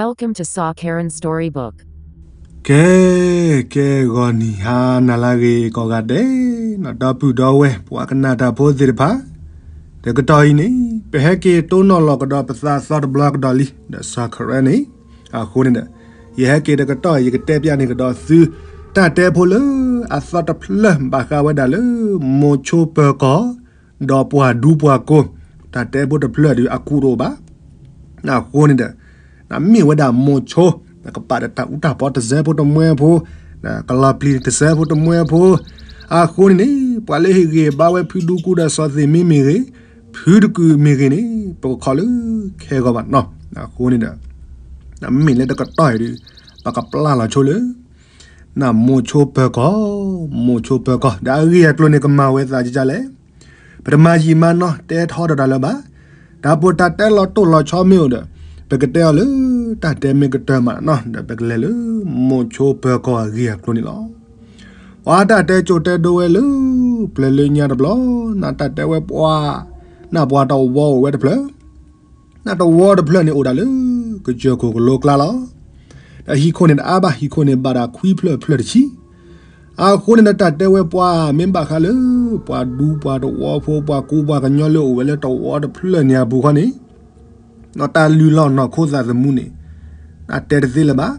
Welcome to Saw Karen Storybook. ကဲ, ကဲဂီၤနံၤဟါနၤလၢအဂ့ၤကိးဂၤဒဲး, ဒီပုၢ်ဒီဝဲၢ် ပှၤကနၣ်တၢ်ဖိသ့ၣ်တဖၣ်, တကတီၢ်အံၤန့ၣ် ပဟဲက့ၤတိၢ်နီၣ်လီၤကဒီးပသးအသီတဘျီကဒီးလံ ဒီး Saw Karen န့ၣ်, အဃိန့ၣ်ဒီး ယဟဲက့ၤတကတီၢ်အံၤ ယကတဲပျၢ်န့ၢ်ကဒီးသု တၢ်တဲဖိလၢအသီတဖျၢၣ်ဘၣ်ဃးဝဲဒၣ်လၢ မိၤဆိပၢၤကီၢ် ဒီးပှၤဒူပှၤကိၢ်, တၢ်တဲဖိတဖျၢၣ်ဒီးအကူးတအိၣ်ဘၣ်. အဃိန့ၣ်ဒီး မ့ၢ်ဝဲဒၣ်မိၤဆိ ကပာ်ဒီးတၢ်အူတၢ်ပီတစဲးဖိတမှဲဖိ, ကလီၤပျံၤတစဲးဖိတမှဲဖိ, အဃိန့ၣ်န့ၣ် ပှၤလၢဟ့ၣ်ဂံၢ်ဘါဝဲဖုဒူကူဒီးစီၤသ့ၣ်မ့မ့ၢ်ဂ့ၤ, ဖုတကုာ်မ့ၢ်ဂ့ၤန့ၣ် ပကခိးလၢခဲဂီၤဘၣ်နီၤ. အဃိန့ၣ်ဒီး မ့ၢ်လၢတကတီၢ်အံၤဒီး ပကပျၢ်လီၤဆိလၢ နမိၤဆိပၢၤကီၢ်, မိၤဆိပၢၤကီၢ် ဒီးအဂ့ၢ်အကျိၤန့ၣ် ကမၤဝဲသးကကလဲၣ်. ပတမၤယံာ်မၤနီၢ် တဲထီတၢ်ဒီးလၢၤဘၣ်. တၢ်ပတၢ်တဲလီၤတိၢ်လီၤဆီမ့ၢ်အိၣ်ဒီး ပကတဲအီၤလၢ တၢ်တဲမ့ၢ်ကတၢၢ်မးနီၤ ဒီးပကလဲၤလၢ မိၤဆိပၢၤကီၢ်အဂ့ၢ်အကျိၤန့ၣ်လီၤ. ပှၤတၢ်တဲကၠိၤတဲဒိဝဲလၢ ပျၢၤလၢညါတဘျီ, နတၢ်တဲဝဲပှၤ, နပှၤတဝီအိၣ်ဝဲတဖျၢၣ် နတဝီတဖျၢၣ်န့ၣ်အိၣ်ဒၣ်လၢ ကစၢၢ်ခိၣ်ကလိကျါလီၤ. ဒီးဟံၣ်ခိၣ်န့ၣ်တအါဘၣ်, ဟံၣ်ခိၣ်န့ၣ်ဘၣ်ဒၣ်ခွံဖျၢၣ်ဖျၢၣ်တဆံ. အဃိန့ၣ်ဒီးတၢ်တဲဝဲပှၤ မ့ၢ်ဘၣ်ဃးလၢ ပှၤဒူပှၤတဝီဖိ ပှၤကူပှၤကညီလၢအိၣ်ဝဲလၢတဝီတဖျၢၣ်န့ၣ်အပူၤခီန့ၣ် တၢ်လုၢ်လီၢ်နီၢ်ခိသးသမူန့ၣ် တၢ်တဲတသ့လၢၤဘၣ်.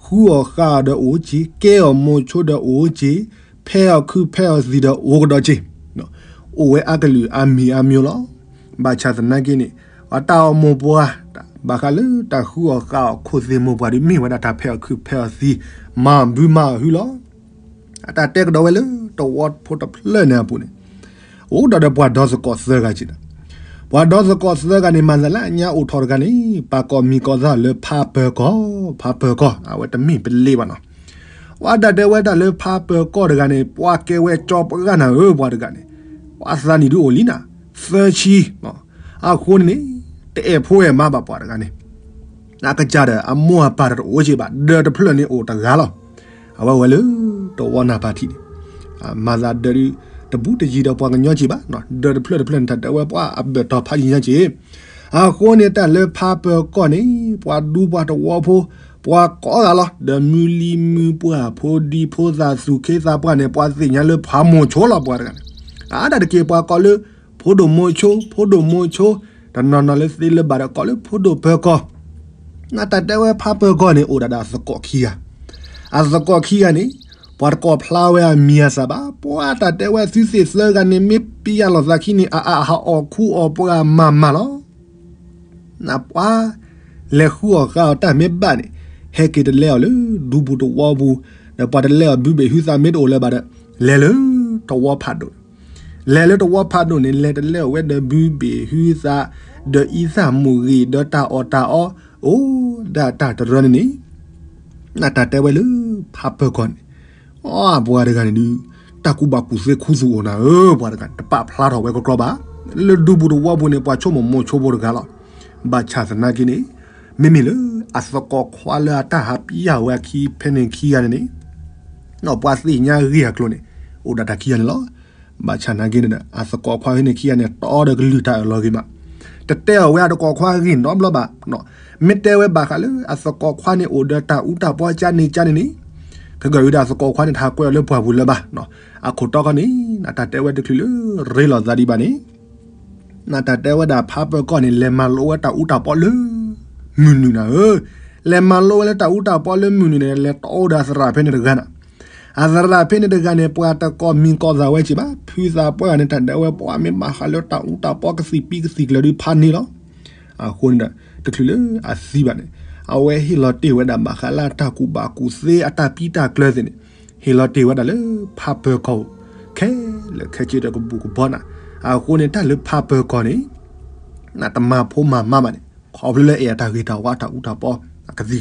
ဃုအီၣ်ဃါအီၣ်ဒီးအိၣ်က့ၤ, ကဲအီၣ်မိၤဆိဒီးအိၣ်က့ၤ, ဖဲအီၣ်ခုးဖဲအီၣ်သံၣ်ဒီးအိၣ်ကဒီးက့ၤ, အိၣ်ဝဲအါကလုာ်အါမံၤအါမံၤလီၤ. ဘၣ်ဆၣ်သနာ်က့န့ၣ် ပှၤတၢ်အီၣ်မိၢ်ပှၢ် ဘၣ်ဃးလၢတၢ်ဃုအီၣ်ဃါအီၣ်ခိၣ်သ့ၣ်မိၢ်ပှၢ်ဒီး မ့ၢ်ဝဲဒၣ်တၢ်ဖဲအီၣ်ခုးဖဲအီၣ်သံၣ် မၤဘုမၤအီၣ်ဟုလီၤ. အတၢ်တဲကဒီးဝဲလၢ တဝီဖိတဖျၢၣ်န့ၣ်အပူၤန့ၣ် အိၣ်ဒီးဒီးပှၤဒီသကိးသၢဂၤက့ၤဒီး ပှၤဒီသကိးသၢဂၤန့ၣ် မၤသးလၢအညါအိၣ်ထီၣ်တဂၤန့ၣ် ပာ်ကိးမံၤကိးသးလၢဖးပၢၤကီၢ်, ဖးပၢၤကီၢ် အဝဲတမ့ၢ်ပလ့ဘၣ်နီၤ. ပှၤတၢ်တဲဝဲဒၣ်လၢဖးပၢၤကီၢ်တဂၤန့ၣ် ပှၤကဲဝဲကၠီပှၢ်နၤဧၢ ပှၤတဂၤန့ၣ် ပှၤသးနံၣ်ဒုးအိၣ်လံနၤ သၢဆံ, အဃိန့ၣ်န့ၣ် တအဲၣ်ဖိအဲၣ်မါဘၣ်ပှၤတဂၤန့ၣ် အကစၢ်ဒီးအမိၢ်အပၢ်ဒီးတအိၣ်က့ၤဘၣ် ဒီးတဖျၢၣ်န့ၣ်အိၣ်တဂၤလီၤ. အဝဲဝဲလၢ တဝီနၢ်ဖးထံးန့ၣ် မၤသးဒီး တဘူးတယံၤဒီးပှၤကညီက့ၤဘၣ်, ဒီးတဖျၢၣ်တဖျၢၣ်န့ၣ် တၢ်တဲဝဲပှၤအဘၢၣ်တီၤဖးယံၤညါက့ၤ. အဃိန့ၣ်တၢ်လၢဖးပၢၤကီၢ်န့ၣ် ပှၤဒူပှၤတဝီဖိ ပှၤကိးဂၤလီၤ. ဒီးမုၢ်လံၤမုၢ်ပှၢ် ဖိဒံဖိသၣ်သူၣ်က့သးပှၢ်န့ၣ် ပှၤသ့ၣ်ညါလၢဖးမိၤဆိလီၤ ပှၤတဂၤန့ၣ်. အါဒၣ်တက့ၢ် ပှၤကိးလၢ ဖိဒိၣ်မိၤဆိ ဖိဒိၣ်မိၤဆိ, တနီၤနီၤလၢသ့လၢၤဘၣ်ဒီးကိးလၢဖိဒိၣ်ပၢၤကီၢ်. နတၢ်တဲဝဲဖးပၢၤကီၢ်န့ၣ် အိၣ်ဒၣ်ဒီးအသကိးခံဂၤ, အသကိးခံဂၤန့ၣ် ပှၤတကိးဖျါဝဲအမံၤအသၣ်ဘၣ်. ပှၤတၢ်တဲဝဲသုသ့ၣ်သၢဂၤန့ၣ် မ့ၢ်ပျၢ်လိာ်သးခံန့ၣ် အအၣ်ဟးအီၣ်ခူအီၣ်ပှၤမၤမၤလီၤ. နပှၤ လဲၤဃုအီၣ်ဃါအီၣ်တၢ်မ့ၢ်ဘၣ်န့ၣ် ဟဲက့ၤတလဲအီၤလၢဒူပူၤတဝီပူၤ, ဒီးပှၤတလဲအီၣ်ဘုဘ့ၣ်ဟုသးမ့ၢ်တအိၣ်လၢၤဘၣ်ဒီး လဲၤလၢတဝီဖးဒိၣ်န့ၣ်, လဲၤလၢတဝီဖးဒိၣ်န့ၣ် လဲၤတလဲအီၣ်ဝဲဒီးဘုဘ့ၣ်ဟုသး, ဒီးအံသၣ်မူၢ်ဂ့ၤ ဒီးတၢ်အီၣ်တၢ်အီ, အိၣ်ဒၣ်တၢ်တရၢန့ၣ်န့ၣ် နတၢ်တဲဝဲလၢဖးပၢၤကီၢ်န့ၣ် အပှၤတဂၤန့ၣ်ဒုး တၢ်ကူၣ်ဘၣ်ကူၣ်သ့ခူသူၣ်အိၣ်နၤဧၢ, ပှၤတဂၤန့ၣ် တပာ်ဖျါထီၣ်ဝဲကကြီဘၣ်. လၢဒူပူၤတဝီပူၤန့ၣ် ပှၤဆိကမိၣ်မိၤဆိဖိတဂၤလီၤ. ဘၣ်ဆၣ်သနာ်က့န့ၣ် မ့မ့ၢ်လၢအသကိးခွါလၢအတၢ်ဟးပျၢ်ဝဲအခံဖဲန့ၣ်ခံဂၤန့ၣ်န့ၣ် ပှၤသ့ၣ်ညါဂ့ၢ်အကျိၤန့ၣ် အိၣ်ဒၣ်တၢ်ခံဂၤန့ၣ်လီၤ. ဘၣ်ဆၣ်သနာ်က့န့ၣ်ဒီး အသကိးခွါဖဲန့ၣ်ခံဂၤန့ၣ် တီဒီးကလုၢ်တၢ်အၢၣ်လီၤဂ့ၤမး, တတဲအီၤဝဲအသကိးခွါဂ့ၢ်နီတဘျီဘၣ်. မ့ၢ်တဲဝဲဘၣ်ဃးလၢအသကိးခွါန့ၣ်အိၣ်ဒီးတၢ်အူတၢ်ပီကန့ၣ်ကန့ၣ်န့ၣ် ခဲကၢၣ်ဝံၤဒီးအသကိးခွါန့ၣ် တဟးကွဲအီၤလၢပှၢ်ပူၤလၢၤဘၣ်. အခိၣ်တီခီန့ၣ် နတၢ်တဲဝဲတချုးလၢရ့လိာ်သးဒံးဘၣ်န့ၣ် နတၢ်တဲဝဲဒၣ်ဖးပၢၤကီၢ်န့ၣ် လဲၤမၤလိဝဲတၢ်အူတၢ်ပီလၢ မုၢ်နုာ်နၤဧၢ, လဲၤမၤလိဝဲလၢတၢ်အူတၢ်ပီလၢမုၢ်နုာ်န့ၣ် လဲၤတီအိၣ်ဒီးအသရၣ်ဖဲန့ၣ်တဂၤနၤ. အသရၣ်ဖဲန့ၣ်တဂၤန့ၣ် ပှၤတကိးမံၤကိးသးဝဲက့ၤဘၣ်. ဖုသးပှၢ်ဂၤန့ၣ် တၢ်ဒဲးဝဲပှၤမ့ၢ်ဘၣ်ဃးလၢတၢ်အူတၢ်ပီကသံၣ်ပံကသံၣ်ကျၢၤဒုးဖးန့ၢ်လီၤ. အဃိန့ၣ်ဒီး တချုးလၢအသံဘၣ်န့ၣ် အဝဲဟ့ၣ်လီၤတ့ၢ်ဝဲဒၣ်ဘၣ်ဃးလၢအတၢ်ကူၣ်ဘၣ်ကူၣ်သ့အတၢ်ပံတၢ်ကျၢၤသ့ၣ်န့ၣ် ဟ့ၣ်လီၤတ့ၢ်ဝဲဒၣ်လၢဖးပၢၤကီၢ် ခဲလၢာ်ခဲဆ့ဒီးကဘူးကဘီနၤ. အဃိန့ၣ် တၢ်လၢဖးပၢၤကီၢ်န့ၣ် နတမၤဖိမၤမါဘၣ်န့ၣ် ခီဖျိလၢအဲၣ်အတၢ်ဂ့ၤတၢ်ဝါတၢ်အူတၢ်ပီအကသံၣ်ကသီ ဟး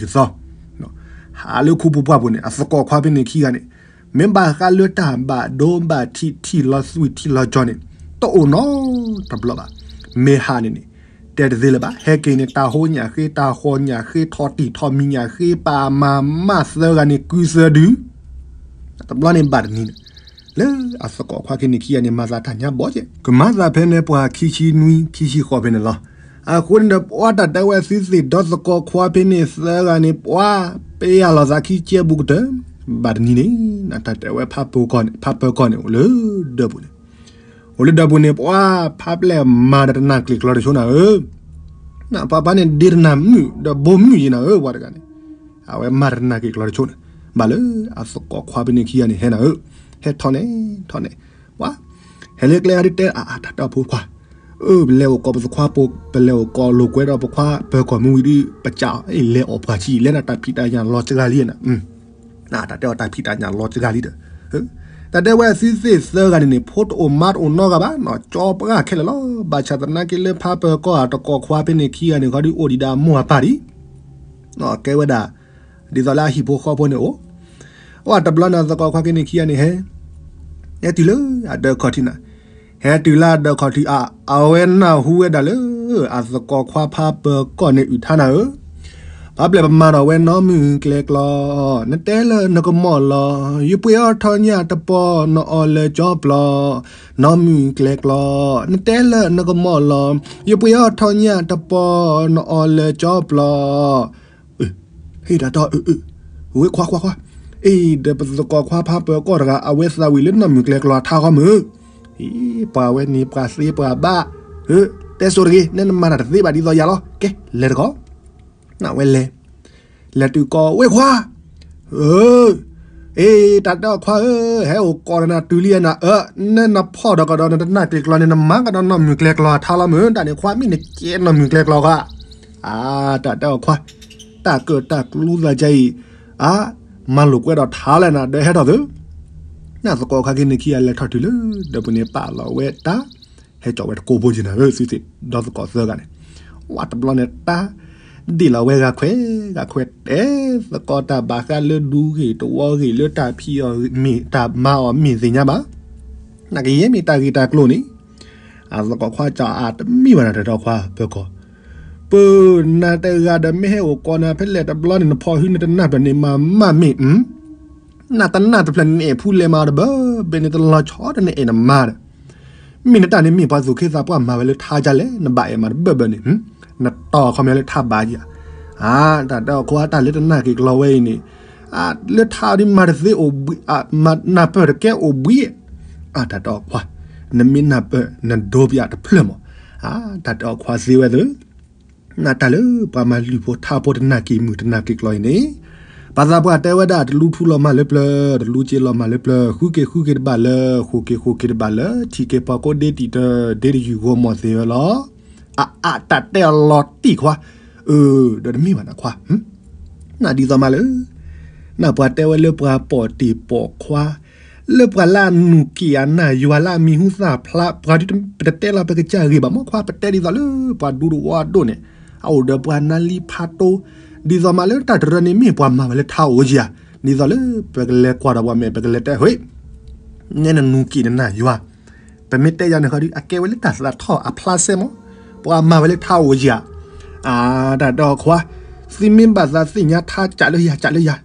လၢခူပူၤပှၢ်ပူၤန့ၣ် အသကိးခွါဖဲန့ၣ်ခံဂၤန့ၣ် မ့ၢ်ဘၣ်ဃးလၢတၢ်ဘၣ်ဒိဘၣ်ထံးထံၣ်လီၤသွံၣ်ထံၣ်လီၤကၠီန့ၣ် တအိၣ်နီတဘျီဘၣ်. မ့ၢ်ဟးန့ၣ်န့ၣ် တဲတသ့လၢၤဘၣ်. ဟဲက့ၤန့ၣ် တၢ်ဟိညၣ်ဃ့ တၢ်ဃီညၣ်ဃ့ ထီၣ်တံၢ်ထီၣ်မံၤညၣ်ဃ့ ပာ်မၤမၢ်သၢဂၤန့ၣ် ကုသၢဒု တဘျီန့ၣ်ဘၣ်တနံၤန့ၣ် လၢအသကိးခွါက့ၤန့ၣ်ခံဂၤန့ၣ် မၤသးတၢ်ညါဘီကဲ ကမၤသးဖဲန့ၣ်ပှၤခံဆံနွံ ခံဆံဃိးဖဲန့ၣ်လီၤ. အဃိန့ၣ်ဒီး ပှၤတၢ်တဲဝဲသုသ့ၣ်ဒီသကိးခွါဖဲန့ၣ်သၢဂၤန့ၣ် ပှၤပယၢ်လီၤသးခံကဲဘူးကတၢၢ်, ဘၣ်တနံၤန့ၣ် တၢ်တဲဝဲ ဖးပၢၤကီၢ်န့ၣ်အိၣ်လၢဒၢးပူၤန့ၣ်, အိၣ်လၢဒၢးပူၤန့ၣ် ပှၤဖးပျဲၢ်မၤဒီးတနၢ်ကျ့ၣ်ကျီတဆိနၤဧၢ, ပှၤဖးန့ၣ်ဒ့တနၢ်မုာ်ဒီးဘိမုာ်ယံၤနၤဧၢ ပှၤတဂၤန့ၣ်, အဝဲမၤတနၢ်ကျ့ၣ်ကျီတဆိန့ၣ်, ဘၣ်လၢအသကိးခွါဖဲန့ၣ်ခံဂၤန့ၣ်ဟဲနၤဧၢ, ဟဲထီၣ်န့ၣ်ထီၣ်န့ၣ်, ပှၤ ဟဲလၢကျဲဂၤဒ်တဲ အတၢ်တဲအီၤဖိခွါ, အၢ ပလဲၤအိၣ်ကိးပသခွါဖိ, ပလဲၤအိၣ်ကိးလိာ်ကွဲဒီးပခွါပၢၤကီၢ်မုၢ်ဝံၤဒီး ပကးအီၤ အ့ၣ် လဲၤအီၣ်ပှၤဆံး လဲၤနၤတၢ်ဖံးတၢ်ညၣ်လီၤစှၤလံနၤ, တၢ်တဲအီၤတၢ်ဖံးတၢ်ညၣ်လီၤစှၤလံဒီး, တၢ်တဲဝဲသုသ့ၣ်သၢဂၤန့ၣ်န့ၣ် ဖိတအိၣ်မါတအိၣ်နီတဂၤဘၣ်နီၤ, ကၠီပှၢ်ခဲလၢာ်လီၤ, ဘၣ်ဆၣ်သနာ်က့လၢဖးပၢၤကီၢ်အသကိးခွါဖဲန့ၣ်ခံဂၤန့ၣ် ခီဒုးအိၣ်ဒံးဒီးအမိၢ်အပၢ်ဒံး, ကဲဝဲဒၣ် ဒ်သိးလၢအဟံၣ်ဖိဃီဖိန့ၣ်အိၣ်, အတဘျီန့ၣ် အသကိးခွါဖဲန့ၣ်ခံဂၤန့ၣ်ဟဲ, ဟဲတုၤလၢအဒၢးခီၣ်ထံးနၤ, ဟဲတုၤလၢအဒၢးခီၣ်ထံးအါ, အဝဲနၢ်ဟူဝဲဒၣ်လၢ အသကိးခွါဖးပၢၤကီၢ်န့ၣ်အုၣ်ထါနၤဧၢ, ပှၤပျဲၢ်ပမၤထီၣ်ဝဲနီတမုၢ်ကျဲကျီ, နတဲလၢနကမီၣ်လီၤ, ယပှ့ၤအီၣ်ထီၣ်ညၣ်တပီၢ် နအီၣ်လၢကၠီပျီ, နီတမုၢ်ကျဲကျီ, နတဲလၢနကမီၣ်လီၤ, ယပှ့ၤအီၣ်ထီၣ်ညၣ်တပီၢ် နအီၣ်လၢကၠီပျီ ဟ့ၣ်တၢ်တီ ဝဲခွါခွါခွါ, အ့ၣ် ဒီးပသကိးခွါဖးပၢၤကီၢ်တဂၤ အဝဲသးဝံၣ်လၢနီၢ်မုၢ်ကျဲကျီအထါဃီမုၢ်, အ့ၣ် ပှၤဝဲန့ၣ်ပှၤသ့ပှၤဘၣ်, တဲဆိတဂ့ၤ နဲနမၤတၢ်တသ့ဘၣ်ဒ်သိးယၤလီၤ, ကဲ လဲၤတကီၢ်, နဝဲလဲၤ, လဲၤတုၤကိးဝဲခွါ အ့ၣ် တၢ်တဲအီၤခွါဧၢ, ဟဲအိၣ်ကိးနၤတုၤလံနၤ, အၢ နဲနဖီၣ်ဒီးကဒီးနတနၢ်ကျ့ၣ်ကျီန့ၣ် နမၤကဒီးနီၢ်မုၢ်ကျဲကျီအထါလီၤမုၢ်, တၢ်န့ၣ်ခွါမ့ၢ်နကဲနီၢ်မုၢ်ကျဲကျီခါ, အါ တၢ်တဲအီၤခွါ, တၢ်ကၢၣ်တၢ်ကျူသးကါအံၤ, အါ မၤလိာ်ကွဲဒီးထါလဲၣ်နၤ ဒီးဟဲထီၣ်သု, နသကိးခါက့ၤန့ၣ်ခံဂၤလဲၤထီၣ်တုၤလၢ ဒီးပူၤန့ၣ်ပာ်လီၤဝဲတၢ် ဟဲကၠီဝဲတကိးဖိက့ၤနၤဧၢ သုသ့ၣ်ဒီသကိးသၢဂၤန့ၣ်, ဝဲတဘျီန့ၣ်တၢ် ဒ့ၣ်လီၤဝဲဂၤခွဲးဂၤခွဲး တဲသကိးတၢ်ဘၣ်ဃးလၢဒူဂ့ၢ်တဝီဂ့ၢ် လၢတၢ်ဖံးအီၤမ့ၢ်တၢ်မၤအီၤမ့ၢ်သ့ၣ်ညါဘၣ်, နကယဲၢ်မ့ၢ်တၢ်ဂ့ၢ်တၢ်ကျိၤန့ၣ်, အသကိးခွါကၠီအါ တမ့ၢ်ဘၣ်နၤတၢ်တီခွါပၢၤကီၢ်, ပၢၤနၤတဂၤဒီးမ့ၢ်ဟဲအိၣ်ကိးနၤဖဲလဲၣ်တဘျီန့ၣ် နဖီၣ်ဟုနတနၢ်ဖျၢၣ်န့ၣ်မၤမးမ့ၢ် နတနၢ်တဖျၢၣ်န့ၣ် နအဲၣ်ဖူလဲၤမၤတဘၢဘၢန့ၣ် တလီၤဆီတန့ၣ်အဲၣ်နမါဒီး, မ့ၢ်နတၢ်န့ၣ်မ့ၢ်ပှၤသူၣ်က့သးပှၢ်မၤဝဲလၢထါကလဲၣ် နဘၣ်အဲၣ်မၤတဘၢဘၢန့ၣ်, နတီၢ်ခီမ့ၢ်လၢထါဘၣ်ယၤ, အါ တၢ်တဲအီၤခွါတၢ်လၢတနၢ်က့ၤကျီဝဲအံၤန့ၣ်, လၢထါဒ်မၤတသ့အိၣ်ဘှံး, နၢ်ပၢၢ်တကဲအိၣ်ဘှံး, အါ တၢ်တဲအီၤခွါ, နမ့ၢ်နၢ်ပၢၢ်နဒိပယၣ်တဖျၢၣ်မး, အါ တၢ်တဲအီၤခွါသ့ဝဲသၢ နတၢ်လၢပှၤမၤလုၢ်ဖိထါဖိတနၢ်က့ၤမုၢ်တနၢ်က့ၤကျီအံၤန့ၣ်, ပှၤသးပှၢ်တဲဝဲဒၣ် တလူထူလီၤမၢ်လၢပျၢၤ, တလူက့လီၤမၢ်လၢပျၢၤ, ဃုက့ၤဃုက့ၤတဘၣ်လၢ, ဃိးက့ၤဃိးက့ၤတဘၣ်လၢ, ထံၣ်က့ၤပှၤကိးဒ့တံၢ်တၢ် ဒ့တယုၢ်ဂီၢ်မီၢ်သ့ဝဲလီၤ. အ အ တၢ်တဲအလီၤတံၢ်ခွါ, အၢ ဒီးတမ့ၢ်ဘၣ်နခွါ နဒ်သိးမးလၢ နပှၤတဲဝဲလၢပှၤပိာ်တ့ၢ်ပိာ်ခွါ, လၢပှၤလၢအနူၢ်က့ၣ်အနၢ်ယွၤလၢအမံၤဟူသၣ်ဖျါ, ပှၤဒ်ပတတဲလီၤပကစၢ်ဂ့ၢ်ဘၣ်မ့ၢ်ခွါ, ပတဲဒ်သိးလၢပှၤဒူတဝီဒိၣ်န့ၣ်, အအိၣ်ဒီးပှၤနါလံဖးတိ, ဒ်သိးမးလၢတၢ်တရၢန့ၣ်မ့ၢ်ပှၤမၤဝဲလၢထါအိၣ်ဧါ, ဒ်သိးလၢပကလဲၤကွၢ်ဒီးပှၤမဲာ် ပကလဲၤတဲ ဟ့ၣ် နဲနနူၢ်က့ၣ်နနၢ်ယွၤ ပမ့ၢ်တဲယၤန့ၣ်ဃီဒီး အကဲဝဲလၢတၢ်သးထီၣ်အဖျါစဲမး, ပှၤမၤဝဲလၢထါအိၣ်ဧါ, အါ တၢ်တဲအီၤခွါ, သုမ့ၢ်ဘၣ်သးသ့ၣ်ညါထါကးလၢယၤ ကးလၢယၤ,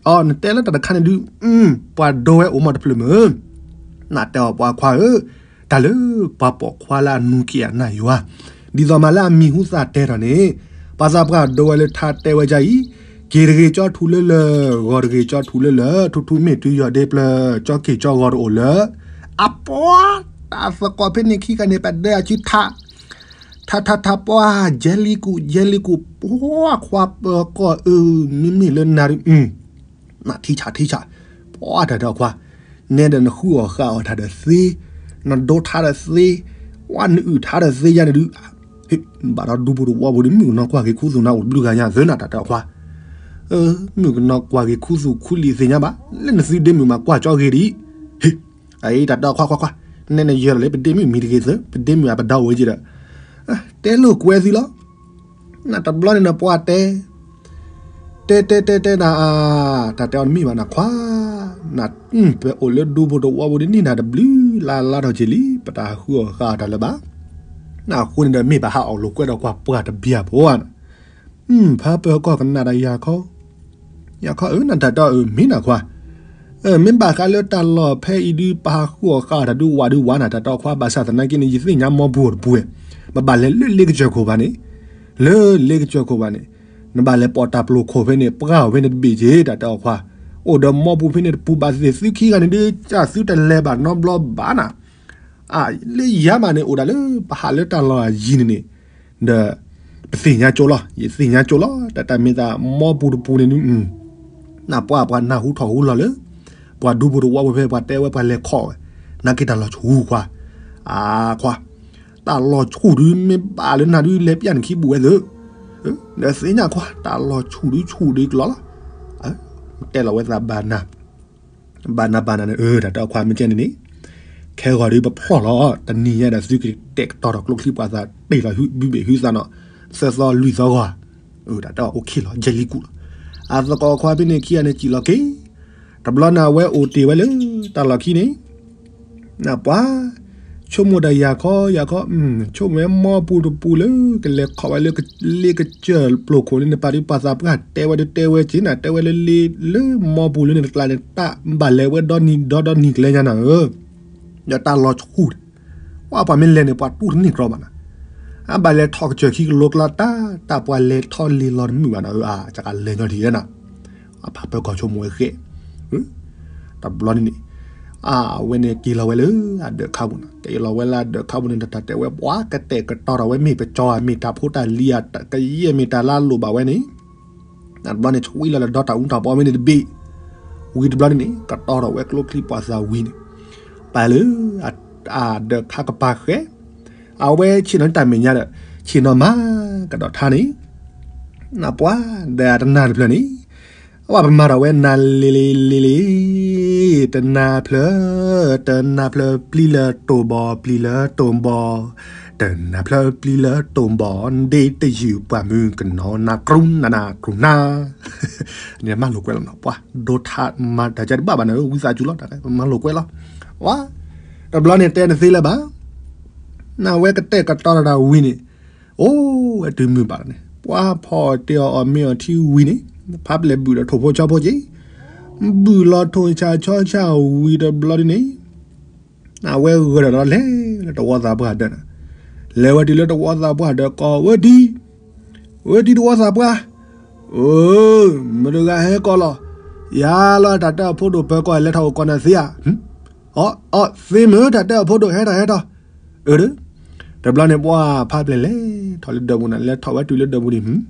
အီ နတဲလၢတၢ်တခါန့ၣ်ဒုး, ပှၤဒိဝဲအိၣ်မးတဖျၢၣ်မုၢ်, နတဲအီၤပှၤခွါဧၢ, တၢ်လၢပှၤပိာ်ခွါလၢအနူၢ်က့ၣ်အနၢ်ယွၤ, ဒ်သိးမးလၢအမံၤဟူသၣ်တဲထီၣ်န့ၣ်, ပှၤသးပှၢ်ဒိဝဲလၢထါတဲဝဲဒ်အံၤ, က့ၤတဂ့ၤကၠီထူလၢလၢ, ဂီၤတဂ့ၤကၠီထူလၢလၢ, ထူထူမ့ၢ်တုၤယီၤဒ့ပျၢၤ, ကၠီက့ၤကၠီဂီၤတအိၣ်လၢ, အပှၤ, တၢ်သကိးဖဲန့ၣ်ခံဂၤန့ၣ် ပဒၢအစုထါ ထါထါထါပှၤ, ယဲလံကူၣ် ယဲလံကူၣ်, ပှၤခွါပၢၤကီၢ်အၢ, မ့မ့ၢ်လၢနၤဒုး, နထံဆးထံဆး, ပှၤတၢ်ဒီးခွါ, နဲဒီးနဃုအီၣ်ဃာ်အီၣ်တၢ်ဒီးသ့, နဒိထါဒီးသ့, ပှၤနအုၣ်ထါဒီးသ့ယါန့ၣ်ဒုး, ဘၣ်ဒီးဒူပူၤတဝီပူၤဒုး မုၣ်ကနီၤကွၢ်က့ၤခူသူၣ်နၤအိၣ်တဘျုးဂၤညါသၢနၤတၢ်ဒီးခွါ, မုၣ်ကနီၤကွၢ်က့ၤခူသူၣ်ခူလံာ်သ့ၣ်ညါဘၣ်, လၢနသုဒ့မုၣ်မးကွၢ်ကၠီဂ့ၤဒံး, ဟ့ၣ် အအံၤတၢ်တဲခွါခွါခွါ, နဲနယၢၤလီၤလၢပဒ့မုၣ်မံၤတဂ့ၤသၢ, ပဒ့မုၣ်အပဒီအိၣ်ဝဲက့ဒီး, တဲလိာ်ကွဲသုလီၤ. နတဘျီန့ၣ်နပှၤတဲ, တဲတဲတဲတဲနၤ, တၢ်တဲအီၤတမ့ၢ်ဘၣ်နခွါ, န ပအိၣ်လၢဒူဖိတဝီဖိဒ်န့ၣ်နၤတဘျုးလါလါထီၣ်က့ၤလံ, ပတဟးဃုအီၣ်ဃာ်အီၣ်တၢ်လၢၤဘၣ်. နအဃိန့ၣ်ဒီးမ့ၢ်ပဟးအီၣ်လိာ်ကွဲဒီးကွၢ်ပှၤတဘျီဖိဧါ. ဖးပၢၤကီၢ်ကနၣ်ဒီးယၤခီ, ယၤခီဧၢ နတၢ်တဲအီၤအၢမ့ၢ်နခွါ, မ့ၢ်ဘၣ်ဃးလၢတၢ်လီၢ်ဖဲအံၤဒုး ပဟးဃုအီၣ်ဃာ်အီၣ်တၢ်ဒုးဝးဒုးဝးနၤ တၢ်တဲအီၤခွါ ဘၣ်ဆၣ်သနာ်က့န့ၣ် ယသ့ၣ်ညါမီဘူၣ်အီၤတပူၤဝဲ, ပဘၣ်လဲၤလၢလ့ကစၢၢ်ခိၣ်ဘၣ်န့ၣ်, လၢလ့ကစၢၢ်ခိၣ်ဘၣ်န့ၣ်, နဘၣ်လဲၤပိာ်တၢ်ပျိာ်ခိၣ်ဖဲန့ၣ် ပှၢ်အီၤဖဲန့ၣ်တဘ့ၣ်က့ၤ တၢ်တဲအီၤခွါ, အိၣ်ဒီးမိၢ်ပူၤဖဲန့ၣ်တပူၤဘၣ်သ့ၣ်သုခံဂၤန့ၣ်ဒုး ကသုတလဲၤဘၣ်နီတဘျီဘၣ်နၤ, အလၢယၤမးန့ၣ် အိၣ်ဒၣ်လၢပဟးလၢတၢ်လီၢ်အယံၤန့ၣ်န့ၣ်, ဒီး ပသ့ၣ်ညါကၠိလီၤ, ယသ့ၣ်ညါကၠိလီၤ, တၢ်တၢ်မ့ၢ်သးမိၢ်ပူၤတပူၤန့ၣ်ဒုး နပှၤပှၤနၢ်ဟူထီၣ်ဟူလီၤလၢ ပှၤဒူပူၤတဝီပူၤဖဲပှၤတဲဝဲပှၤလဲၤခီၣ်ဝဲ, နာ်က့တၢ်လီၤဆူၣ်ခွါ, အခွါ, တၢ်လီၤဆူၣ်ဒုးမ့ၢ်ဘၣ်လၢနၤဒုး လဲၤပျၢ်နခံဘူးဝဲသ့ၣ်, ဒီးသ့ၣ်ညါခွါ တၢ်လီၤဆူၣ်ဒုးဆူၣ်ဒုးကလီလီၤ, တဲလီၤဝဲသးဘၣ်နၤ ဘၣ်နၤဘၣ်နၤန့ၣ် အၢ တၢ်တဲအီၤခွါမ့ၢ်ကဲန့ၣ်န့ၣ်, ခဲဂီၤဒုးပဖျီၣ်လီၤ တနံၤညါဒီးသုကတဲာ်ကတီၤထီၣ်ကျိချံပှၤသးတ့ၢ်လီၤဘုဘ့ၣ်ဟုသးနီၤ, သၢသီလွံၢ်သီဂီၤ, တၢ်တဲအီၤအိၣ်ခ့လီၤ ယဲၢ်လံကူၣ်လီၤ, အသကိးခွါဖဲန့ၣ်ခံဂၤန့ၣ်စံၣ်လီၤက့ၤ, တဘျီန့ၣ်အဝဲအိၣ်တ့ၢ်ဝဲလၢ တၢ်လီၢ်ခံန့ၣ် နပှၤ, ဆိကမိၣ်တၢ်ယၤခီယၤခီ, ဆိကမိၣ်ဝဲမိၢ်ပူၤတပူၤလၢကလဲၤခီၣ်ဝဲလၢလ့ကစၢၢ်ပျိာ်ခိၣ်န့ၣ် နပာ်ဒုးပာ်သးပှၢ်တဲဝဲဒုးတဲဝဲက့ၤနၤ တဲဝဲလၢလ့လၢမိၢ်ပူၤလၢန့ၣ်တကျါန့ၣ် တၢ်ဘၣ်လဲၤဝဲဒီနံၤဒီဒီနံၤကျဲညါနၤဧၢ, ဒီးတၢ်လီၤဆူၣ်, ပှၤပှၤမ့ၢ်လဲၤန့ၣ် ပှၤတူၢ်တန့ၢ်ကြီဘၣ်နၤ, အဘၣ်လဲၤထီၣ်ကစၢၢ်ခံကလိကျါတၢ် တၢ်ပှၤလဲၤထီၣ်လ့ၤလီၤတမုာ်ဘၣ်နၤဧၢ, အကလဲၤညီထံၣ်နၤ အဖးပၢၤကီၢ်ဆိကမိၣ်ဝဲဃဲ, တဘျီန့ၣ်န့ၣ်, အဝဲန့ၣ်က့ၤလီၤဝဲလၢအဒၢးခါပူၤန့ၣ် က့ၤလီၤဝဲလၢအဒၢးခါပူၤန့ၣ် တၢ်တဲဝဲပှၤကတဲာ်ကတီၤထီၣ်ဝဲမ့ၢ်ပကၠီဧါ မ့ၢ်တၢ်ဖိတၢ်လံၤဧါ ကယဲၢ်မ့ၢ်တၢ်လၢအလိၣ်ဘၣ်ဝဲန့ၣ်, တဘျီန့ၣ် ဆှံလီၤလၢဒီတၢ်အူတၢ်ပီမ့ၢ်န့ၣ်တဘ့ၣ်, ဝံၤတဘျီန့ၣ်န့ၣ် ကတီၤထီၣ်ဝဲကျိချံပှၤသးဝံၤန့ၣ်, ပာ်လၢ အဒၢးခါကပၤဃဲ, အဝဲဆ့ၣ်နီၤတၢ်မဲာ်ညါဒီး ဆ့ၣ်နီၤမၤကဒီးထါန့ၣ်, နပှၤဒီးတနၤတဖျၢၣ်န့ၣ်, အဝဲပမၤထီၣ်ဝဲနၤလ့လ့လ့လ့, တနၤဖျၢၣ်, တနၤဖျၢၣ်ပျံၤလၢတိၢ်ဘီ ပျံၤလၢတိၢ်ဘီ, တနၤဖျၢၣ်ပျံၤလၢတိၢ်ဘီ ဒ့တယုၢ်ပှၢ်မုၢ်ကနီၤနၤ ကြူနၤနၤကြူနၤ န့ၣ်မၤလိာ်ကွဲလီၤနီၤ ပှၤဒိထါမၤတၢ်ကဲတဘၣ်ဘၣ်န့ၣ် ဝံသးစူၤလီၤ တၢ်မၤလိာ်ကွဲလီၤ, ဝါ, တဘျီန့ၣ်တဲနသ့လၢၤဘၣ်, နဝဲကတဲာ်ကတီၤတၢ်ဝံၤန့ၣ်, အိၣ်ဝဲတုၤမုၢ်ဘၣ်န့ၣ် ပှၤဖီၣ်တ့ၢ်အီၤအီၣ်မ့ၤအီထံဝံၤန့ၣ်, ဖးပျဲၢ်ဘုၣ်ဒီးထိၣ်ဖိဆီဖိက့ၤ, ဘုၣ်လီၤထိၣ်ဆၣ်ဆီဆၣ်ဝံၤတဘျီဒ်န့ၣ် အဝဲဂၢၢ်ဒီးလဲၤလၢတဝီသးပှၢ်ဒၢးန့ၣ်, လဲၤဝဲတုၤလၢတဝီသးပှၢ်ဒၢးကိးဝဲဒံ, ဝဲဒံတဝီသးပှၢ်, အိ, မတၤတဂၤဟဲကိးလီၤ, ယၤလီၤ တၢ်တဲအီၤဖိဒိၣ်ပၢၤကီၢ်လဲၤထီၣ်အိၣ်ကိးနၤသ့ဧါ, အီ, အီ, သ့မုၢ်တၢ်တဲအီၤဖိဒိၣ်ဟဲထီၣ်ဟဲထီၣ်, အၢ, တဘျီန့ၣ်ပှၤဖးပျဲၢ်လဲၤထီၣ်လၢဒၢးပူၤန့ၣ် လဲၤထီၣ်ဝဲတုၤလၢဒၢးပူၤန့ၣ်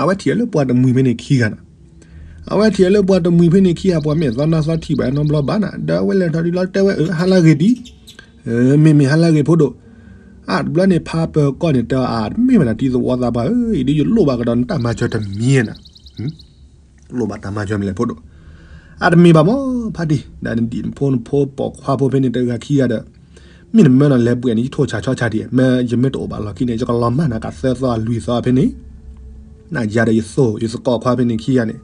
အဝဲထံၣ်လၢပှၤတမှံၤဖဲန့ၣ်ခံဂၤန့ၣ်, အဝဲထံၣ်လၢပှၤတမှံၤဖဲန့ၣ်ခံဂၤ ပှၤမ့ၢ်သီနါသီထံၣ်ဘၣ်နီတဘျီဘၣ်န့ၣ် ဒီးအဝဲလဲၤထီၣ်ဒ်လီၤတဲဝဲအၢ ဟါလၢဂ့ၤဒံ, မ့မ့ၢ်ဟါလၢဂ့ၤဖိဒိၣ်, အတဘျီန့ၣ်ဖးပၢၤကီၢ်န့ၣ် တဲအီၤ တမ့ၢ်ဘၣ်နၤတံၤသဝီသးပှၢ်ဧၢ, အံၤဒ်ယလိၣ်ဘၣ်ကဒီးနတၢ်မၤစၢၤတမံၤန့ၣ် လိၣ်ဘၣ်တၢ်မၤစၢၤမနုၤလဲၣ်ဖိဒိၣ်, အတမ့ၢ်ဘၣ်မ့ၢ်ဖးတံၢ် ဒီးနဒံၣ်နဖိနဖိပိာ်ခွါဖိဖဲန့ၣ်တဂၤခံဂၤဒီး, မ့ၢ်နမၢနၤလဲၤဘှဲးန့ၣ် ယထိၣ်ဆၣ်ဆီဆၣ်ဒံး မ့ၢ်ယမ့ၢ်တအိၣ်ဘၣ်လီၢ်ခံန့ၣ် ယကလီၤမၢ်နၤကသၢသီလွံၢ်သီဖဲန့ၣ်, နယၤဒီးယသိၣ်ယသကိးခွါဖဲန့ၣ်ခံဂၤန့ၣ်,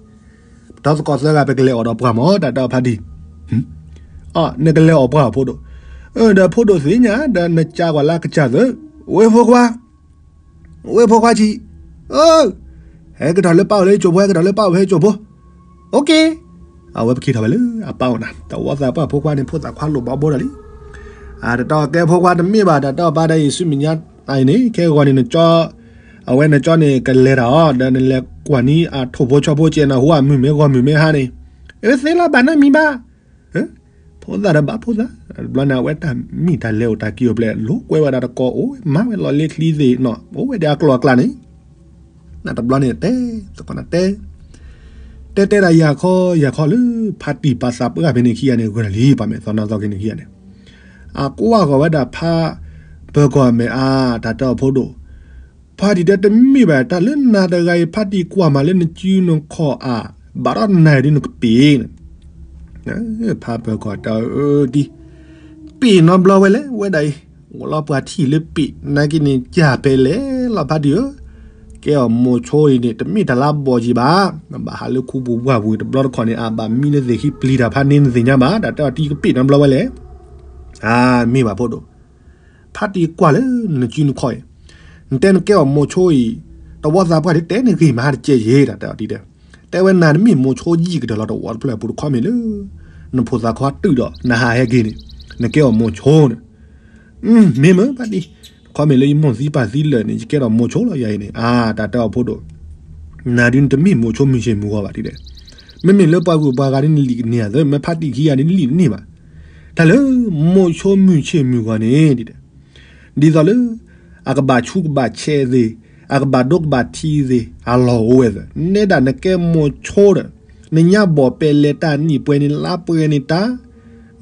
ပတီၢ်သကိးသၢဂၤ ပကလဲၤအီၣ်ဒီးပှၢ်မ့ၢ် တၢ်တဲအီၤဖးတံၢ်, အီ နကလဲၤအီၣ်ပှၢ်ဖိဒိၣ်, ဒီးဖိဒိၣ်သ့ၣ်ညါ ဒီးနကးကွၢ်လၢကစၢ်သၢ, ဝဲဖိခွါ ဝဲဖိခွါဆံး, အၢ, ဟဲကထီၣ်လၢပၢ်အိၣ်လၢယကၠိဖိ ဟဲကထီၣ်လၢပၢ်အိၣ်ဖဲယကၠိဖိ, အဝဲပက့ၤထီၣ်ဝဲလၢအပၢ်အိၣ်နၤ တဝီသးပှၢ်ဖိခွါန့ၣ် ဖိသၣ်ခွါလိၣ်ဘၣ်ဘိဒီးလံ, အတတီကဲဖိခွါတမ့ၢ်ဘၣ် တၢ်တဲအီၤပၢ်ဒီးယစုမဲာ်ညါအံၤန့ၣ် ခဲဂီၤန့ၣ်နကၠီ, အဝဲနကၠီန့ၣ် ကလဲၤတၢ်အီၤ ဒီးနလဲၤကွၢ်န့ၢ်အထိၣ်ဖိဆီဖိကဲနၢ်ဟူ အမုၢ်မ့ၢ်ဂီၤမုၢ်မ့ၢ်ဟါန့ၣ်, အၢသ့လီၤဘၣ်နီတမံၤဘၣ် ဖိသၣ်ဒီးဘၣ်ဖိသၣ်, တဘျီန့ၣ် အဝဲတၢ်မ့ၢ်တၢ်လဲၤအိၣ်တၢ်က့ၤအိၣ်ဖျဲၣ် လိာ်ကွဲဝဲဒၣ်တကိးအိၣ် မၤဝဲလီၤလ့ချံသ့ၣ်နီၤ အိၣ်ဝဲဒၣ်အကျိၤအကျဲန့ၣ်, တဘျီန့ၣ်တဲ, သကိးနၤတဲ, တဲတဲဒၣ်ယၤခီယၤခီလၢ ဖါတံၢ်ပာ်သးပှၢ်ဖဲန့ၣ်ခံဂၤန့ၣ် ဂၢၢ်လီၤလံ ပှၤမဲာ်သီနါသီက့ၤန့ၣ်ခံဂၤန့ၣ်, အကွၢ်ဃီၤဝဲဒၣ်ဖါပၢၤကီၢ်မဲာ်အါ တၢ်တဲအီၤဖိဒိၣ် ဖါတံၢ်တဲတမ့ၢ်ဘၣ် တၢ်လၢနၤတဂၤအံၤ ဖါတံၢ်ကွၢ်မးလၢနစုနခီၣ်အါ, ဘၣ်ဒီးနၤဒ်နကပ့ၤန့ၣ်, ဖါပၢၤကီၢ်တဲအီၤဒ်, ပ့ၤနီတဘျီဝဲလဲၣ် ဝဲဒၣ်အံၤ, အိၣ်လီၤပှၤထံၣ်လၢပ့ၤ နာ်က့န့ၣ် ကၢ်ဖဲလဲၣ်လီၤဖါတံၢ်ဧၢ, ကဲအီၤမိၤဆိအံၤန့ၣ် တမ့ၢ်တၢ်လၢအဘီၣ်ယံၤဘၣ်, ဘၣ်ဟးလၢခူပူၤဝၢ်ပူၤတဘျီတခီၣ်န့ၣ် အဘၣ်မံလၢသ့ၣ်ခံပျံၤတၢ်ဖးန့ၢ်နသ့ၣ်ညါဘၣ် တၢ်တဲအီၤတံၢ်ကပ့ၤနီတဘျီဝဲလဲၣ်, အါ မ့ၢ်ဘၣ်ဖိဒိၣ် ဖါတံၢ်ကွၢ်လၢနစုနခီၣ်အံၤ, နတဲနကဲအီၤမိၤဆိအံၤ, တဝီသးပှၢ်ဒ်တဲနဂ့ၢ်မဟါတကဲယဲၢ် တၢ်တဲအီၤဒ်တဲ, တဲဝဲနၤတမ့ၢ်မိၤဆိယံာ်ကတၢၢ်လီၤ တဝီတဖျၢၣ်ပူၤတခီမ့ၢ်လၢ နဖိသၣ်ခွါတုာ်ဒီးနဟးဟဲက့ၤန့ၣ်, နကဲအီၤမိၤဆိန့ၣ်, မ့ၢ်မ့ၢ်ဖါတံၢ်, တခီ ခီမ့ၢ်လၢယမိၢ်သံပၢ်သံလၢာ်န့ၣ် ယကဲထီၣ်မိၤဆိလီၤယၤအံၤန့ၣ် အါ တၢ်တဲအီၤဖိဒိၣ်, နၤဒုးနတမ့ၢ်မိၤဆိမုၢ်ဆ့ၣ်မုၢ်ဂီၤဘၣ်ဒ်လဲၣ်. မ့မ့ၢ်လၢပှၤဂုၤပှၤဂၤဒ်နလံာ်ကန့ၢ်ဧါသၢ မ့ၢ်ဖါတံၢ်ခံဂၤဒ်နလံာ်တန့ၢ်ဘၣ်. တၢ်လၢ မိၤဆိမုၢ်ဆ့ၣ်မုၢ်ဂီၤန့ၣ် ဒ်လဲၣ် ဒ်သိးလၢ အကဘၣ်ဆူးကဘၣ်ဆဲးသ့ၣ်, အကဘၣ်ဒိကဘၣ်ထံးသ့ၣ် အလီၢ်အိၣ်ဝဲသၢ, နဲဒၣ်နကဲမိၤဆိဒီး နညါဘီၣ်ပဲလဲၤတၢ်နံၣ်ပှဲၤန့ၣ်လါပှဲၤန့ၣ်တၢ်,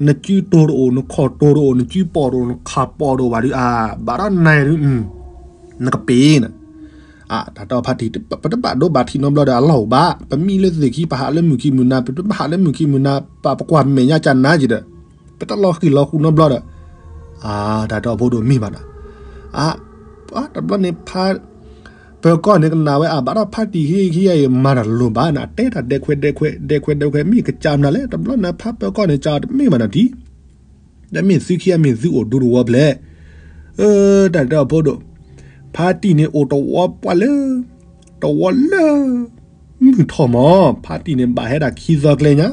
နစုတိၢ်တအိၣ် နခီၣ်တိၢ်တအိၣ် နစုပီၣ်တအိၣ် နခးပီၣ်တအိၣ်ဘၣ်ဒုး အါ ဘၣ်ဒီးနၤဒုး နကပ့ၤနၤ အါ တၢ်တဲအီၤဖါတံၢ် ပတဘၣ်ဒိဘၣ်ထံးနီတဘျီဒီးအလီၢ်အိၣ်ဘၣ်, ပမံလၢသ့ၣ်ခံ ပဟးလၢမုၢ်ခံမုၢ်နၤ ပတဘၣ်ဟးလၢမုၢ်ခံမုၢ်နၤ ပပကွၢ်မဲာ်ညါကနၤက့ၤဒီး ပတလီၤဃံၤလီၤဃူနီတဘျီဒီး အါ တၢ်တဲအီၤဖိဒိၣ်မ့ၢ်ဘၣ်နၤ, အါ တဘျီန့ၣ်ဖါ ပၢၤကီၢ်န့ၣ်ကနၣ်ဝဲအါ ဘၣ်ဒီးဖါတံၢ်ဟ့ၣ်ခံဂၤအံၤမၤတၢ်လိၣ်ဘၣ်နၤ တဲတၢ်ဒဲးခွဲးဒဲးခွဲး ဒဲးခွဲးဒဲးခွဲး မ့ၢ်ကစၢ်မနုၤလဲၣ် တဘျီနၤ ဖါပၢၤကီၢ်န့ၣ် ကစၢ်တမ့ၢ်ဘၣ်နၤတံၢ် တမ့ၢ်သုခံဂၤမ့ၢ်သုအိၣ်ဒူသဝီဖျဲၣ်, အၢ တၢ်တဲအီၤဖိဒိၣ်, ဖါတံၢ်န့ၣ်အိၣ်တဝီပှၢ်လၢ တဝီလၢ မုၢ်ထီၣ်မး ဖါတံၢ်န့ၣ်ဘၣ်ဟဲဒၣ်ခံသီကျဲညါ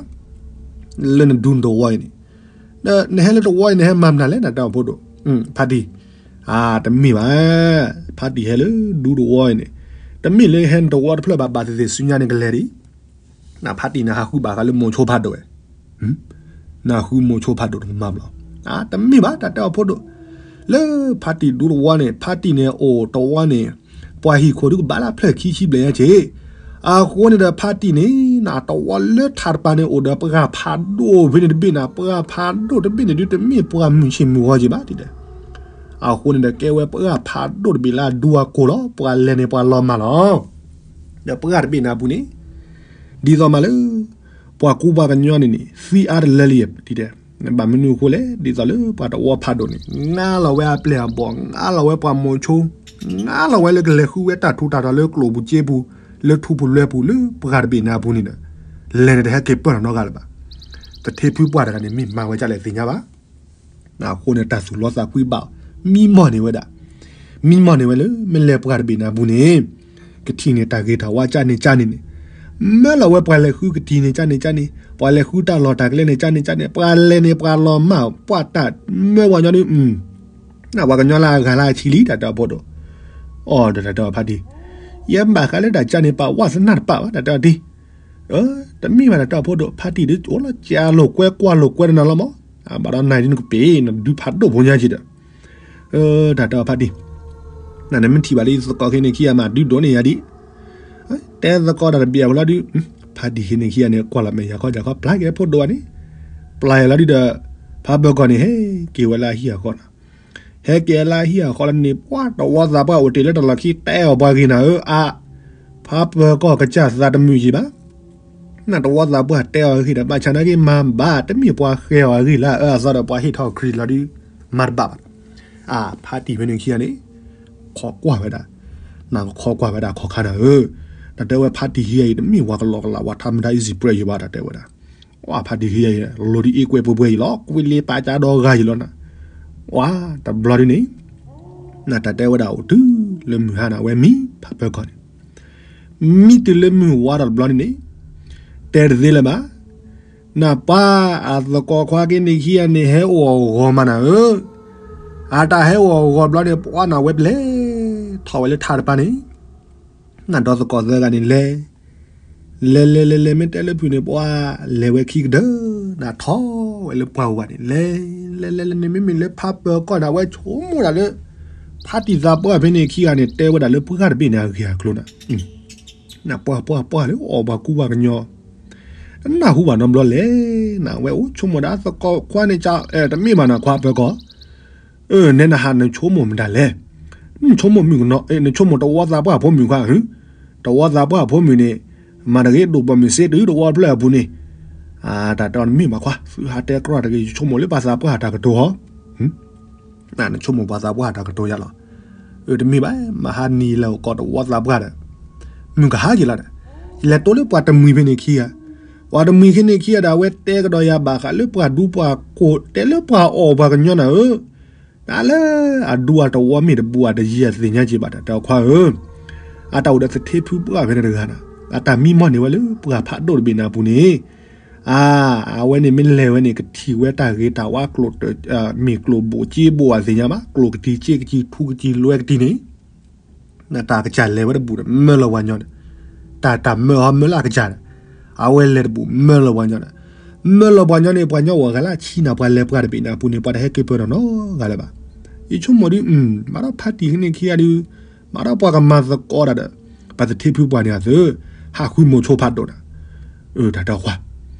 လၢနဒူနတဝီအံၤန့ၣ်, နဟဲလၢတဝီအံၤ နဟဲမၤမနုၤလဲၣ် တၢ်တဲအီၤဖိဒိၣ်, ဖါတံၢ်, အါ တမ့ၢ်ဘၣ်, ဖါတံၢ်ဟဲလၢဒူတဝီအံၤန့ၣ်, တမ့ၢ်လၢဟဲနတဝီတဖျၢၣ်ဘၣ် ဘၣ်သ့ၣ်သ့ၣ်ဆူညါန့ၣ်ကလဲၤဒံး နဖါတံၢ်န့ၣ် ဟးဃုဘၣ်ဃးလၢမိၤဆိဖးဒိၣ်ဝဲ, နဃုမိၤဆိဖးဒိၣ်တကမၤဘျီ, တမ့ၢ်ဘၣ် တၢ်တဲအီၤဖိဒိၣ်, လၢဖါတံၢ်ဒူတဝီန့ၣ် ဖါတံၢ်န့ၣ်အိၣ်တဝီန့ၣ်, ပှၤဟံၣ်ခိၣ်ဒုးကဘၣ်လၢဖျၢၣ်ခံဆံဘျဲၣ်ညါက့ၤ, အဃိန့ၣ်ဒီးဖါတံၢ်န့ၣ် နတဝီလၢထးတပၤန့ၣ် အိၣ်ဒီးပှၤဖးဒိၣ်ဖဲန့ၣ်တဘ့ၣ်နၤ ပှၤဖးဒိၣ်တဘ့ၣ်န့ၣ်ဒုး တမ့ၢ်ပှၤမုၢ်ဆ့ၣ်မုၢ်ဂီၤက့ၤဘၣ်ဒ်လဲၣ်, အဃိန့ၣ်ဒီးကဲဝဲပှၤဖးဒိၣ်တဘ့ၣ်လၢအဒူအကိၢ်လီၤ ပှၤလဲၤန့ၣ်ပှၤလီၤမၢ်လီၤ, ဒီးပှၤတဘ့ၣ်နၤအပူၤန့ၣ် ဒ်သိးမးလၢ ပှၤကူပှၤကညီန့ၣ်န့ၣ် သံအါတလၢလံ ဒ်တဲ, ဘၣ်မနုၤအဃိလဲၣ် ဒ်သိးလၢပှၤတဝီဖးဒိၣ်န့ၣ် ငါလီၤဝဲအပျဲၢ်အဘီၣ် ငါလီၤဝဲပှၤမိၤဆိ, ငါလီၤဝဲလၢကလဲၤဃုဝဲတၢ်ထူးတၢ်တီၤလၢကျိၣ်ပူၤစ့ပူၤ လၢထူပူၤလွဲပူၤလၢပှၤတဘ့ၣ်နၤအပူၤန့ၣ်ဒီး လဲၤန့ၣ်တဟဲက့ၤပၢၢ်ထီၣ်နီတဂၤလၢၤဘၣ်, သထ့ဖုပှၢ်တဂၤန့ၣ် မ့ၢ်မၤဝဲဒ်လဲၣ်သ့ၣ်ညါဘၣ် အဃိန့ၣ် တၢ်သူၣ်လီသးကွံဘၣ် မံမီၢ်န့ၢ်ဝဲဒၣ်, မံမီၢ်န့ၢ်ဝဲလၢ မ့ၢ်လဲၤပှၤတဘ့ၣ်နၤအပူၤန့ၣ်, ကထံၣ်န့ၢ်တၢ်ဂ့ၤတၢ်ဝါကၢ်န့ၣ်ကၢ်န့ၣ်န့ၣ်, မၢလီၤဝဲပှၤလဲၤဃုကထံၣ်န့ၣ်ကၢ်န့ၣ်ကၢ်န့ၣ်, ပှၤလဲၤဃုတၢ်လီၢ်တၢ်ကျဲန့ၣ်ကၢ်န့ၣ်ကၢ်န့ၣ်, ပှၤလဲၤန့ၣ်ပှၤလီၤမၢ် ပှၤတၢ်မၢပှၤကညီဒုး ပှၤကညီလၢအဂၤလၢအဆံလံ တၢ်တဲအီၤဖိဒိၣ်, အိၣ်ဒီးတၢ်တဲအီၤဖါတံၢ်, ယဲဘၣ်ဃးလၢတၢ်ကၢ်န့ၣ် ပာ်ဝးသနၢ်တပာ်ဘၣ် တၢ်တဲအီၤတံၢ် တမ့ၢ်ဘၣ်တၢ်တဲအီၤဖိဒိၣ် ဖါတံၢ်ဒုး အိၣ်လီၤကၢ်လိာ်ကွဲကွၢ်လိာ်ကွဲတနၤလီၤမး, ဘၣ်ဒီးနၤဒ်နကပ့ၤ နဒုးဖးဒိၣ်ဖိညါက့ၤဒီး, တၢ်တဲအီၤဖါတံၢ်, နမ့ၢ်ထံၣ်ဘၣ်လၢယသကိးခဲန့ၣ်ခံဂၤမး ဒုးဒိးန့ၢ်ယၤဒံး, တဲသကိးတၢ်တဘၣ်အဖီလီၤဒုး, ဖါတံၢ်ခဲန့ၣ်ခံဂၤန့ၣ် ကွၢ်လီၤမဲာ်ယၤခီယၤခီ ပျၢ်က့ၤဖိဒိၣ်ဘၣ်န့ၣ်, ပျၢ်ယၤလီၤဒုးဒီး, ဖါပၢၤကီၢ်န့ၣ် ဟဲက့ၤဝဲလၢအဟံၣ်အဃီလီၤ ဟဲက့ၤလၢအဟံၣ်အဃီလၢန့ၣ် ပှၤတဝီသးပှၢ်အိၣ်တ့ၢ်လၢတၢ်လီၢ်ခံ တဲအီၤပှၤဂ့ၤနၤဧၢ အါ, ဖါပၢၤကီၢ်ကစၢ်သးတမုာ်ယံၤဘၣ်, နတဝီသးပှၢ်တဲအီၤဂ့ၤဒီး ဘၣ်ဆၣ်နာ်က့မၤဘၣ် တမ့ၢ်ပှၤဃဲၤအီၤအဂ့ၢ်လၢအအၢအသီဒီး ပှၤဟ့ၣ်ထီၣ်ခရံာ်လီၤဒုး, မၤတဘၣ်ဘၣ်, အါ ဖါတံၢ်ဖဲန့ၣ်ခံဂၤန့ၣ်, ခိးကွၢ်ဝဲဒၣ်, နကခိးကွၢ်ဝဲဒၣ်ခီခါနၤဧၢ, တၢ်တဲဝဲဖါတံၢ်ခံဂၤအံၤ တမ့ၢ်ပှၤကလီကလး ပှၤထါမတၤ easy prey ယံၤဘၣ် တၢ်တဲဝဲဒၣ် ဝဲဖါတံၢ်ခံဂၤအံၤ လီၤဒုးအ့ၣ်ကွဲးပှဲၤပှဲၤအံၤလီၤ ကွံလ့ပာ်ကၢဒီဂၤအံၤလီၤနၤ, ဝဲတဘျီဒ်န့ၣ်, နတၢ်တဲဝဲဒၣ်အိၣ်တုၤလၢမုၢ်ဟါနၤ ဝဲမံဖးပၢၤကီၢ်န့ၣ်, မံတုၤလၢမုၢ်ဝါဒီးတဘျီဒ်န့ၣ်, တဲတသ့လၢၤဘၣ်, နပၢ်အသကိးခွါက့ၤန့ၣ်ခံဂၤန့ၣ် ဟဲအိၣ်အဂီၢ်မးနၤဧၢ, အတၢ်ဟဲအိၣ်အဂီၢ်တဘျီန့ၣ် ပှၤနၤဝဲပလဲၤထီၣ်ဝဲလၢထးတပၤန့ၣ် နဒီသကိးသၢဂၤန့ၣ်လဲၤ, လဲၤလဲၤလဲၤလဲၤ မ့ၢ်တဲလၢဖုၣ်န့ၣ် ပှၤလဲၤဝဲခံကတၢၢ် နထီၣ်ဝဲလၢပှၢ်ဝါန့ၣ် လဲၤလဲၤလဲၤလဲၤန့ၣ် မ့မ့ၢ်လၢဖးပၢၤကီၢ်န့ၣ် အဝဲဆိကမိၣ်ဒၣ်လၢ ဖါတံၢ်သးပှၢ်ဖဲန့ၣ်ခံဂၤန့ၣ် တဲဝဲဒၣ်လၢပှၢ်တဘ့ၣ်န့ၣ် အဂ့ၢ်အကျိၤနၤ နပှၢ်ပှၢ်ပှၢ်လၢအီၣ်ပှၤကူပှၤကညီ နနၢ်ဟူဘၣ်နီတဘျီလဲၣ်, နဝဲအိၣ်ဆိကမိၣ်ဒၣ်သကိးခွါန့ၣ် တမ့ၢ်ဘၣ်နၤခွါပၢၤကီၢ်, နဲနဟးနဆိကမိၣ်မတၤလဲၣ်, နဆိကမိၣ်မုၣ်ကနီၤ နဆိကမိၣ်တဝီသးပှၢ်ဖိမုၣ်ခွါ, တဝီသးပှၢ်ဖိမုၣ်န့ၣ် မၤတဂ့ၤဒိၣ်ပိာ်မုၣ်စ့တုၤတဝီဖျၢၣ်အပူၤန့ၣ်, တၢ်တဲအီၤတမ့ၢ်ဘၣ်ခွါ သုဟးတဲကြီတဂ့ၤ ယဆိကမိၣ်လၢပှၤသးပှၢ်တၢ်ကတိၤဟီ နဆိကမိၣ်ပှၤသးပှၢ်တၢ်ကတိၤယါလီၤ. အၢ တမ့ၢ်ဘၣ်, မဟါနံၤယလဲၤအိၣ်ကိးတဝီသးပှၢ်ဒီး မုၢ်ကဟါက့ၤလီၤဒီး ယလဲၤတိလၢပှၤတမှံၤဖဲန့ၣ်ခံဂၤ, ပှၤတမှံၤဖဲန့ၣ်ခံဂၤဒီး အဝဲတဲကဒီးယၤဘၣ်ဃးလၢပှၤဒူပှၤကိၢ် တဲလၢပှၤအီၣ်ပှၤကညီနၤဧၢ, တၢ်လၢအဒူအတဝီမ့ၢ်တဘူးအတယံၤအသ့ၣ်ညါက့ၤဘၣ်တၢ်တဲအီၤခွါဧၢ, အတၢ်အိၣ်ဒီးသထ့ဖုပှၢ်ဖဲန့ၣ်တဂၤနၤ, အတၢ်မံမီၢ်န့ၢ်ဝဲလၢပှၤဖးဒိၣ်တဘ့ၣ်နၤအပူၤန့ၣ် အါ, အဝဲန့ၣ်မ့ၢ်လဲၤဝဲန့ၣ် ကထံၣ်ဝဲတၢ်ဂ့ၤတၢ်ဝါကျိၤ, မ့ၢ်ကျိၤဘိၣ်စ့ဘိၣ်အသ့ၣ်ညါဘၣ်, ကျိၤကတံၤစ့ကတံၤထူကတံၤလွဲကတံၤန့ၣ်, နတၢ်ကစၢ်လဲၤဝဲတဘူၣ်ဒီး မၢလီၤပှၤညီဒီး, တၢ်တၢ်မၢအီၤမၢလၢအကစၢ်ဒီး, အဝဲလဲၤတဘူၣ်မၢလီၤပှၤညီဒီး, မၢလီၤပှၤညီန့ၣ် ပှၤညီအိၣ်အဂၤလၢအဆံနၤ ပှၤလဲၤပှၤတဘ့ၣ်န့ၣ်အပူၤန့ၣ် ပှၤတဟဲက့ၤပၢၢ်နီၢ်နီၢ်ဂၤလၢၤဘၣ်. ယဆိကမိၣ်ဒုး, မၤဒီးဖါတံၢ်န့ၣ်ခံဂၤဒုး, မၤဒီးပှၤကမၤသကိးတၢ်ဒီး, ပှၤသထ့ဖုပှၢ်န့ၣ်အသိး, ဟးဃုမိၤဆိဖးဒိၣ်နၤ, တၢ်တဲအီၤခွါ,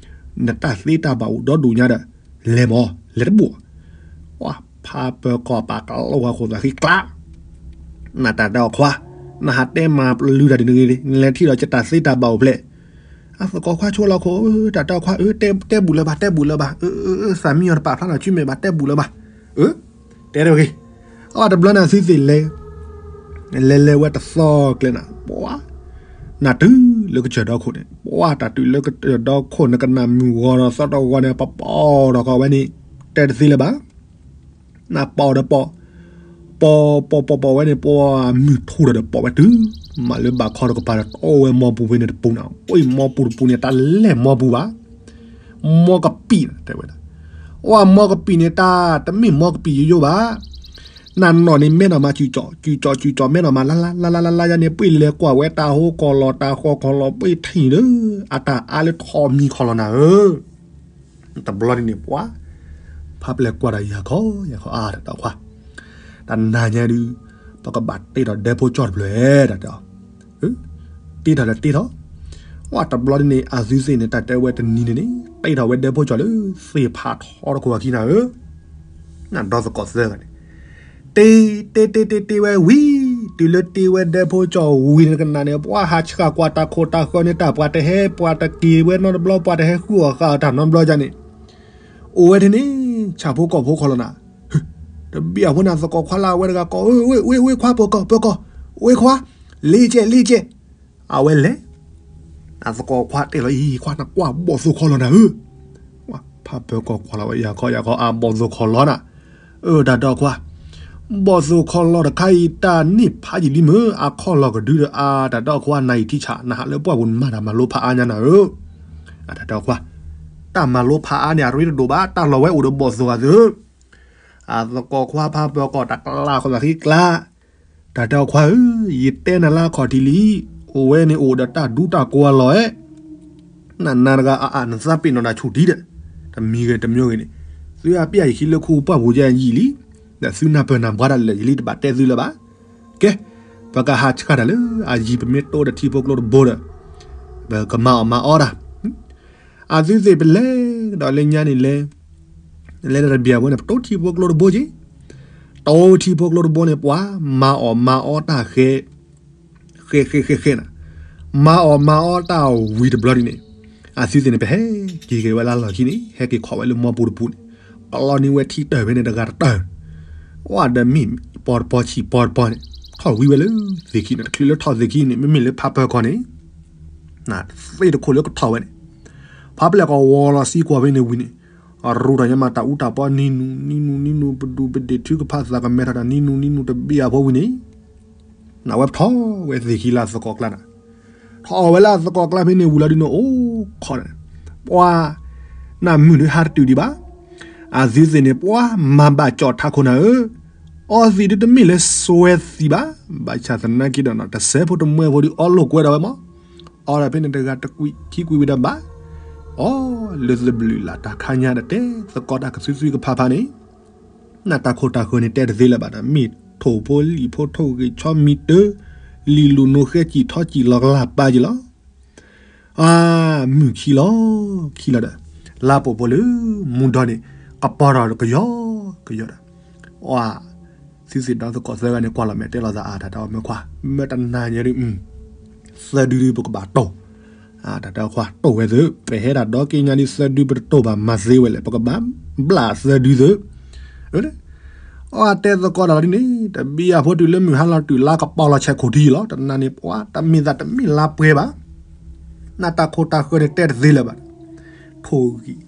နတၢ်သ့တၢ်ဘၣ်အိၣ်ဒီဒူၣ်ညါဒီး, လဲၤမၢ်, လဲၤတဘူၣ်, ဖးပၢၤကီၢ်ပာ်ကလီဝဲဃိသးဃံကျါ နတၢ်တဲအီၤခွါ, နဟးတဲမၤပျုၤတၢ်ဒ်န့ၣ်ဂ့ၤ, နလဲၤထံၣ်ဒီးယတၢ်သ့တၢ်ဘၣ်အိၣ်ဖျဲၣ်, အသကိးခွါဆိလီၤခိၣ်, တၢ်တဲအီၤခွါ, တဲဘူၣ်လၢၤဘၣ်, တဲဘူၣ်လၢၤဘၣ်, သးမံအီၤတပာ်ဖျါလီၤဆူမဲာ်ဘၣ်, တဲဘူၣ်လၢၤဘၣ်, တဲတဂ့ၤ, အဝဲတဘျီန့ၣ်အသုသ့ၣ်လဲၤ, လဲၤလဲၤဝဲတသီကျဲနၤ, ပှၤ, နတုၤလၢကစၢၢ်ဒီခိၣ်န့ၣ်, ပှၤတၢ်တုၤလၢကစၢၢ်ဒီခိၣ်နကနၣ်မုၢ်ဂီၤဒီးသီတဂီၤန့ၣ် ပပိာ်ဒီးဃီဝဲန့ၣ်, တဲတသ့လၢၤဘၣ် နပိာ်ဒီးပိာ်, ပိာ်ပိာ်ပိာ်ပိာ်ဝဲန့ၣ် ပှၤမုၢ်ထူဒီးပိာ်ဝဲတုၤ, မးလၢဘၣ်ခီတကပၤဒီး တအိၣ်ဝဲမီပူၤဖဲန့ၣ်တပူၤန့ၣ်, အိၣ်မီပူၤတပူၤန့ၣ် တၢ်လဲၣ်မီပူၤဘၣ်, မီကပံာ်တဲဝဲဒၣ်, အိၣ်မီကပံာ်န့ၣ် တၢ်တမ့ၢ်မီကပံာ်ယိယိဘၣ်, နနီၢ်န့ၣ်မဲနီၢ်မး စုကၠီၣ်စုကၠီၣ်စုကၠီၣ်မဲနီၢ်မး လါလါလါလါလါယါန့ၣ် ပှ့ၤလဲၤကွၢ်ဝဲတၢ်ဟိကီၢ်လီၤ တၢ်ဃီကီၢ်လီၤ ပှ့ၤထံၣ်လၢ အတၢ်အါလၢထီၣ်မံခီၣ်လီၤနၤဧၢ, တဘျီဒ်န့ၣ်ပှၤ, ဖးပျဲၢ်ကွၢ်ဒီးယၤခီယၤခီအါတၢ်တဲအီၤခွါ, တနၤညါဒုး, ပကဘၣ်တ့ထီၣ်ဒဲဖိကၠီၣ်တဖျၢၣ်, တၢ်တဲအီၤ, တ့ထီၣ်ဒီးတ့ထီၣ်, ဝဲတဘျီဒ်န့ၣ် အသုသ့ၣ်န့ၣ် တၢ်တဲဝဲတနံၤန့ၣ်န့ၣ် တ့ထီၣ်ဝဲဒဲဖိကၠီၣ်လၢ သ့ၣ်ဖးထီတခိၣ်အခံနၤဧၢ နဒီသကိးသၢဂၤန့ၣ်, တ့, တ့တ့တ့တ့ဝဲဝံၤ, တုၤလၢတ့ဝဲဒဲဖိကၠီၣ်ဝံၤန့ၣ် နကနၣ်န့ၣ် ပှၤဟးဆှၣ်ကွၢ်တၢ်ခိၣ်တၢ်ဃၢၤန့ၣ် တၢ်ပှၤတဟဲ ပှၤတက့ၤဝဲနီတဘျီ ပှၤတဟဲဃုအီၣ်ဃာ်အီၤတၢ်နီတဘျီဒ်န့ၣ်, အိၣ်ဝဲထဲန့ၣ် ဆၣ်ဖိကီၢ်ဖိခီလီၤနၤ, တဘ့ၣ်အဖိန့ၣ် အသကိးခွါလၢအဝဲတဂၤကိး, ဝ့ၢ်ဝ့ၢ်ခွါ ပၢၤကီၢ် ပၢၤကီၢ်, ဝ့ၢ်ခွါ, လ့ကဲး လ့ကဲး, အဝဲလဲၤ အသကိးခွါတဲလီၤအံၤ ခွါနကွၢ်ဘီၣ်သိၣ်ခီလီၤနၤဧၢ, ဖးပၢၤကီၢ်ကွၢ်လီၤဝဲ ယၤခီယၤခီအဘီၣ်သိၣ်ခီလီၤနၤ, အၢ တၢ်တဲအီၤခွါ, ဘီၣ်သိၣ်ခီလီၤတခါအံၤ တၢ်န့ၣ်ဖးယံာ်လံမ့ၢ် အခီၣ်လီၢ်ကဒုဒီးအါ တၢ်တဲအီၤခွါ နအံၤထံဆး နဟးလၢပှၢ်ပူၤနမၤတၢ်မၤလိဖးအါညါနၤဧၢ, တၢ်တဲအီၤခွါ, တၢ်မၤလိဖးအါန့ၣ် အရ့တဒိၣ်ဘၣ် တၢ်လီၢ်ဝဲအိၣ်ဒီးဘီၣ်သိၣ်ဂၤသု အသကိးခွါဖးပၢၤကီၢ်တၢ်ကျးဃီသးဃံကျါ, တၢ်တဲအီၤခွါဧၢ, ယတဲနၤလၢအခီၣ်ထံးလံ, အိၣ်ဝဲန့ၣ်အိၣ်ဒီးတၢ်ဒူတၢ်ကွီၤလီၤဧဲ, နနၤတဂၤအအၣ်နသးပ့ၤနီၣ်တၢ်ဆူၣ်ထံဒီး, တမံၤဂ့ၤတမံၤဂ့ၤန့ၣ်, သုအပျဲၢ်ယခံလၢခူပှၢ်ပူၤယဲယံာ်လံ, ဒီးသုနၢ်ပၢၢ်နၢ်ဘှါတၢ်လၢာ်ယလံတဘၣ်တဲသုလၢၤဘၣ်, ကဲ, ပကဟးဆှၣ်တၢ်လၢအယံၤ ပမ့ၢ်တိဒီးထံဖိကျိတဘိဒီး, ပကမၤအီၣ်မၤအီတၢ် အသုသ့ၣ်ပလဲၤကဒီးလၢညါန့ၣ်လဲၤ, လဲၤတဘျီဝဲန့ၣ် ပတိထံဖိကျိတဘိက့ၤ, တိထံဖိကျိတဘိန့ၣ် ပှၤမၤအီၣ်မၤအီတၢ်ဃဲ, ဃဲဃဲဃဲဃဲနၤ, မၤအီၣ်မၤအီတၢ်ဝံၤတဘျီဒ်န့ၣ်, အသုသ့ၣ်န့ၣ် ပဟဲက့ၤက့ၤဝဲလၢလီၢ်ခံန့ၣ် ဟဲက့ၤခီၣ်ဝဲလၢမီပူၤတပူၤန့ၣ်, ကလီန့ၢ်ဝဲထံတၢၢ်ဖဲန့ၣ်တဂၤတတၢၢ်, ဝဲဒီးမ့ၢ်ပီတပီဆံၣ်ပီတပီန့ၣ်, ထီၣ်ဝံၤဝဲလၢသ့ၣ်ခံန့ၣ် တချုးလၢထီၣ်သ့ၣ်ခံန့ၣ် မ့မ့ၢ်လၢဖးပၢၤကီၢ်န့ၣ် သ့ၣ်တခိၣ်လၢကထီၣ်ဝဲန့ၣ်, ဖးပျဲၢ်ကီၢ်ဝီၤလီၤစံကွၢ်ဖဲန့ၣ်ဝံၤန့ၣ်, ရူၢ်တၢ်ညါမးတၢ်အူတၢ်ပီနံၤနူၤနံၤနူၤနံၤနူၤ ပဒူၣ်ပဒ့ၣ်ထုကဖၣ်သးကမဲထီၣ်တၢ်နံၤနူၤနံၤနူၤတဘ့ၣ်အဖိဝံၤန့ၣ်, နဝဲထီၣ်ဝဲသ့ၣ်ခံလၢအသကိးကျါနၤ, ထီၣ်ဝဲလၢအသကိးကျါဖဲန့ၣ်ဝံၤလီၤဒ်န့ၣ် အိၣ်ခိးန့ၣ်, ပှၤ, နမုၢ်ဒုးဟးတတုၤဒံးဘၣ်, အသုသ့ၣ်န့ၣ် ပှၤမၤဘၣ်ကၠီၣ်ထးခိၣ်နၤဧၢ အီသံးဒုးတမ့ၢ်လၢစွဲသံးဘၣ်, ဘၣ်ဆၣ်သနာ်က့ဒီး တစဲးဖိတမှဲဖိဒုးအီလိာ်ကွဲဒီးဝဲမး, အီဒီးဖဲန့ၣ်တဂၤတကွံာ်ခံကွံာ်ဝံၤဒီးဘၣ်, အီလၢသဘျုးလၢ်တၢ်ခါညါဒီးတဲသကိးတၢ်ကသုသုကဖးဖးန့ၣ်, နတၢ်ခိၣ်တၢ်ဃၢၤန့ၣ်တဲတသ့လၢၤဘၣ်ဒီး မ့ၢ်ထိၣ်ဖိလံၣ်ဖိထိၣ်ဂ့ၤဆီမံၤတၢ, လံာ်လူၤနိဃဲကံၣ်ထီကံၣ်လီၤကလၢ်ပာ်က့ၤလီၤ အါ, မုၢ်ခံလီၤ, ခံလီၤဒီး, လါပှဲၤဖိလၢမူဒီန့ၣ်, ကပီၤထီၣ်ကယီကယီဒီး, အါ, သုသ့ၣ်ဒီသကိးသၢဂၤန့ၣ် ကွၢ်လီၤမဲာ်တဲလီၤသးအါ တၢ်တဲအီၤမ့ၢ်ခွါ, မ့ၢ်တနၤညါဒုး, သၢဒုဒုးပကဘၣ်တိၢ်, တၢ်တဲအီၤခွါ တိၢ်ဝဲသု, ပဟဲဒၣ်ဒီက့ညါဒုးသၢဒုပတတိၢ်ဘၣ်မၤသ့ဝဲလဲၣ် ပကဘၣ်ဘျၣ်သၢဒုသု အီ တဲသကိးတၢ်လီၤဒ်န့ၣ် တဘံယၤဖိတုၤလၢမုၢ်ဟါလီၤတုၤလါကပီၤလီၤဆဲးခိၣ်ထံလီၤ တနၤန့ၣ် ပှၤတမ့ၢ်သးတမ့ၢ်လါပှဲၤဘၣ် နတၢ်ခိၣ်တၢ်ဃၢၤန့ၣ်တဲတသ့လၢၤဘၣ် ထိၣ်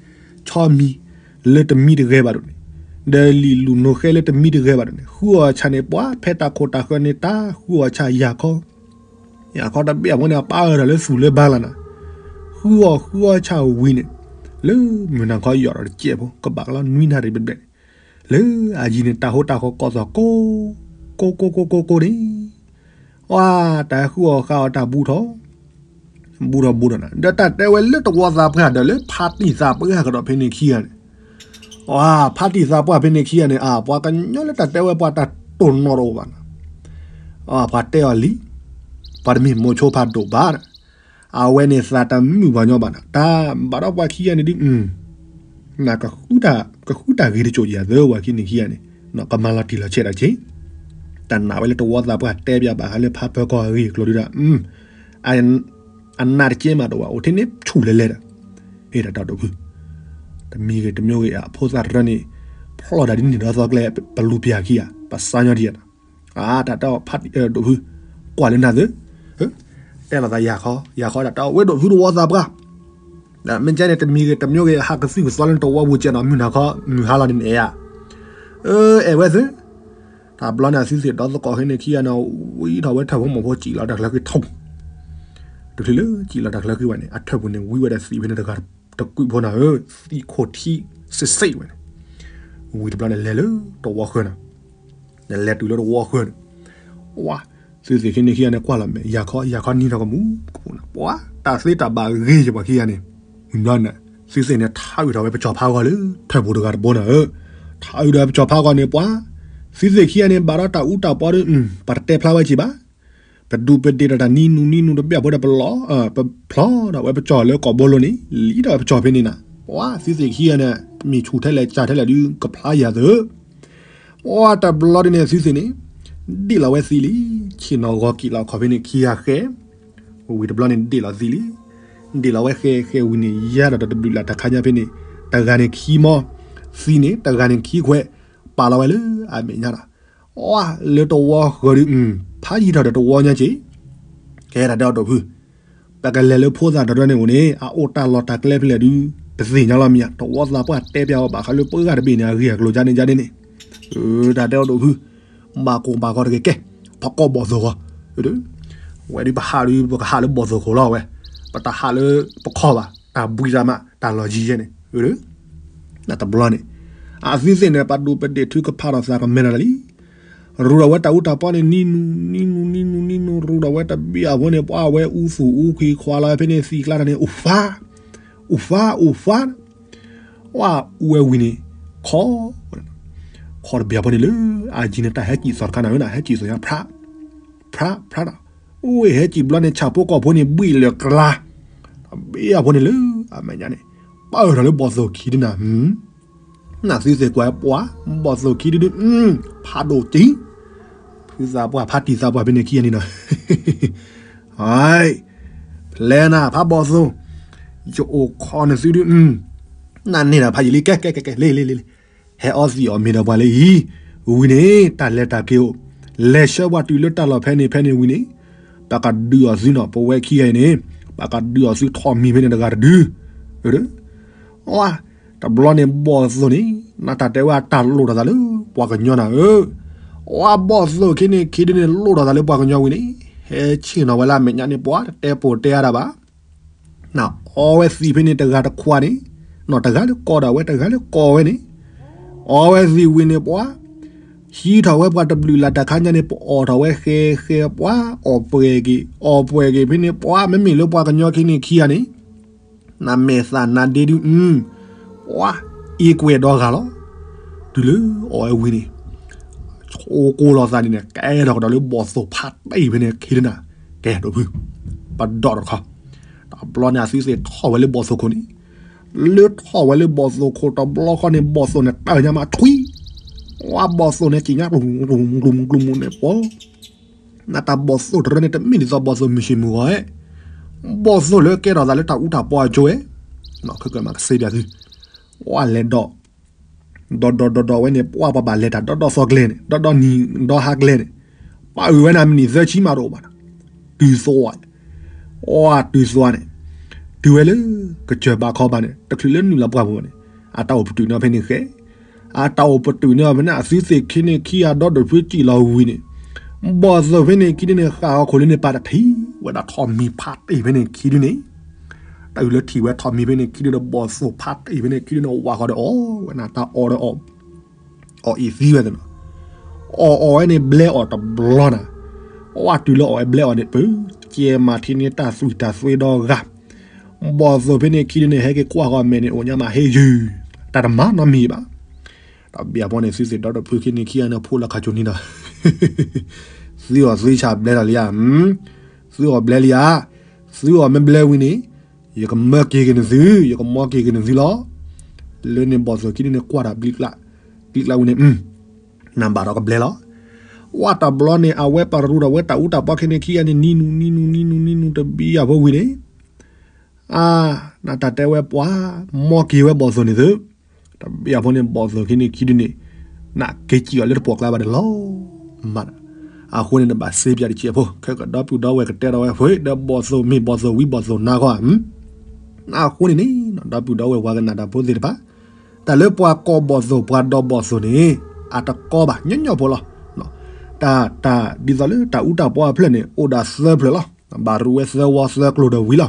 ဂံၢ်ဆီမံၤလၢတမံတဂဲၤဘၣ်ဒိၣ်န့ၣ် ဒီးလံာ်လူၤနိဃဲလၢတမံတဂဲၤဘၣ်ဒိၣ်န့ၣ် ဃုအီၣ်ဆၣ်န့ၣ် ပှၤဖဲတၢ်ခိၣ်တၢ်ဃၢၤန့ၣ် တၢ်ဃုအီၣ်ဆၣ်ယၤခီ ယၤခီတဘ့ၣ်အဖိန့ၣ် အပၢ်အၢၣ်ဒီးလၢသူၣ်လၢဘါလီၤနၤ, ဃုအီၣ်ဃုအီၣ်ဆၣ်ဝံၤန့ၣ်, လၢမုၢ်နၤခီယီၤဒီးတစဲးဖိ ကဘၣ်ကလီနွံနၣ်ရံၣ်ဘျဲၣ်ဘျဲၣ်န့ၣ်, လၢအယံၤန့ၣ် တၢ်ဟိတၢ်ဃီကိးသီၣ်ကိး, ကိးကိးကိးကိးကိးန့ၣ်, အၢ တၢ်ဃုအီၣ်ဃုအီတၢ်ဘူးထီၣ်, ဘူးထီၣ်ဘူးထီၣ်နၤ ဒီးတၢ်တဲဝဲလၢတဝီသးပှၢ်ဒီးလၢဖါတံၢ်သးပှၢ်ကဒီးဖဲန့ၣ်ခံဂၤန့ၣ်, အၢ ဖါတံၢ်သးပှၢ်ဖဲန့ၣ်ခံဂၤန့ၣ် အၢ ပှၤကညီလၢတၢ်တဲဝဲပှၤတၢ်တိၢ်နီၣ်တအိၣ်ဘၣ်နၤ, အၢ ပှၤတဲအီၤလံ, ပှၤတမ့ၢ်မိၤဆိဖးဒိၣ်ဘၣ် အဝဲန့ၣ်သးတမုာ်ပှၤညီဘၣ်နၤ, တၢ်ဘၣ်ဒီးပှၤခံဂၤန့ၣ်ဒုး, ကဃုတၢ်ဂ့ၤတစိၢ်ယၤသၢဝဲခံန့ၣ်ခံဂၤန့ၣ်, ကမၤလီၤတံၢ်လီၤဆဲးတၢ်က့, တၢ်နာ်ဝဲလၢတဝီသးပှၢ်တဲပၠးဘၣ်ဃးလၢဖါပၢၤကီၢ်အဂ့ၢ်အကျိၤဒုးဒၣ်, အနးတကဲမးတအိၣ်ဘၣ် အိၣ်ထဲန့ၣ်ဆူၣ်လဲၤလဲၤဒီး, ဟ့ၣ်တၢ်တၢ်ဒိၣ်ဖု, တမံၤဂ့ၤတမံၤဂ့ၤ အဖိသၣ်တရၢန့ၣ်, ဖျီတၢ်ဒ်န့ၣ်ဒီးသီကျဲ ပလူၤပၠးခံဂၤ ပစါညီဒံးဧါ, အၢ တၢ်တဲအီၤဖါဒိၣ်ဖု, ကွၢ်လၢနၤသၢ, တဲလီၤသးယၤခီ, ယၤခီတၢ်တဲအီၤဝဲဒိၣ်ဖုတဝီသးပှၢ်, မ့ၢ်ကဲန့ၣ် တမံၤဂ့ၤတမံၤဂ့ၤ ဟးကသုၣ်ကသီလၢနတဝီပူၤကဲနီၤ မုၢ်နၤခီ မုၢ်ဟါလီၤဒ်န့ၣ်ဧါ, အၢ အဲၣ်ဝဲသၢ, တၢ်ဘျီန့ၣ် အသုသ့ၣ်ဒီသကိးဟ့န့ၣ်ခံဂၤန့ၣ် ဝံထီၣ်ဝဲထၢၣ်ဖိမီၢ်ဖိစံၣ်လီၤတၢ်ချၢဃံထီၣ်, တချုးလၢစံၣ်လီၤတၢ်ချၢဃံဝဲန့ၣ် အထၢၣ်ပူၤန့ၣ် ဝံဝဲဒၣ်သံးဖဲန့ၣ်တဂၤတကွံာ်ဖိနၤဧၢ, သံးခိၣ်ထံစ့ၣ်စ့ၣ်ဝဲန့ၣ်, ဝံၤတဘျီန့ၣ်လဲၤလၢတဝီဃၢၤနၤ, နလဲၤတုၤလၢတဝီဃၢၤန့ၣ်, ဝါ, သုသ့ၣ်ခံန့ၣ်ခံဂၤန့ၣ် ကွၢ်လီၤမဲာ် ယၤခီ ယၤခီနံၤထီၣ်ကမူၣ်ကပူၤနၤ ပှၤ တၢ်သ့တၢ်ဘၣ်ဂ့ၤယပှၤခံဂၤန့ၣ်, ဝံၤဘျီန့ၣ် သုသ့ၣ်န့ၣ် ထးအုးထီၣ်ဝဲပစီၤဖးဂီၤလၢ ထၢၣ်ပူၤတဂၤတဘိနၤဧၢ, ထးအုးထီၣ်ဝဲပစီၤဖးဂီၤန့ၣ် ပှၤ သုသ့ၣ်ခံဂၤန့ၣ် ဘၣ်ဒီးတၢ်အူတၢ်ပီဒီး ပတတဲဖျါဝဲက့ၤဘၣ်, ပဒူးပဒ့ၣ်ဒီးတၢ်နံၤနူၤနံၤနူၤတဘ့ၣ်အဖိဒီးပလီၤ, ပဖျီဒီးဝဲပစီၤလၢကိာ်ဘိလိန့ၣ် လံဒီးပစီၤဖဲန့ၣ်နၤ, ပှၤ သုသ့ၣ်ခံဂၤန့ၣ် မ့ၢ်ဆူၣ်ထဲလဲၣ်စၢ်ထဲလဲၣ်ဒုး ကဖျါယၤသၢ ပှၤ တဘျီဒ်န့ၣ် သုသ့ၣ်န့ၣ် ဒ့ၣ်လီၤဝဲသံလံ, ဆ့ၣ်နီၤဂီၤက့ၤလီၤခီၣ်ဖဲန့ၣ်ခံဂၤဃဲ, ဝံၤတဘျီန့ၣ် ဒ့ၣ်လီၤသံလံ, ဒ့ၣ်လီၤဝဲဃဲဃဲဝံၤန့ၣ် ယါဒီးတဘျုးလၢ်တခါညါဖဲန့ၣ်, တဂၤန့ၣ်ခံမီ, သံန့ၣ် တဂၤန့ၣ်ခံခွဲး, ပာ်လီၤဝဲလၢအမဲာ်ညါဒီး, ပှၤ လၢတဝီဃၢၤဒုး, ဖးယံၤထီၣ်ဒီးတဝီညါက့ၤ, ကဲတၢ်တဲအီၤဒိၣ်ဖု ပကလဲၤလၢဖိသၣ်တရၢန့ၣ်အိၣ်န့ၣ် အအိၣ်တၢ်လီၢ်တၢ်ကျဲဖဲလဲၣ်ဒုး ပသ့ၣ်ညါလီၤမ့ၢ်ဧါ, တဝီသးပှၢ်တဲပၠးအီၤဘၣ်ဃးလၢပှၤဂၤတဘ့ၣ်န့ၣ် အဂ့ၢ်အကျိၤကန့ၣ်ကန့ၣ်န့ၣ်, တၢ်တဲအီၤဒိၣ်ဖု, ဘၣ်ကိၢ်ဘၣ်ဂီၤတဂ့ၤကဲ, ဖီကိးဘီၣ်သိၣ်ဂီၤ, ဝဲဒုး ပဟးဒုး ပကဟးလၢဘီၣ်သိၣ်ခိၣ်လီၤဝဲ, ပတဟးလၢပခီၣ်ဘၣ်, တၢ်ဘှံးတၢ်မး တၢ်လီၢ်ယံၤယဲန့ၣ်, တဘျီန့ၣ်, အသုသ့ၣ်န့ၣ် ပဒူးပဒ့ၣ်ထုကဖးထီၣ်သးကမဲာ်တၢ်လံ ရူဒီးဝဲတၢ်အူတၢ်ပီန့ၣ် နံၤနူၤ နံၤနူၤ နံၤနူၤ နံၤနူၤ ရူဒီးဝဲတဘ့ၣ်အဖိန့ၣ် ပှၤဝဲအူသူၣ်အူခွံခွါလီၤဖဲန့ၣ် သံကျါတၢ်န့ၣ် အူဖး, အူဖး အူဖး, ပှၤအူဝဲဝံၤန့ၣ်, ခီ, ခီတဘ့ၣ်အဖိန့ၣ်လၢ အယံၤန့ၣ် တၢ်ဟဲစံၣ်သီၣ်တခါနၤဝဲနၤ ဟဲစံၣ်သီၣ်ညါ ဖြး, ဖြး ဖြးဒီး, အိၣ်ဝဲဟဲစံၣ်ဘျီန့ၣ် ဆၣ်ဖိကီၢ်ဖိန့ၣ် ဘှံးလၢာ်ကျါ, တဘ့ၣ်အဖိန့ၣ်လၢ အမဲာ်ညါန့ၣ်, ပၢၢ်ထီၣ်လၢဘီၣ်သိၣ်ခံဒုနၤ နသုသ့ၣ်ကွၢ်ပှၤ, ဘီၣ်သိၣ်ခံဒုဒု, ဖးဒိၣ်တံၢ်, ဖုသးပှၢ်ဖးတံၢ်သးပှၢ်ဖဲန့ၣ်ခံဂၤန့ၣ်ဒီး, ဖျဲနၤဖးဘီၣ်သိၣ်, ယအိၣ်ခိးနသုဒု, နန့ၢ်ဒီးဖးယံာ်လံ ကဲ ကဲ ကဲ ကဲ လ့ လ့ လ့ လ့, ဟဲအီသံးအီၣ်မ့ၤဒီးပှၤလၢအံၤ, ဝံၤန့ၣ် တၢ်လဲၤတၢ်က့ၤအိၣ်, လဲၤဆှၢပှၤတုၤလၢတၢ်လီၢ်ဖဲန့ၣ်ဖဲန့ၣ်ဝံၤန့ၣ်, ပကဒုးအီၣ်သုနီၤ ပဝဲခံဂၤအံၤန့ၣ်, ပကဒုးအီၣ်သုထီၣ်မံၤဖဲန့ၣ်တဂၤတဒု, အ တဘျီန့ၣ်ဘီၣ်သိၣ်န့ၣ်, နတၢ်တဲဝဲအတၢ်လိၣ်ထီၣ်သးလၢပှၤကညီနၤဧၢ, အ ဘီၣ်သိၣ်ခံန့ၣ်ခံဒုန့ၣ် လိၣ်ထီၣ်သးလၢပှၤကညီဝံၤန့ၣ်, ဟဲဆ့ၣ်နီၤဝဲလၢအမဲာ်ညါန့ၣ် ပှၤတတဲပိာ်တဲအါဒၣ်ဘၣ်, နအီဝဲသံးဖဲန့ၣ်တဂၤတခွးန့ၣ်, နီၢ်တဂၤလၢကိးဒၣ်ဝဲတဂၤလၢကိးဝဲန့ၣ်, အီဝဲသံးဝံၤန့ၣ်ပှၤ ဟံးထီၣ်ဝဲပှၤတဘျုးလၢ်တခါညါန့ၣ် ပအီၣ်ထီၣ်ဝဲဃဲဃဲပှၤအီၣ်ပှဲၤက့ၤ, အီၣ်ပှဲၤက့ၤဖဲန့ၣ်ပှၤ မ့မ့ၢ်လၢပှၤကညီခံန့ၣ်ခံဂၤန့ၣ်, နမဲာ်သၣ်နါဒ့ဒု, ပှၤ အ့ကွဲးဒီဂၤလီၤ, တုၤလၢအီၣ်ဝဲဝံၤန့ၣ်, ဆိကိလီၤသးန့ၣ်န့ၣ် ကဲထီၣ်ကဒီးလၢဘီၣ်သိၣ်ဖးတံၢ်ဖဲန့ၣ်ခံဒုနၤ, ကဲဒိၣ်ဖု, ပဒီးတခီ, တဘျီန့ၣ်အသုသ့ၣ်ထီၣ်ဝဲလၢဘီၣ်သိၣ်ခိၣ်န့ၣ် လၢထီၣ်ဝဲလၢဘီၣ်သိၣ်ခိၣ်တဘျီဃီန့ၣ် ဘီၣ်သိၣ်န့ၣ်တၢ်ညါမးထွံ, ဝါဘီၣ်သိၣ်န့ၣ်က့ၤညါကျူၤကျူၤကျူၤကျူၤန့ၣ်ပှၤ, နတၢ်ဘီၣ်သိၣ်တရၢန့ၣ် တမ့ၢ်ဒ်သိးဘီၣ်သိၣ်မုၢ်ဆ့ၣ်မုၢ်ဂီၤဧဲ, ဘီၣ်သိၣ်လၢကဲထီၣ်သးလၢတၢ်အူတၢ်ပီအကၠိဧဲ, ခဲကမးကစ့ဘၣ်သု, ဝါလဲၤဒီး ဒီးဒီးဒီးဒီးဝဲန့ၣ် ပှၤပှၤဘၣ်လဲၤတၢ်ဒီဒီသီကျဲန့ၣ် ဒီဒီနံၤဒီဟါကျဲန့ၣ်, ပှၤအုၣ်ဝဲန့ၣ် မံးနံးသၢဆံမးတအိၣ်ဘၣ်, တုၤသွါ, အီတုၤသွါန့ၣ်, တုၤဝဲလၢ ကစၢၢ်ဘးခီဘးန့ၣ် တချုးလၢနုာ်လီၤပှၢ်ပူၤန့ၣ်, အတၢ်အိၣ်ပတုာ်န့ၢ်ဖဲန့ၣ်ဃဲ, အတၢ်အိၣ်ပတုာ်န့ၢ်ဖဲန့ၣ် အသုသ့ၣ်ခံန့ၣ်ခံဂၤဒီးဒိၣ်ဖုစံၣ်လီၤဝံၤန့ၣ်, ဘီၣ်သိၣ်ဖဲန့ၣ်ခံဒုန့ၣ် ဃၣ်အီၤခိၣ်လၢန့ၣ် ပာ်တထံၣ်ဝဲဒၣ်ထီၣ်မံၤဖးတံၢ်ဖဲန့ၣ်ခံဒုန့ၣ်, တ အုၣ်လၢထံၣ်ဝဲထီၣ်မံၤဖဲန့ၣ်ခံဒုဒီး ဘီၣ်သိၣ်ဖးတံၢ်ဖဲန့ၣ်ခံဒုန့ၣ် ဝးဃီဒီးအီၣ်ဝဲနၤ တၢ်အီၣ်ဒီးအီၣ် အီၣ်အံၤသံဝဲသနီၤ, အီၣ်အီၣ်ဝဲန့ၣ် ဘျဲအီၤတဘျီနၤ, အီၣ်တုၤလၢအီၣ်ဝဲဘျဲအီၤန့ၣ် ပကဲမၤထံန့ၢ်တၢ်သွံၣ်တၢ်သွဲဒီဂၤ, ဘီၣ်သိၣ်ဖဲန့ၣ်ခံဒုန့ၣ် ဟဲက့ၤကွၢ်ဃီအမဲာ်န့ၣ် အိၣ်ညါမးဟ့ယုၢ်, တၢ်တမၤနီတမံၤဘၣ်. တဘျီဖိန့ၣ် သုသ့ၣ်ဒီတဖုခံန့ၣ်ခံဂၤန့ၣ် ဖိလၢခးစိၤနံၤဒီး သုအီၣ်သွံဆၣ်ဘျဲလီၤလံဧါ, သုအီၣ်ဘျဲလံဧါ, သုအီၣ်မ့ၢ်ဘျဲဝံၤန့ၣ် ယကမၢက့ၤက့ၤနသု, ယကမၢက့ၤက့ၤနသုလီၤ. လၢန့ၣ်ဘီၣ်သိၣ်ခံဒုန့ၣ် ကွၢ်တၢ်ဘျံးကျး, ဘျံးကျးဝံၤန့ၣ် နဘၣ်ဒီးကဘျဲလီၤ. ဝဲတဘျီန့ၣ် အဝဲပရူဒီးဝဲတၢ်အူတၢ်ပီခဲန့ၣ်ခံဂၤန့ၣ် နံၤနုၤ နံၤနုၤ နံၤနုၤ နံၤနုၤ တဘျီဖိဝံၤန့ၣ် အါ, နတၢ်တဲဝဲပှၤမၢက့ၤဝဲဘီၣ်သိၣ်န့ၣ်သု, တဘျီဖိန့ၣ် ဘီၣ်သိၣ်ခံန့ၣ်ခံဒုန့ၣ် နက့ၤစံၣ်အီၤလၢတပိာ်ကျါဘၣ်ဒီးလီၤမး. အဃိန့ၣ် နဘၣ်စ့ပၠးတစဲးဖိ ခဲကဒီပုၢ်ဒီဝဲၢ်ကတဲထီၣ်ဝဲ ဖဲဒီးဘီၣ်သိၣ်မ့ၢ်ဘီၣ်သိၣ်ဝံဘီၣ်သိၣ်နါခီဧါ, အဃိန့ၣ်န့ၣ် ဒီပုၢ်ဒီဝဲၢ်ပှၤကနၣ်တၢ်ဖိသ့ၣ်တဖၣ် တၢ်လၢပှၤကိးဘီၣ်သိၣ် ပှၤဒိးဘီၣ်သိၣ်န့ၣ် အတကီဘၣ် ညီညီဖိလီၤ. တၢ် တၢ် ဒ်သိးလၢတၢ်အူတၢ်ပီအဖျၢၣ်န့ၣ် အိၣ်ဒၣ်သၢဖျၢၣ်လီၤ. ဘၣ်ရူဝဲသၢဝီသၢကျိၤဒီးဝံၤလီၤ.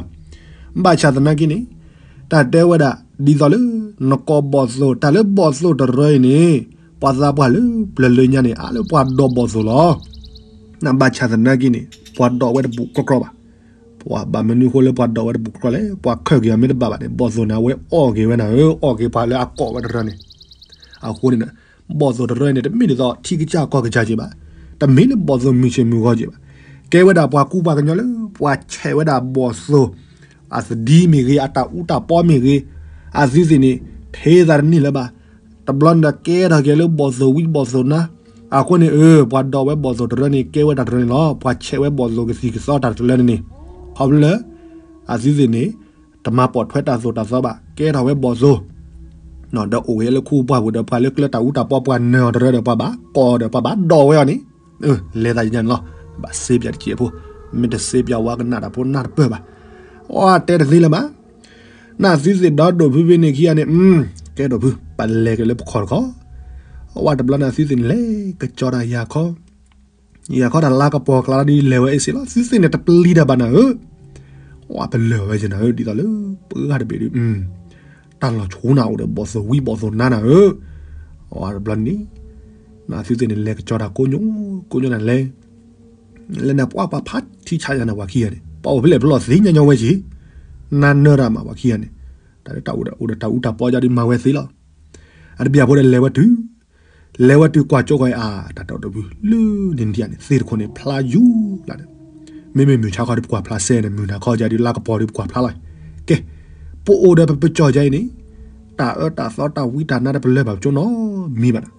ဘၣ်ဆၣ်သနာ်က့န့ၣ် တၢ်တဲဝဲဒၣ် ဒ်သိးလၢ နကိးဘီၣ်သိၣ် တၢ်လၢဘီၣ်သိၣ်တရၢအံၤန့ၣ် ပှၤသးပှၢ်လၢပျၢၤလၢညါန့ၣ် အါလၢပှၤဒိးဘီၣ်သိၣ်လီၤ. ဘၣ်ဆၣ်သနာ်က့န့ၣ် ပှၤဒိးဝဲတဘူးကြီဘၣ်. ပှၤဘၣ်မနုၤဃိလၢပှၤဒိးဝဲတဘူးကြီလဲၣ်, ပှၤခၢၣ်က့ၤအီၤမ့ၢ်တဘၣ်ဘၣ်န့ၣ် ဘီၣ်သိၣ်န့ၣ် အဝဲအီၣ်က့ၤဝဲနၤဧၢ, အီၣ်က့ၤပှၤလၢအကိးဝဲတရၢန့ၣ်. အဃိန့ၣ် ဘီၣ်သိၣ်တရၢန့ၣ် တမ့ၢ်ဒ်သိးထံကစၢ်ကီၢ်ကစၢ်က့ၤဘၣ်, တမ့ၢ်လၢဘီၣ်သိၣ်မုၢ်ဆ့ၣ်မုၢ်ဂီၤက့ၤဘၣ်. ကဲဝဲဒၣ်ပှၤကူပှၤကညီလၢ ပှၤဆဲးဝဲဒၣ်ဘီၣ်သိၣ် အသဒံမ့ၢ်ဂ့ၤ, အတၢ်အူတၢ်ပီမ့ၢ်ဂ့ၤ, အသုသ့ၣ်န့ၣ် ထဲသးတန့ၢ်လၢၤဘၣ်. တဘျီန့ၣ်ဒီးကဲထီၣ်က့ၤလၢဘီၣ်သိၣ်ဝံဘီၣ်သိၣ်နါ. အဃိန့ၣ် အၢ ပှၤဒိးဝဲဘီၣ်သိၣ်တရၢန့ၣ် ကဲဝဲတၢ်တရၢန့ၣ်လီၤ. ပှၤဆဲးဝဲဘီၣ်သိၣ်ကသံၣ်ကသီတၢ်တလၢန့ၣ်န့ၣ် ခီဖျိလၢ အသုသ့ၣ်န့ၣ် တမၤပိာ်ထွဲတၢ်သိၣ်တၢ်သီဘၣ်, ကဲထီၣ်ဝဲဘီၣ်သိၣ် ဒီးအိၣ်ဝဲလၢခူပှၢ်ပူၤဒီး ပှၤလၢကျဲတၢ်အူတၢ်ပီပှၤနၢၤအီၤတရၢဒီး ပှၤဘၣ်ကိးဒီး ပှၤဘၣ်ဒိးဝဲအီၤန့ၣ် လဲၤသးယညါန့ၣ်လီၤ. ဘၣ်စ့ပၠးတစဲးဖိ, မ့ၢ်တစ့ပၠးဝဲကနၣ်တၢ်ဖိနၢ်တပၢၢ်ဘၣ်. အတဲတသ့လၢၤဘၣ်. နသုသ့ၣ်ဒီဒိၣ်ဖုဖဲန့ၣ်ခံဂၤန့ၣ် ကဲဒိၣ်ဖု ပလဲၤက့ၤလၢပခီၣ်တခီ, အဝဲတဘျီန့ၣ် သုသ့ၣ်န့ၣ်လဲၤကစီၤတၢ်ယၤခီ ယၤခီတၢ်လါကပီၤကျါဒ်လဲၤဝဲအ့ၣ်စ့ၣ်လီၤ. သုသ့ၣ်န့ၣ်တပျံၤတၢ်ဘၣ်နၤဧၢ, အဝဲပလၢၢ်ဝဲယနၤဧၢ, ဒ်သိးလၢပဂၤတဘ့ၣ်ဒီး တၢ်လီၤဆူနၤအိၣ်ဒီးဘီၣ်သိၣ်ဝံဘီၣ်သိၣ်နါနၤဧၢ, အဝဲတဘျီန့ၣ် နသုသ့ၣ်န့ၣ်လဲၤကစီၤတၢ်ကိးညိ ကိးညိနၤလဲၤ လဲၤနၤပှၤပှၤဖးထံဆးယၤနၤပှၤခံဂၤန့ၣ် ပှၤအိၣ်ဖဲလဲၣ်ဖဲလဲၣ်သ့ၣ်ညါညီဝဲက့ၤ, နၤနၢၤတၢ်မးပှၤခံဂၤန့ၣ်, တၢ်လၢတၢ်အိၣ်ဒီးအိၣ်ဒီးတၢ်အူတၢ်ပီယါဒ်မၤဝဲသ့လီၤ. အတဘျီဖိဒီးလဲၤဝဲတုၤ လဲၤဝဲတုၤကွၢ်ကၠိဃီအံၤ အါ တၢ်ဒိၣ်ဒိၣ်ဖု လၢန့ၣ်ဒ်န့ၣ် သ့ၣ်တခိၣ်န့ၣ် ဖျါယူၤလၢ်ဒီး မ့မ့ၢ်မုၢ်ဆါခီဒီးပကွၢ်ဖျါစဲန့ၣ် မုၢ်နၤခီယါဒ်လါကပီၤဒီးပကွၢ်ဖျါလီၤ. ကဲ ပအိၣ်ဒီးပပစီၢ်ယါအံၤန့ၣ် တၢ်အၢတၢ်သီတၢ်ဝံတၢ်နါဒီးပလၢၢ်ဘၣ်ပကၠိနီတမံၤဘၣ်နၤ,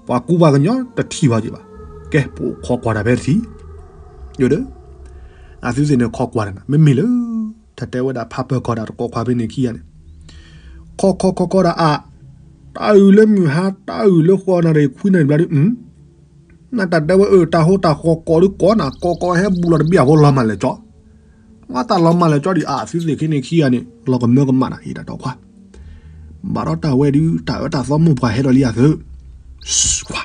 ပှၤကူပှၤကညီတထံၣ်ဘၣ်က့ၤဘၣ်. ကဲ ပအိၣ်ခိးကွၢ်တၢ်ဖဲတထံၣ် ဒီး အသုသ့ၣ်န့ၣ်ခိးကွၢ်တၢ်နၤ မ့မ့ၢ်လၢ တၢ်တဲဝဲဒၣ်ဖးပၢၤကီၢ်ဒီးတကိးခွါဖဲန့ၣ်ခံဂၤန့ၣ် ခိးခိးခိးခိးဒီးအါ တၢ်အုၣ်လၢမုၢ်ဟါ တၢ်အုၣ်လၢဃီနၣ်ရံၣ်ခွံနၣ်ရံၣ်ဘျီဒီး နတၢ်တဲဝဲအၢ တၢ်ဟိတၢ်ဃီကိးဒုးကိးနၤ ကိးကိးဟဲဘူးလီၤတဘ့ၣ်အဖိလီၤမၢ်လဲၤကၠီ, မ့ၢ်တၢ်လီၤမၢ်လဲၤကၠီဒံးအါ သုသ့ၣ်ခဲန့ၣ်ခံဂၤန့ၣ် လီၤကမၢကမၣ်နၤ ဟ့ၣ်တၢ်တီခွါ, ဘၣ်ဒီးတၢ်ဝဲဒုး တၢ်အၢတၢ်သီမိၢ်ပှၢ်ဟဲဒီးလံဧါသု, ခွါ,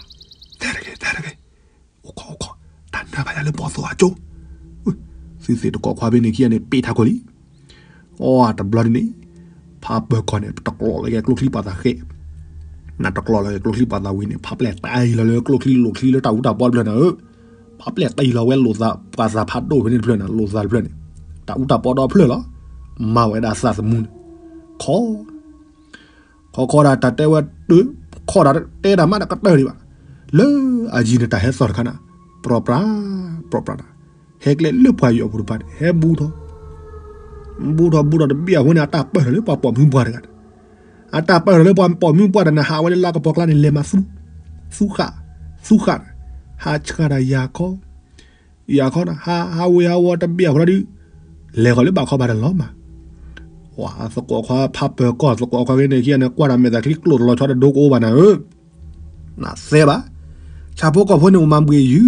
တဲတဂ့ၤ တဲတဂ့ၤ, အိၣ်ခိး အိၣ်ခိး, တၢ်နၢ်ဘၣ်ယၤလၢဘီၣ်သိၣ်အကၠိ, သုသ့ၣ်တကိးခွါဖဲန့ၣ်ခံဂၤန့ၣ် ပ့ၢ်ထးခိၣ်လံ အီ တဘျီဒ်န့ၣ် ဖးပၢၤကီၢ်န့ၣ် တကျိးလီၤက့ၤကျိချံပှၤသးဃဲ, နတကျိးလီၤက့ၤကျိချံပှၤသးဝံၤန့ၣ် ဖးပျဲၢ်တၢ်အံၤလီၤလၢကျိချံလိာ်ချံလၢတၢ်အူတၢ်ပီတဖျၢၣ်နၤဧၢ, ဖးပျဲၢ်တၢ်အံၤလီၤဝဲလိာ်သးပှၤသးဖးဒိၣ်ဖဲန့ၣ်တဖျၢၣ်နၤ လိာ်သးတဖျၢၣ်န့ၣ်, တၢ်အူတၢ်ပီဒီဖျၢၣ်လီၤ, မၤဝဲဒၣ်သးသမူန့ၣ်, ခိး ခိးခိးဒၣ်တၢ်တဲဝဲ, ခိးဒၣ်တဲဒၣ်မးတကတၢၢ်ဒံးဘၣ်, လၢအယံၤန့ၣ်တၢ်ဟဲသီၣ်တခါနၤ, ပြီပြါ, ပြီပြါနၤ, ဟဲကျဲလၢပှၤယီၤပူၤတဖၣ်န့ၣ် ဟဲဘူးထီၣ်, ဘူးထီၣ်ဘူးထီၣ်တဘ့ၣ်အဃိန့ၣ် အတၢ်ပၢၢ်ထီၣ်လၢပှၤပိာ်မုၣ်ပှၢ်တဂၤ, အတၢ်ပၢၢ်ထီၣ်လၢပှၤပိာ်မုၣ်ပှၢ်တဂၤန့ၣ် ဟးဝဲလၢလါကပီၤကျါန့ၣ် လဲၤမၤသူ, သူဃာ်, သူဃာ်, ဟးဆှၣ်တၢ်ယၤခီ ယၤခီနၤ ဟးဟးဝ့ၤဟးဝီၤတဘ့ၣ်အဃိဒီး လဲၤဃီၤလၢဘၣ်ခီဘၣ်တလီၤမၢ်, သကိးခွါဖးပၢၤကီၢ် သကိးခွါဖဲန့ၣ်ခံဂၤန့ၣ် ကွၢ်တၢ်မဲာ်သးချံကျိၣ်တလီၤဆီတဒိကအိဘၣ်နၤဧၢ, နသဲဘၣ်, ဆၣ်ဖိကီၢ်ဖိန့ၣ် အိၣ်မၤဘှံးယုၢ်,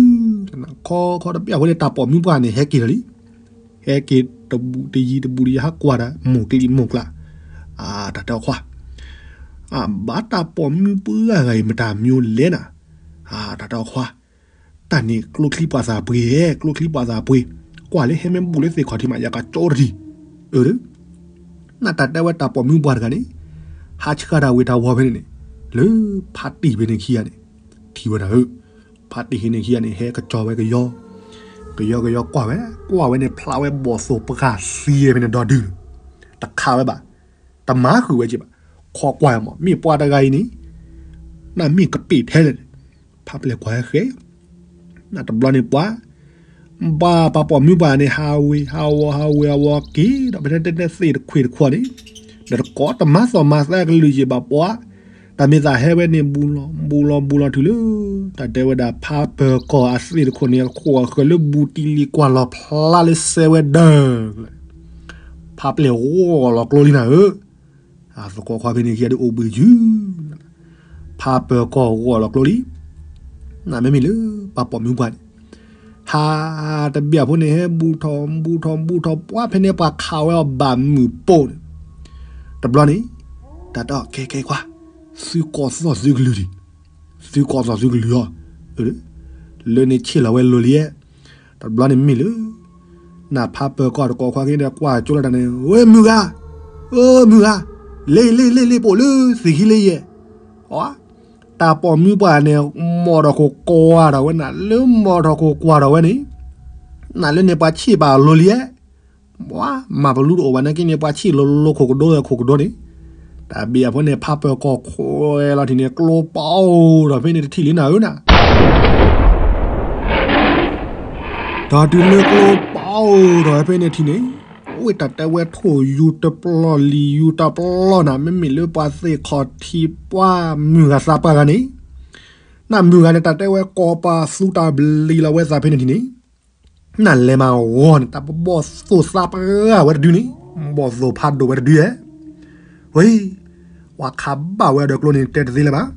ခီခီတဘ့ၣ်အဃိန့ၣ် တၢ်ပိာ်မုၣ်ပှၢ်န့ၣ် ဟဲက့ၤလီၤလံ, ဟဲက့ၤတဘူးတယံၤတဘူးတယံၤ ဟးကွၢ်တၢ် မိၢ်ကျံမိၢ်ကျါ, တၢ်တဲခွါ အဘၣ်တၢ်ပိာ်မုၣ်ပှၢ်ဂၤအံၤ မတၤမံၤလဲၣ်နၤ, တၢ်တဲခွါ, တၢ်န့ၣ်ကျိချံပှၤသးပှ့ၤ, ကျိချံပှၤသးပှ့ၤ, ကွၢ်လၢဟဲမ့ၢ်ဘူးလၢသ့ၣ်ခီၣ်ထံးမး ယကကၠိတထံၣ်, အၢ နတၢ်တဲဝဲတၢ်ပိာ်မုၣ်ပှၢ်တဂၤန့ၣ် ဟးဆှၢတၢ်ဝ့ၤတၢ်ဝီၤဖဲန့ၣ်န့ၣ် လၢဖါတံၢ်ဖဲန့ၣ်ခံဂၤန့ၣ် ထံၣ်ဝဲဒၣ်ဧၢ, ဖါတံၢ်ဖဲန့ၣ်ခံဂၤန့ၣ် ဟဲကစီၤဝဲကယီ, ကယီကယီကွၢ်ဝဲ, ကွၢ်ဝဲန့ၣ် ဖျါဝဲဘီၣ်သိၣ်ပှၢ်သံဖဲန့ၣ်ဒီဒုန့ၣ်, တခးဝဲဘၣ်, တမၤဃုာ်ဝဲက့ဘၣ်, ခိးကွၢ်မး မ့ၢ်ပှၤတဂၤအံၤန့ၣ် နမ့ၢ်ကပ့ၢ်ထဲလဲၣ်န့ၣ်, ဖါပျဲၢ်ကွၢ်ဟဲဃဲ နတဘျီန့ၣ်ပှၤ, ဘၣ်ပှၤပိာ်မုၣ်ပှၢ်န့ၣ် ဟးဝ့ၤဟးဝီၤ ဟးဝ့ၤဟးဝီၤက့ၤဒီး ဖဲတၢ်တဲသ့ၣ်တခွံၣ်တခွါန့ၣ်, ဒီးတကိးတမၤသီၣ်မၤသးကလုၢ်ယံာ်ဘၣ်ပှၤ, တၢ်မ့ၢ်သးဟဲဝဲန့ၣ် ဘူးလီၤဘူးလီၤဘူးလီၤတုၤလၢ တၢ်တဲဝဲဒၣ်ဖါပၢၤကီၢ်အသ့ၣ်တခိၣ်န့ၣ် ခိၣ်ဃၢၤလၢဘူးတံၢ်လံၤကွၢ်လီၤဖျါလၢစဲဝဲဒၢ ဖါပျဲၢ်ဂီၢ်လီၤကျိလံနၤဧၢ, အသကိးခွါဖဲန့ၣ်ခံဂၤဒုးအိၣ်ဘှံးယုၢ်, ဖါပၢၤကီၢ်ဂီၢ်လီၤကျိလံ, နမ့မ့ၢ်လၢပှၤပိာ်မုၣ်ပှၢ်န့ၣ်, ဟးတဘျီဖိန့ၣ် ဟဲဘူးထီၣ်ဘူးထီၣ်ဘူးထီၣ်ပှၤ ဖဲန့ၣ်ပှၤခးဝဲအီၤဘၣ်မုၢ်ပိၢ်န့ၣ်, တဘျီန့ၣ်, တၢ်တဲအီၤ ကဲကဲခွါ, သုကိးသီၣ်သုကလုၢ်ဒံး, သုကိးသီၣ်သုကလုၢ်အီၤ, လၢန့ၣ်ဆ့ၣ်လီၤဝဲလိၤလံ, တဘျီန့ၣ်မ့ၢ်လၢ နဖါပၢၤကီၢ်တကိးခွါခံဒီးကွၢ်ကၠိလီၤတၢ်န့ၣ် ဝဲမုၢ်ဂၤ, အိ မုၢ်ဂၤ, လ့လ့လ့လ့ ပအိၣ်လၢသ့ၣ်ခံလ့ယဲၢ်, တၢ်ပိာ်မုၣ်ပှၢ်န့ၣ် မိာ်ထီၣ်ခိၣ်ကွၢ်ထီၣ်ဝဲနၤ လၢမိာ်ထီၣ်ခိၣ်ကွၢ်ထီၣ်ဝဲန့ၣ်, နလၢန့ၣ်ပှၤဆ့ၣ်ဘၣ်လိၤလံ, ပှၤမၤပလူတအိၣ်ဘၣ်နာ်က့န့ၣ် ပှၤဆ့ၣ်လိၤလိၤခိၣ်ကဒိခိၣ်ကဒိန့ၣ်, တၢ်ဘံၣ်အဖိန့ၣ် ဖါပၢၤကီၢ်ခွဲးလီၤထံၣ်န့ၣ် ကျိပအိၣ်ထီၣ်ဖဲန့ၣ်တထံၣ်လံနၤဧၢနၤ ဒီးတုၤလၢကျိပအိၣ်ထီၣ်ဖဲန့ၣ်ထံၣ်န့ၣ်, ဝ့ၢ်တၢ်တဲဝဲထိၣ်ယူၤတပျီၢ်လံၤယူၤတပျီၢ်နၤ မ့မ့ၢ်လၢပှၤသ့ၣ်ခီၣ်ထံးပှၢ်မုၢ်ဂၤသးပှၢ်ဂၤန့ၣ်, နမုၢ်ဂၤန့ၣ် တၢ်တဲဝဲကိးပသူတၢ်ဘျံးလီၤဝဲသးဖဲန့ၣ်ထံၣ်န့ၣ်, နလဲၤမၤဂီၤန့ၣ် တၢ်ဘီၣ်သိၣ်သးပှၢ်ဝဲတဒုန့ၣ်, ဘီၣ်သိၣ်ဖးဒိၣ်ဝဲတဒုဧဲ ဝဲ, ပှၤခးဘၣ်ဝဲဒီးကျိန့ၣ်တဲတသ့လၢၤဘၣ်.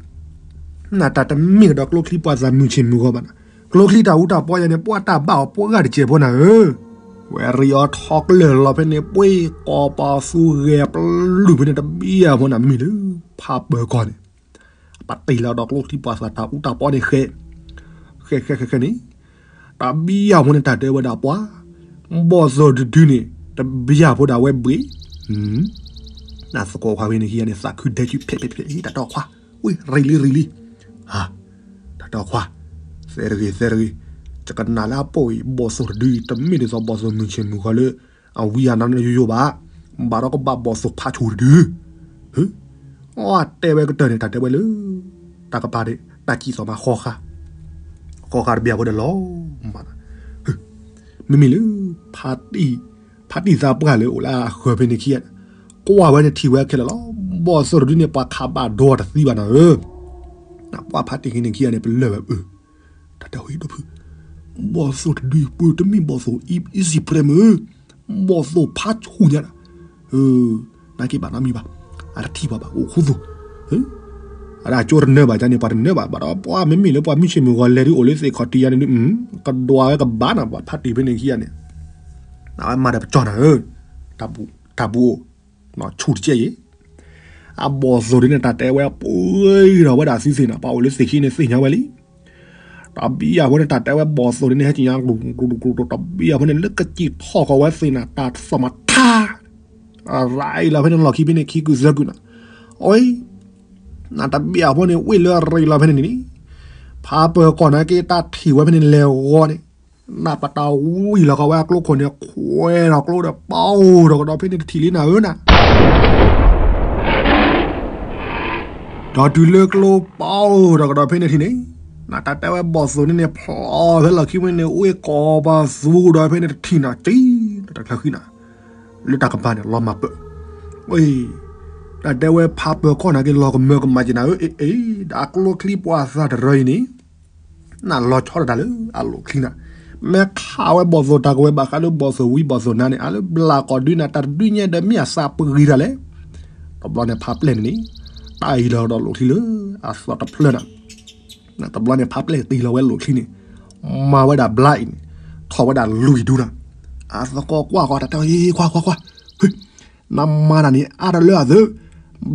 နတၢ်တမ့ၢ်ကဒီးကျိချံပှၤသးမုၢ်ဆ့ၣ်မုၢ်ဂီၤဘၣ်နၤ, ကျိချံတၢ်အူတၢ်ပီယဲန့ၣ် ပှၤတၢ်ဘၣ်အီၤပှၤဂၤတစဲးဖိနၤဧၢ, ဝဲရံးအီၤထီကျၢၢ်လီၤဖဲန့ၣ် ပှ့ၤကိးပသူဂဲၤပလူၢ်ဖဲန့ၣ်တဘံၣ်အဖိနၤမ့ၢ်လၢ ဖါပၢၤကီၢ်န့ၣ် ပတ့ၢ်လီၤဒီးကျိချံပှၤသးတၢ်အူတၢ်ပီန့ၣ်ဃဲ, ဃဲဃဲဃဲဃဲန့ၣ်, တၢ်ဘံၣ်အဖိန့ၣ်တၢ်တဲဝဲဒၣ်ပှၤ, ဘီၣ်သိၣ်တဒုန့ၣ် တဘံၣ်အဖိဒၣ်ဝဲဘှံး, နသကိးခွါဖဲန့ၣ်ခံဂၤန့ၣ် သးခုဒဲကုဖဲးဖဲးဖဲး တၢ်တဲခွါ, ဝ့ၢ်ရံးလံရံးလံ, တၢ်တဲခွါ, သဲတဂ့ၤသဲတဂ့ၤ, ယကနၣ်လၢအပိာ်အံၤ ဘီၣ်သိၣ်တဒုအံၤ တမ့ၢ်ဒ်သိးဘီၣ်သိၣ်မုၢ်ဆ့ၣ်မုၢ်ဂီၤလၢ အဝံအနါန့ၣ်ယိယိဘၣ်, ဘၣ်ဒီးကဘၣ်ဘီၣ်သိၣ်ဖးဆူၣ်တဒု တဲဝဲကတၢၢ်န့ၣ် တၢ်တဲဝဲလၢ တၢ်ကပၤဒၣ် တၢ်စံၣ်သီၣ်မးဃီဃာ်, ဃီဃာ်တဘံၣ်အဖိဒီးလီၤမး, မ့မ့ၢ်လၢ ဖါတံၢ်သးပှၢ်လၢအိၣ်လၢအဃၢၤဖဲန့ၣ်ခံဂၤန့ၣ်, ကွၢ်ဝဲန့ၣ်ထံၣ်ဝဲခဲလၢာ်လီၤ. ဘီၣ်သိၣ်တဒုန့ၣ် ပှၤခးဘၣ်ဒိတသံဘၣ်နၤဧၢ, ပှၤဖါတံၢ်ဟံးန့ၣ်ခံဂၤန့ၣ် ပလၢၢ်ဝဲအၢ တၢ်တဲဟံၣ်ဒိၣ်ဖု, ဘီၣ်သိၣ်တဒုအံၤ ပတမ့ၢ်ဘီၣ်သိၣ် easy prey မ့ၢ်, ဘီၣ်သိၣ်ဖးဆူၣ်ညါဒၣ်, နာ်က့ဘၣ်နီတမံၤဘၣ်, အတထံၣ်ဘၣ်ဘၣ် အိၣ်ခူသူၣ်, အဒၣ်ကၠိတနၢဘၣ်န့ၣ် ပှၤတနၢဘၣ် ဘၣ်ဒီးပှၤမ့မ့ၢ်လၢပှၤမုၢ်ဆ့ၣ်မုၢ်ဂီၤလဲၤဒုးအိၣ်လၢသ့ၣ်ခီၣ်ထံးယါန့ၣ်ဒုး, ကဒွးဝဲကဘၣ်နၤ ပှၤဖါတံၢ်ဖဲန့ၣ်ခံဂၤန့ၣ်, အဝဲမၤဒီးပကၠီနၤဧၢ, တၢ်ပူၤအိၣ်, ဆူၣ်တကဲအံၤ အဘီၣ်သိၣ်ဒ်န့ၣ် တၢ်တဲဝဲပှ့ၤဒီးဝဲဒၣ်သုသ့ၣ်နီၤ ပှၤအိၣ်လၢသ့ၣ်ခံန့ၣ်သ့ၣ်ညါဝဲလံ. တၢ်ဘံၣ်ယၤဖိန့ၣ် တၢ်တဲဝဲဘီၣ်သိၣ်ဒ်န့ၣ် ဟဲက့ၤညါကျူၤကျူၤကျူၤကျူၤ တၢ်ဘံၣ်ယၤဖိန့ၣ် လၢကစံၣ်ထီၣ်ဃီၤဝဲသ့ၣ်နၤ တၢ်သီၣ်မးထါ, အရၤအံၤလီၤဖဲန့ၣ်လီၢ်ခံဖဲန့ၣ်ခံကုၢ်သၢကုၢ်နၤ, အဝဲ နတၢ်ဘံၣ်ယၤဖိန့ၣ် ဝ့ၢ်လၢအရ့လီၤဖဲန့ၣ်န့ၣ်, ဖးပၢၤကီၢ်နာ်က့ တၢ်ထံၣ်ဝဲဖဲန့ၣ်လဲၤဂီၤန့ၣ် နပတၢ်ဝံၣ်လီၤကီးဝဲအကျိခိၣ်န့ၣ် ခွဲးထီၣ်ကျိဒီး ပအိၣ်ထီၣ်ကဒီးဖဲန့ၣ်တထံၣ်လံနၤဧၢနၤ. ဒီးတုၤလၢကျိပအိၣ်ထီၣ်ကဒီးဖဲန့ၣ်ထံၣ်န့ၣ်, နတၢ်တဲဝဲဘီၣ်သိၣ်န့ၣ်န့ၣ် ဖျိးဖဲလီၢ်ခံဖဲန့ၣ် ဝ့ၢ်ကိးပသူဒီးဖဲန့ၣ်တထံၣ်နၤ ကံ တၢ်ချၢဃံနၤ လၢတၢ်ကပၤန့ၣ် လီၤမၢ်ပၢၢ်, တၢ်တဲဝဲဖးပၢၤကီၢ်နာ်က့ လီၤကမၢကမၣ်က့ၤနၤဧၢ, အ့ အ့ ဒီးအကျိချံပှၤသးတရၢအံၤန့ၣ် နလီၤဆီဒၣ်တၢ်လၢအလိၣ်ချံနၤ, မ့ၢ်ခးဝဲဘီၣ်သိၣ်တၢ်ကဝဲၤဘၣ်ဃးလၢဘီၣ်သိၣ်ဝံဘီၣ်သိၣ်နါန့ၣ် အလၢဘျးကီၢ်ဒုနၤ တၢ်တဒုညါဒီးမ့ၢ်အသးပဂံၤတၢ်လဲၣ်. တဘျီန့ၣ်ဖးပျဲၢ်န့ၣ်န့ၣ် တၢ်အံၤလီၤဒီးလိၣ်ချံလၢအသီၣ်တဖျၢၣ်နၤ တဘျီန့ၣ်ဖးပျဲၢ်တ့ၢ်လီၤဝဲလိၣ်ချံန့ၣ်, မၤဝဲဒၣ်ဘျါအံၤန့ၣ်, ထီၣ်ဝဲဒၣ်လွံၢ်ဒူနၤ, အသကိးကွၢ်ဃီတၢ်တဲ ခွါခွါခွါ, နမၤတၢ်န့ၣ်အါတလၢအသၢ,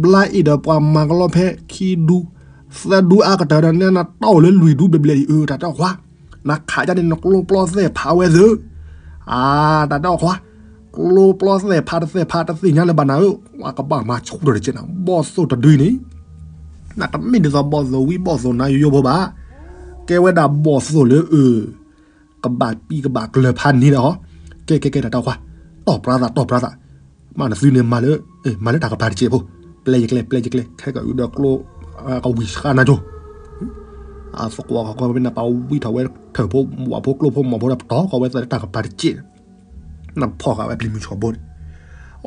ဘျါအံၤဒီးပှၤမၤကလီဖဲခံဒူ, သၢဒူအါကတၢၢ်ဒီး နနတီၢ်လၢလွံၢ်ဒူဘျဲၣ်ဘျဲၣ်အံၤ အၢ တၢ်တဲခွါ, နခးယါန့ၣ် နကျိပျီသဲၣ်ဖးဝဲသၢ, အါ တၢ်တဲခွါ, ကျိပျီသဲၣ်ဖးတသဲၣ်ဖးတသ့ၣ်ညါလၢၤဘၣ်နၤဧၢ, ကွၢ်ကဘၣ်မၤဆူၣ်ထီၣ်တကဲးနၤ, ဘီၣ်သိၣ်တဒုန့ၣ် နတမ့ၢ်ဒ်သိးဘီၣ်သိၣ်ဝံဘီၣ်သိၣ်နါယိယိဖိဘၣ်, ကဲဝဲဒၣ်ဘီၣ်သိၣ်လၢအ ကဘၣ်ပံကဘၣ်ကျၢၤဖးန့ၣ်ဒီးဟီ, ကဲကဲကဲတၢ်တၢ်ခွါ, တီၢ်ပြါသးတီၢ်ပြါသး, မ့ၢ်နသုန့ၣ်မၤလၢ မၤလၢတၢ်ကပၤတစဲးဖိ, ပျဲယကျဲ ပျဲယကျဲ ခဲကအုဒီးကျိ ကဝံၤဆှါနၤကၠိ, အသကွီၤခီကွီၤဖဲန့ၣ် ပာ်ဝံထီၣ်ဝဲထၢၣ်ဖိမွးဖိကျိဖိမွးဖိဒီးပတီၢ်ဃီဝဲသးလၢတၢ်ကပၤတစဲး, နဖီၣ်ဃာ်ဝဲပျံၤမုၢ်ဆီၣ်ဘိန့ၣ်,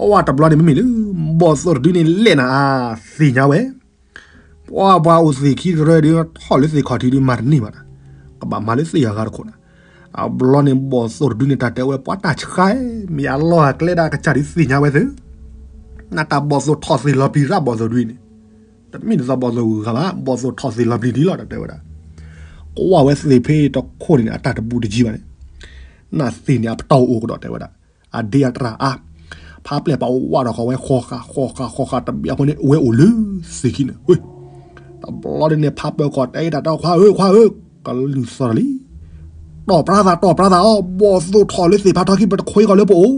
အဝဲတဘျီန့ၣ်မ့မ့ၢ်လၢ ဘီၣ်သိၣ်တဒုန့ၣ်လဲၣ်နၤအသ့ၣ်ညါဝဲ ပှၤပှၤအိၣ်သ့ၣ်ခံတရၢဒီး ထီၣ်လၢသ့ၣ်ခီၣ်ထံးဒုးမၤတန့ၢ်ဘၣ်, ကဘၣ်မၤလၢသ့ၣ်အဂၤတခိၣ်နၤ, အဘျီန့ၣ်ဘီၣ်သိၣ်တဒုန့ၣ် တၢ်တဲဝဲပှၤတၢ်ဆှါ, မ့ၢ်အလီၢ်အကျဲဒၣ်ကစၢ်ဒုးသ့ၣ်ညါဝဲသ့, နတၢ်ဘီၣ်သိၣ်ထီၣ်သ့ၣ်လီၤပျံၤရၣ်ဘီၣ်သိၣ်တဒုန့ၣ်, တမ့ၢ်ဒ်သိးဘီၣ်သိၣ်ဂုၤဂၤဘၣ်, ဘီၣ်သိၣ်ထီၣ်သ့ၣ်လီၤပျံၤဒ်လီၤ တၢ်တဲဝဲဒၣ်, ကွၢ်ဝဲသ့ၣ်ဖဲတခိၣ်န့ၣ်န့ၣ် အတၢ်တဘူးတယံၤဘၣ်န့ၣ်, နသ့ၣ်န့ၣ် အပတီၢ်အိၣ်ကဒီးတဲဝဲဒၣ်, အဒ့အတြၢ်အါ, ဖးပျဲၢ်ပာ်ဝးထီၣ်ဃီဝဲဃီဃာ်ဃီဃာ်ဃီဃာ်တဘ့ၣ်အဃိန့ၣ် ဝဲအိၣ်လၢသ့ၣ်ခံန့ၣ်, တဘျီဒ်န့ၣ် ဖးပၢၤကီၢ်တဲတၢ်တဲအီၤခွါဧၢ ခွါဧၢ, ကလုၢ်သီၣ်လံ, တီၢ်ပြါသးတီၢ်ပြါသးအီၤ ဘီၣ်သိၣ်ထီၣ်လၢသ့ၣ်ဖးထီခံ ပတခွ့ကီၢ်လၢပအိၣ်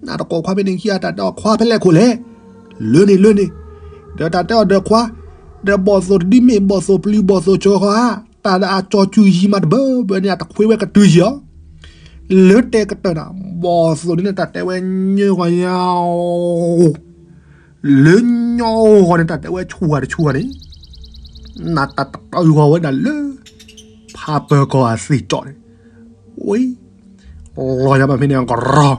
နတကိးခွါဖဲန့ၣ်ခံဂၤတၢ်တဲအီၤခွါဖဲလဲၣ်ခိၣ်လဲၣ်, လၢန့ၣ်လၢန့ၣ်, ဒီးတၢ်တဲအီၤဒီးခွါ, ဒီးဘီၣ်သိၣ်တဒုမ့ၢ်ဘီၣ်သိၣ်ပျံၤဘီၣ်သိၣ်ကၠီၤဃီဧါ, တၢ်ဒီးအကၠီၤကူၤယံၤမးတဘၢဘၢန့ၣ် အတခွ့ဝဲကတုၤယံၤအီၤ, လၢတဲကတၢၢ်နၤ, ဘီၣ်သိၣ်ဒ်န့ၣ်တၢ်တဲဝဲညီဂီၤညါ လၢညီဂီၤန့ၣ် တၢ်တဲဝဲဆူၣ်ဂၤတဆူၣ်ဂၤန့ၣ်, နတၢ်တတၢ်ဂီၤဝဲဒၣ်လၢ ဖးပၢၤကီၢ်အသ့ၣ်ကၠီၣ်န့ၣ်, ဝဲ, လီၤယၤဘၣ်ဖဲန့ၣ်ကရီ,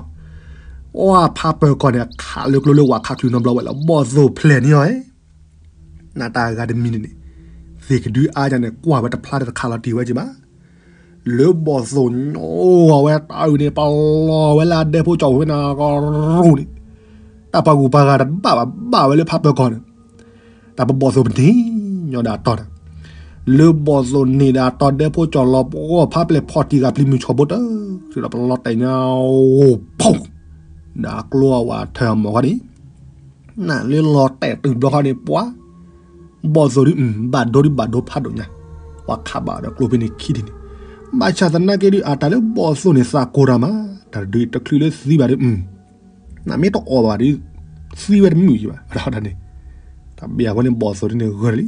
အဖးပၢၤကီၢ်န့ၣ် ခးလၢကျိလၢဝၤခးချုးနီတဘျီဝဲလၢ ဘီၣ်သိၣ်ဖျဲၣ်န့ၢ်အီၤဧဲ, နတၢ်ဂၤတမံၤန့ၣ်န့ၣ်, သ့ၣ်ကဒုအါယၤန့ၣ် ကွၢ်ဝဲတဖျါတခးလီၤတံၢ်ဝဲက့ၤဘၣ် လၢဘီၣ်သိၣ်ညီဝဲတၢ်အုၣ်န့ၣ် ပလီၤဝဲလၢအဒဲဖိကၠီၣ်ဝဲန့ၣ်ကရူၢ်န့ၣ်, တၢ်ပှၤဂုၤပှၤဂၤတဘၣ်ဘၣ်ဘၣ်ဝဲလၢဖးပၢၤကီၢ်န့ၣ်, တၢ်ပဘီၣ်သိၣ်ပန့ၢ်ညီဒၣ်အတီၢ်န့ၣ်, လၢဘီၣ်သိၣ်န့ၢ်ဒၣ်အတီၢ်ဒဲဖိကၠီၣ်လီၤပှီၢ်ဖးပျဲၢ်ဖီၣ်တံၢ်ဂၤပျံၤမုၢ်ဆီၣ်ဘိတၢ်, ဒီးပလီၤတဲာ်ညါအိၣ်ဖီၣ်, ဒီးအကျိအဝဲထၢၣ်အမီၢ်ခီန့ၣ် နလၢလီၤတဲာ်တုၤဘျီဃီန့ၣ် ပှၤ, ဘီၣ်သိၣ်ဒုး ဘၣ်ဒိဒုးဘၣ်ဒိဖးဒိၣ်ညါ, ပှၤခးဘၣ်ဒီးကျိဖဲန့ၣ်ခံဒ်န့ၣ်, ဘၣ်ဆၣ်သနာ်က့ဒုး အတၢ်လၢဘီၣ်သိၣ်န့ၣ်သးကိၢ်တၢ်မး, တၢ်တဒုးတချုးလၢသံဘၣ်ဒုး, နမ့ၢ်တအီၣ်ဘၣ်ဒုး, သံဝဲတမုာ်ယံၤဘၣ်, အတၢ်န့ၣ်, တၢ်ဘၣ်အဃိန့ၣ် ဘီၣ်သိၣ်ဒုးန့ၣ်ဂၢၢ်လံ,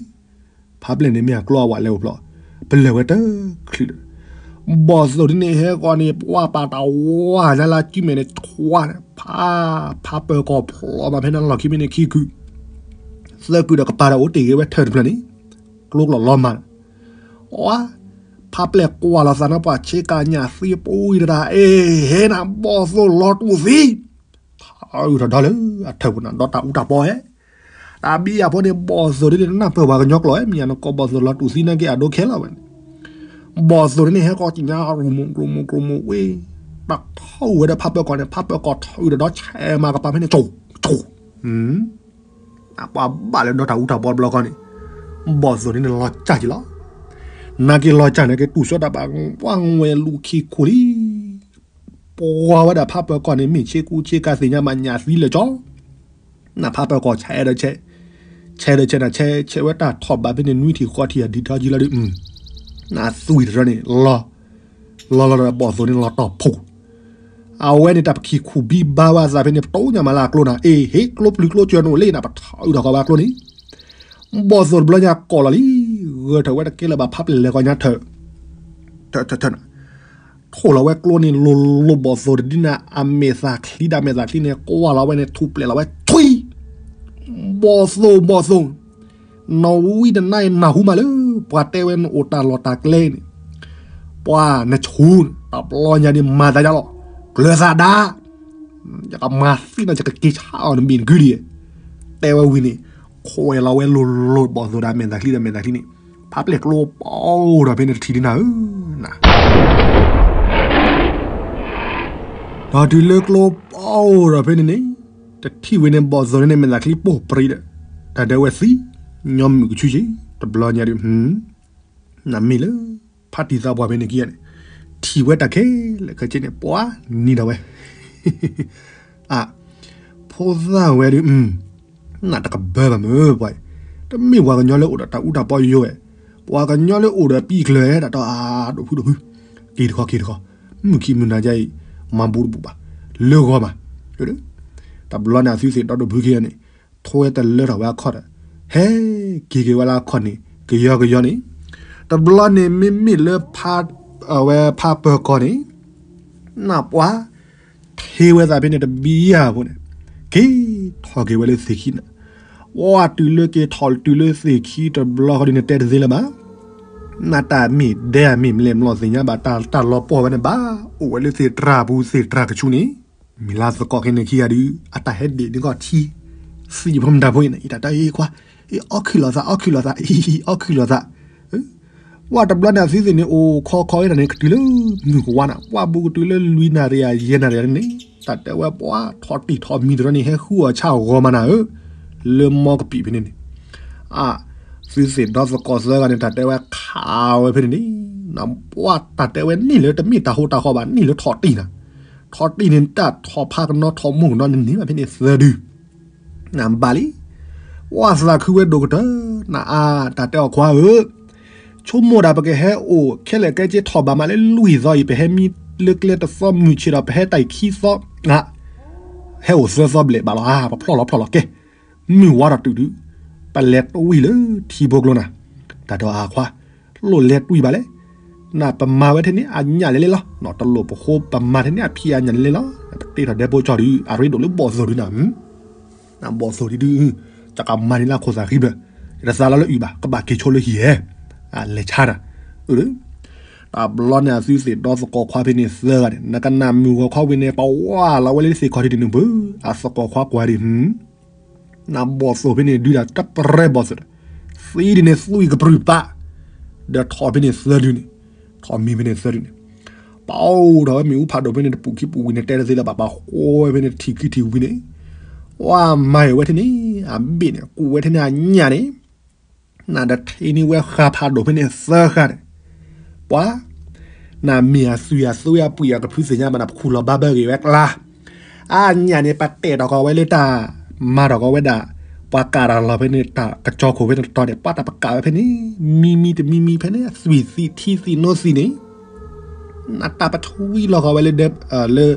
ဖးပျဲၢ်န့ၣ်မ့ၢ်အကျိအဝဲလဲၤအိၣ်ဖျီၣ်, ပလၢၢ်ဝဲတချုးဒီး ဘီၣ်သိၣ်ဒ်န့ၣ်ဟဲဃီန့ၣ် ပှၤပာ်တၢ်ဝါညါလၢကံၣ်မဲာ်န့ၣ် ထွါန့ၣ် ဖး, ဖးပၢၤကီၢ်ဖျီၣ်မးဖဲန့ၣ်လီၢ်ခံမ့ၢ်န့ၣ်ခံကုာ်, သၢကုာ်ဒီးကပၤဒီးအိၣ်တ့ၢ်ဂ့ၤဝဲထၢၣ်တဖျၢၣ်န့ၣ်, ကျိကျီၢ်လီၤမၢ်, အ, ဖးပျဲၢ်ကွၢ်လီၤသးနီၢ်ပှၤဆ့ကၤညၣ်သံပူၤအံၤတဒၣ် အ့ဟဲနၤ ဘီၣ်သိၣ်လီၤတူၢ်သံ ထီၣ်အုၣ်ထီၣ်ဒီလၢအထၢၣ်ပူၤန့ၣ် ဒီးတၢ်အူတၢ်ပီဟဲ, တၢ်ဘၣ်အဃိန့ၣ် ဘီၣ်သိၣ်ဒ်န့ၣ် နၢ်ပၢၢ်ပှၤကညီကျိာ်ဟဲ မ့ၢ်ယၤနကိးဘီၣ်သိၣ်လီၤတူၢ်သံနာ်က့ အဒိခဲလီၤဝဲန့ၣ်, ဘီၣ်သိၣ်ဒ်န့ၣ် ဟဲကီၢ်ကညါ ကြိမူ ကြိမူ ကြိမူဝ့ၢ်, တၢ်ထီၣ်ဝဲဒီးဖးပၢၤကီၢ်န့ၣ် ဖးပၢၤကီၢ်ထီၣ်အုၣ်ဒီးဒီးဆဲးမၤကပၤဖဲန့ၣ် ဆိၣ်, ဆိၣ်, ပှၤဘၣ်လၢဒီးတၢ်အူတၢ်ပီတဘျီဃီန့ၣ်, ဘီၣ်သိၣ်ဒ်န့ၣ်လီၤစၢ်က့ၤလီၤ, နာ်က့လီၤစၢ်နာ်က့ တူၢ်စီတၢ်ဘၣ် ပှၤဝဲလူၤခံခူလံ ပှၤဝဲဒၣ်ဖးပၢၤကီၢ်န့ၣ် မ့ၢ်ဆ့ကူဆ့ကၤသ့ၣ်ညါမးညၣ်သံလၢာ်ကၠီ, နဖးပၢၤကီၢ်ဆဲးဒီးဆဲး, ဆဲးဒီးဆဲးနၤ ဆဲးဆဲးဝဲတၢ်ထီၣ်ဘးဖဲန့ၣ် နွံထံၣ်ဃိးထံၣ်အဒံးထီၣ်ကံလီၤဒုး, နသွံၣ်တရၢန့ၣ် လီၤ, လီၤလီၤဒီးဘီၣ်သိၣ်န့ၣ်လီၤတီၢ်ဖှိၣ်, အဝဲန့ၣ်တၢ်ပခံခူဘံဘါဝဲအသးဖဲန့ၣ် ပတိၢ်ညါမးလၢအကျိနၤ အ့ဟ့ၣ်ကျိပျုၤကျိစၢၤနအိၣ်လံနၤ ပထီၣ်အုၣ်ထီၣ်ဃီဝဲအကျိန့ၣ် ဘီၣ်သိၣ်တဘျီညါကိးလီၤလံ, ဂၢၢ်ထၢၣ်ဝဲတကဲလၢၤဘၣ်ဖးပျဲၢ်လဲၤကီၢ်ညါထၢၣ်, ထၢၣ်ထၢၣ်ထၢၣ်နၤ, ထိၣ်လီၤဝဲကျိန့ၣ်လိၤလိၤဘီၣ်သိၣ်တဒ်န့ၣ် အမဲာ်သၣ်ချံဒီးအမဲာ်သၣ်ချံန့ၣ် ကွၢ်လီၤဝဲန့ၣ် ထူၣ်ပျဲၢ်လီၤဝဲထွံ, ဘီၣ်သိၣ်ဘီၣ်သိၣ်, နဝံတနါအံၤနၢ်ဟူမးလၢ ပှၤတဲဝဲနအိၣ်တၢ်လီၢ်တၢ်ကျဲန့ၣ်, ပှၤနဆူၣ်, တဘျီညါဒ်မၤသးဒ်လီၤ, ကျၢၤသးဒါ ယကမၤသံနၤ ယကက့ၤဆါအီၤနဘ့ၣ်နကုဒံး, တဲဝဲဝံၤန့ၣ်, ခွဲးလီၤဝဲလိၤလိၤဘီၣ်သိၣ်ဒီးမဲာ်သၣ်ချံဒီးမဲာ်သၣ်ချံန့ၣ်, ဖးပျဲၢ်ကျိပီၢ်အိၣ်ဒီးဖဲန့ၣ်တထံၣ်ဒ်နၤဧၢ, န ဒီးတုၤလၢကျိပီၢ်အိၣ်ဒီးဖဲန့ၣ်န့ၣ်, တထံၣ်ဝဲန့ၣ်ဘီၣ်သိၣ်န့ၣ်န့ၣ် မဲာ်သၣ်ချံပိၢ်ပြံဒီး, တၢ်ဒဲးဝဲသံ, ညီမုၢ်ကဆူယံၤ, တဘျီညါဒ် နမ့ၢ်လၢ ဖါတံၢ်သးပှၢ်ဖဲန့ၣ်ခံဂၤန့ၣ်, ထံၣ်ဝဲတၢ်ခဲလၢာ်ခဲဆ့န့ၣ် ပှၤနံၤဒီးဝဲ, အ, ဖိသၣ်ဝဲဒုး, နတကဘၢဘၣ်မ့ၢ်ပှၤ, တမ့ၢ်ပှၤကညီလၢအိၣ်ဒီးတၢ်အူတၢ်ပီယိယိဝဲ, ပှၤကညီလၢအိၣ်ဒီးပံၤကျၢၤဒၣ်တၢ်အဒိၣ်ဖုဒိၣ်ဖု, က့ၤတခီက့ၤတခီ, မုၢ်ခံမုၢ်နၤယါအံၤ, မၤဘူးတဘူးဘၣ်, လၢဂီၤမး, တဘျီန့ၣ် အသုသ့ၣ်ဒီဒိၣ်ဖုခံဂၤန့ၣ် ထိဝဲတလၢထီၣ်ဝဲအခီၣ်ဒီး ဟဲက့ၤက့ၤဝဲလၢအခီၣ်န့ၣ် ကယီကယီန့ၣ်, တဘျီန့ၣ်မ့မ့ၢ်လၢ အဝဲဖးပၢၤကီၢ်န့ၣ် နၢ်ပှၢ် ထ့ဝဲသးဖဲန့ၣ်တဘံယၢ်ဖိန့ၣ် က့ၤထီၣ်က့ၤဝဲလၢသ့ၣ်ခံန့ၣ်, ဝဲတုၤလၢက့ၤထီၣ်တုၤလၢသ့ၣ်ခံတဘျီဃီဒ်န့ၣ် တဲတသ့လၢၤဘၣ်. နတၢ်မ့ၢ်ဒဲအမ့ၢ်မလဲၣ် မ့ၢ်လီၤသ့ၣ်ညါဘၣ် တၢ်လီၤပှီၢ်ဝဲန့ၣ်ဘၣ် အိၣ်ဝဲလၢသ့ၣ်တြၢ်ပူၤသ့ၣ်တြၢ်ကဆူန့ၣ်, မ့ၢ်လၢသကိးခဲန့ၣ်ခံဂၤဒုး အတၢ်ဟဲဒ့ၣ်န့ၣ်ကီၢ်ထံ သံဖိမတၤဖိအံၤန့ၣ် အံၤတၢ်တဲအံၤခွါ, အံၤအီၣ်ခုၣ်လီၤသး အီၣ်ခုၣ်လီၤသး အံၤအီၣ်ခုၣ်လီၤသး ဝဲတဘျီန့ၣ် အသုသ့ၣ်န့ၣ် အိၣ်ခီခီဝဲဒၣ်န့ၣ် ကတုၤလၢမုၢ်ကဝါနၤ ပှၢ်ဘူးကတုၤလၢလွံၢ်နၣ်ရံၣ်ယဲၢ်နၣ်ရံၣ်န့ၣ် တၢ်တဲဝဲပှၤထီၣ်တံၢ်ထီၣ်မံၤတရီန့ၣ် ဟဲဃုအီၣ်ဆၣ်အဂီၤမးနၤဧၢ, လၢမီကပံာ်ဖဲန့ၣ်န့ၣ်, အသုသ့ၣ်ဒီသကိးသၢဂၤန့ၣ် တၢ်တဲဝဲခးဝဲဖဲန့ၣ်န့ၣ်, ပှၤတၢ်တဲဝဲန့ၢ်လၢတမ့ၢ်တၢ်ဟိတၢ်ဃီဘၣ် န့ၢ်လၢထီၣ်တံၢ်နၤ, ထီၣ်တံၢ်န့ၣ် တၢ်ထီၣ်ဖးကနီထီၣ်မိၢ်ကနီန့ၣ်န့ၢ်ဘၣ်ဖဲန့ၣ်သၢဒု နဘၣ်လံ, ဝဲသးခုဝဲဒိၣ်ကတၢၢ်, နအါ တၢ်တဲအီၤခွါဧၢ, ဆိကမိၣ်ဒၣ်ပကဟဲအိၣ်ခဲလၢာ်ကဲက့ထီၣ်ဘးမးလၢလွံၢ်သီအံၤ ပဟဲမံလၢကျဲတသီမုၢ်ဆ့ၣ်ဒီး ပဟဲတၢ်အံၤခံသီ, ဟဲအိၣ်သၢသီဘျဲၣ်ဘၣ်လီၤဧါ, ပဖျီၣ်လီၤဖျီၣ်လီၤကဲ, မုၢ်ဝါထီၣ်တုၤဒုး, ပလဲၤတွံၢ်လၢထံဖိကျိနၤ, တၢ်တဲအီၤအါခွါ, လိၣ်လဲၤတွံၢ်ဘၣ်လဲၣ် နပမၤဝဲထဲန့ၣ် အညၣ်လဲၤလဲၤလီၤ, တလိၣ်ပဃိပမၤထဲန့ၣ် အဖံးအညၣ်လဲၤလဲၤလီၤ, ပတ့ထီၣ်ဒဲဖိကၠီဒုး အရ့ဒိၣ်လၢဘီၣ်သိၣ်ဒုးနၤ, နဘီၣ်သိၣ်ဒုးဒုး, တကမၤန့ၢ်လၢခိၣ်သးဃံဘျၢ, ယတသးလီလၢအုၣ်ဘၣ် ကဘၣ်က့ၤဆိလၢဟံၣ်ဧဲ, လဲၤဆါနၤ, တဘျီန့ၣ် အသုသ့ၣ်ဒီသကိးခွါဖဲန့ၣ်သၢဂၤန့ၣ် နကနၣ်မုၢ်ဂီၤခီဝံၤန့ၣ် ပဝါလီၤဝဲလၢသ့ၣ်ခီၣ်ထံးဒ်န့ၣ်ဘၣ်, အသကိးခွါကွၢ်ဒ် နဘီၣ်သိၣ်ဖဲန့ၣ်ဒုးဒၣ်တပြဲဘီၣ်သိၣ်ဒီး, သံဒ်န့ၣ်သွံၣ်ကပြုၢ်ပာ်, ဒီးထီၣ်ဖဲန့ၣ်သၢဒုန့ၣ်, ထီၣ်မံၤဖဲန့ၣ်သၢဒုန့ၣ်, ပအိၣ်ထီၣ်ဝဲမ့ၣ်အူဖးဒိၣ်ဖဲန့ၣ်တပူၤခံပူၤဝံၤန့ၣ် တဲတသ့လၢၤဘၣ် ပှၤဃိဝဲဖဲန့ၣ်ထံၣ်ခံထံၣ်ဝံၤန့ၣ်, ဝဲမၤအီၤဝဲထဲန့ၣ်, အဘ့ၣ်န့ၣ် ကူးဝဲထဲန့ၣ်အညၣ်န့ၣ် နတထံၣ်န့ၢ်ဝဲဃၢ်ဖးဒိၣ်ဖဲန့ၣ်သၢဃၢ်န့ၣ်, ပှၤ, နမ့ၢ်အသွံၣ်အသွဲအပှံၢ်အကဖုသ့ၣ်ညါဘၣ်နၤ ပခူၣ်လီၤဘၣ်ဘၢဂ့ၤဝဲကျါ, အညၣ်န့ၣ် ပတဲာ်ထီၣ်ကီးဝဲလၢတၢ်, မၤထီၣ်ကီးဝဲဒၣ်, ပှၤကးတၢ်လီၤဖဲန့ၣ် တၢ်ကစီၢ်ခိၣ်ဖဲန့ၣ်တတီၤန့ၣ် ပှၤတၢ်ပကးဝဲဖဲန့ၣ်, မံမံတမံမံဖဲန့ၣ် အသွံၣ်သံထံသံနိသံန့ၣ်, နတၢ်ပထဝံလီၤကီးဝဲလၢဒဲ, လၢ,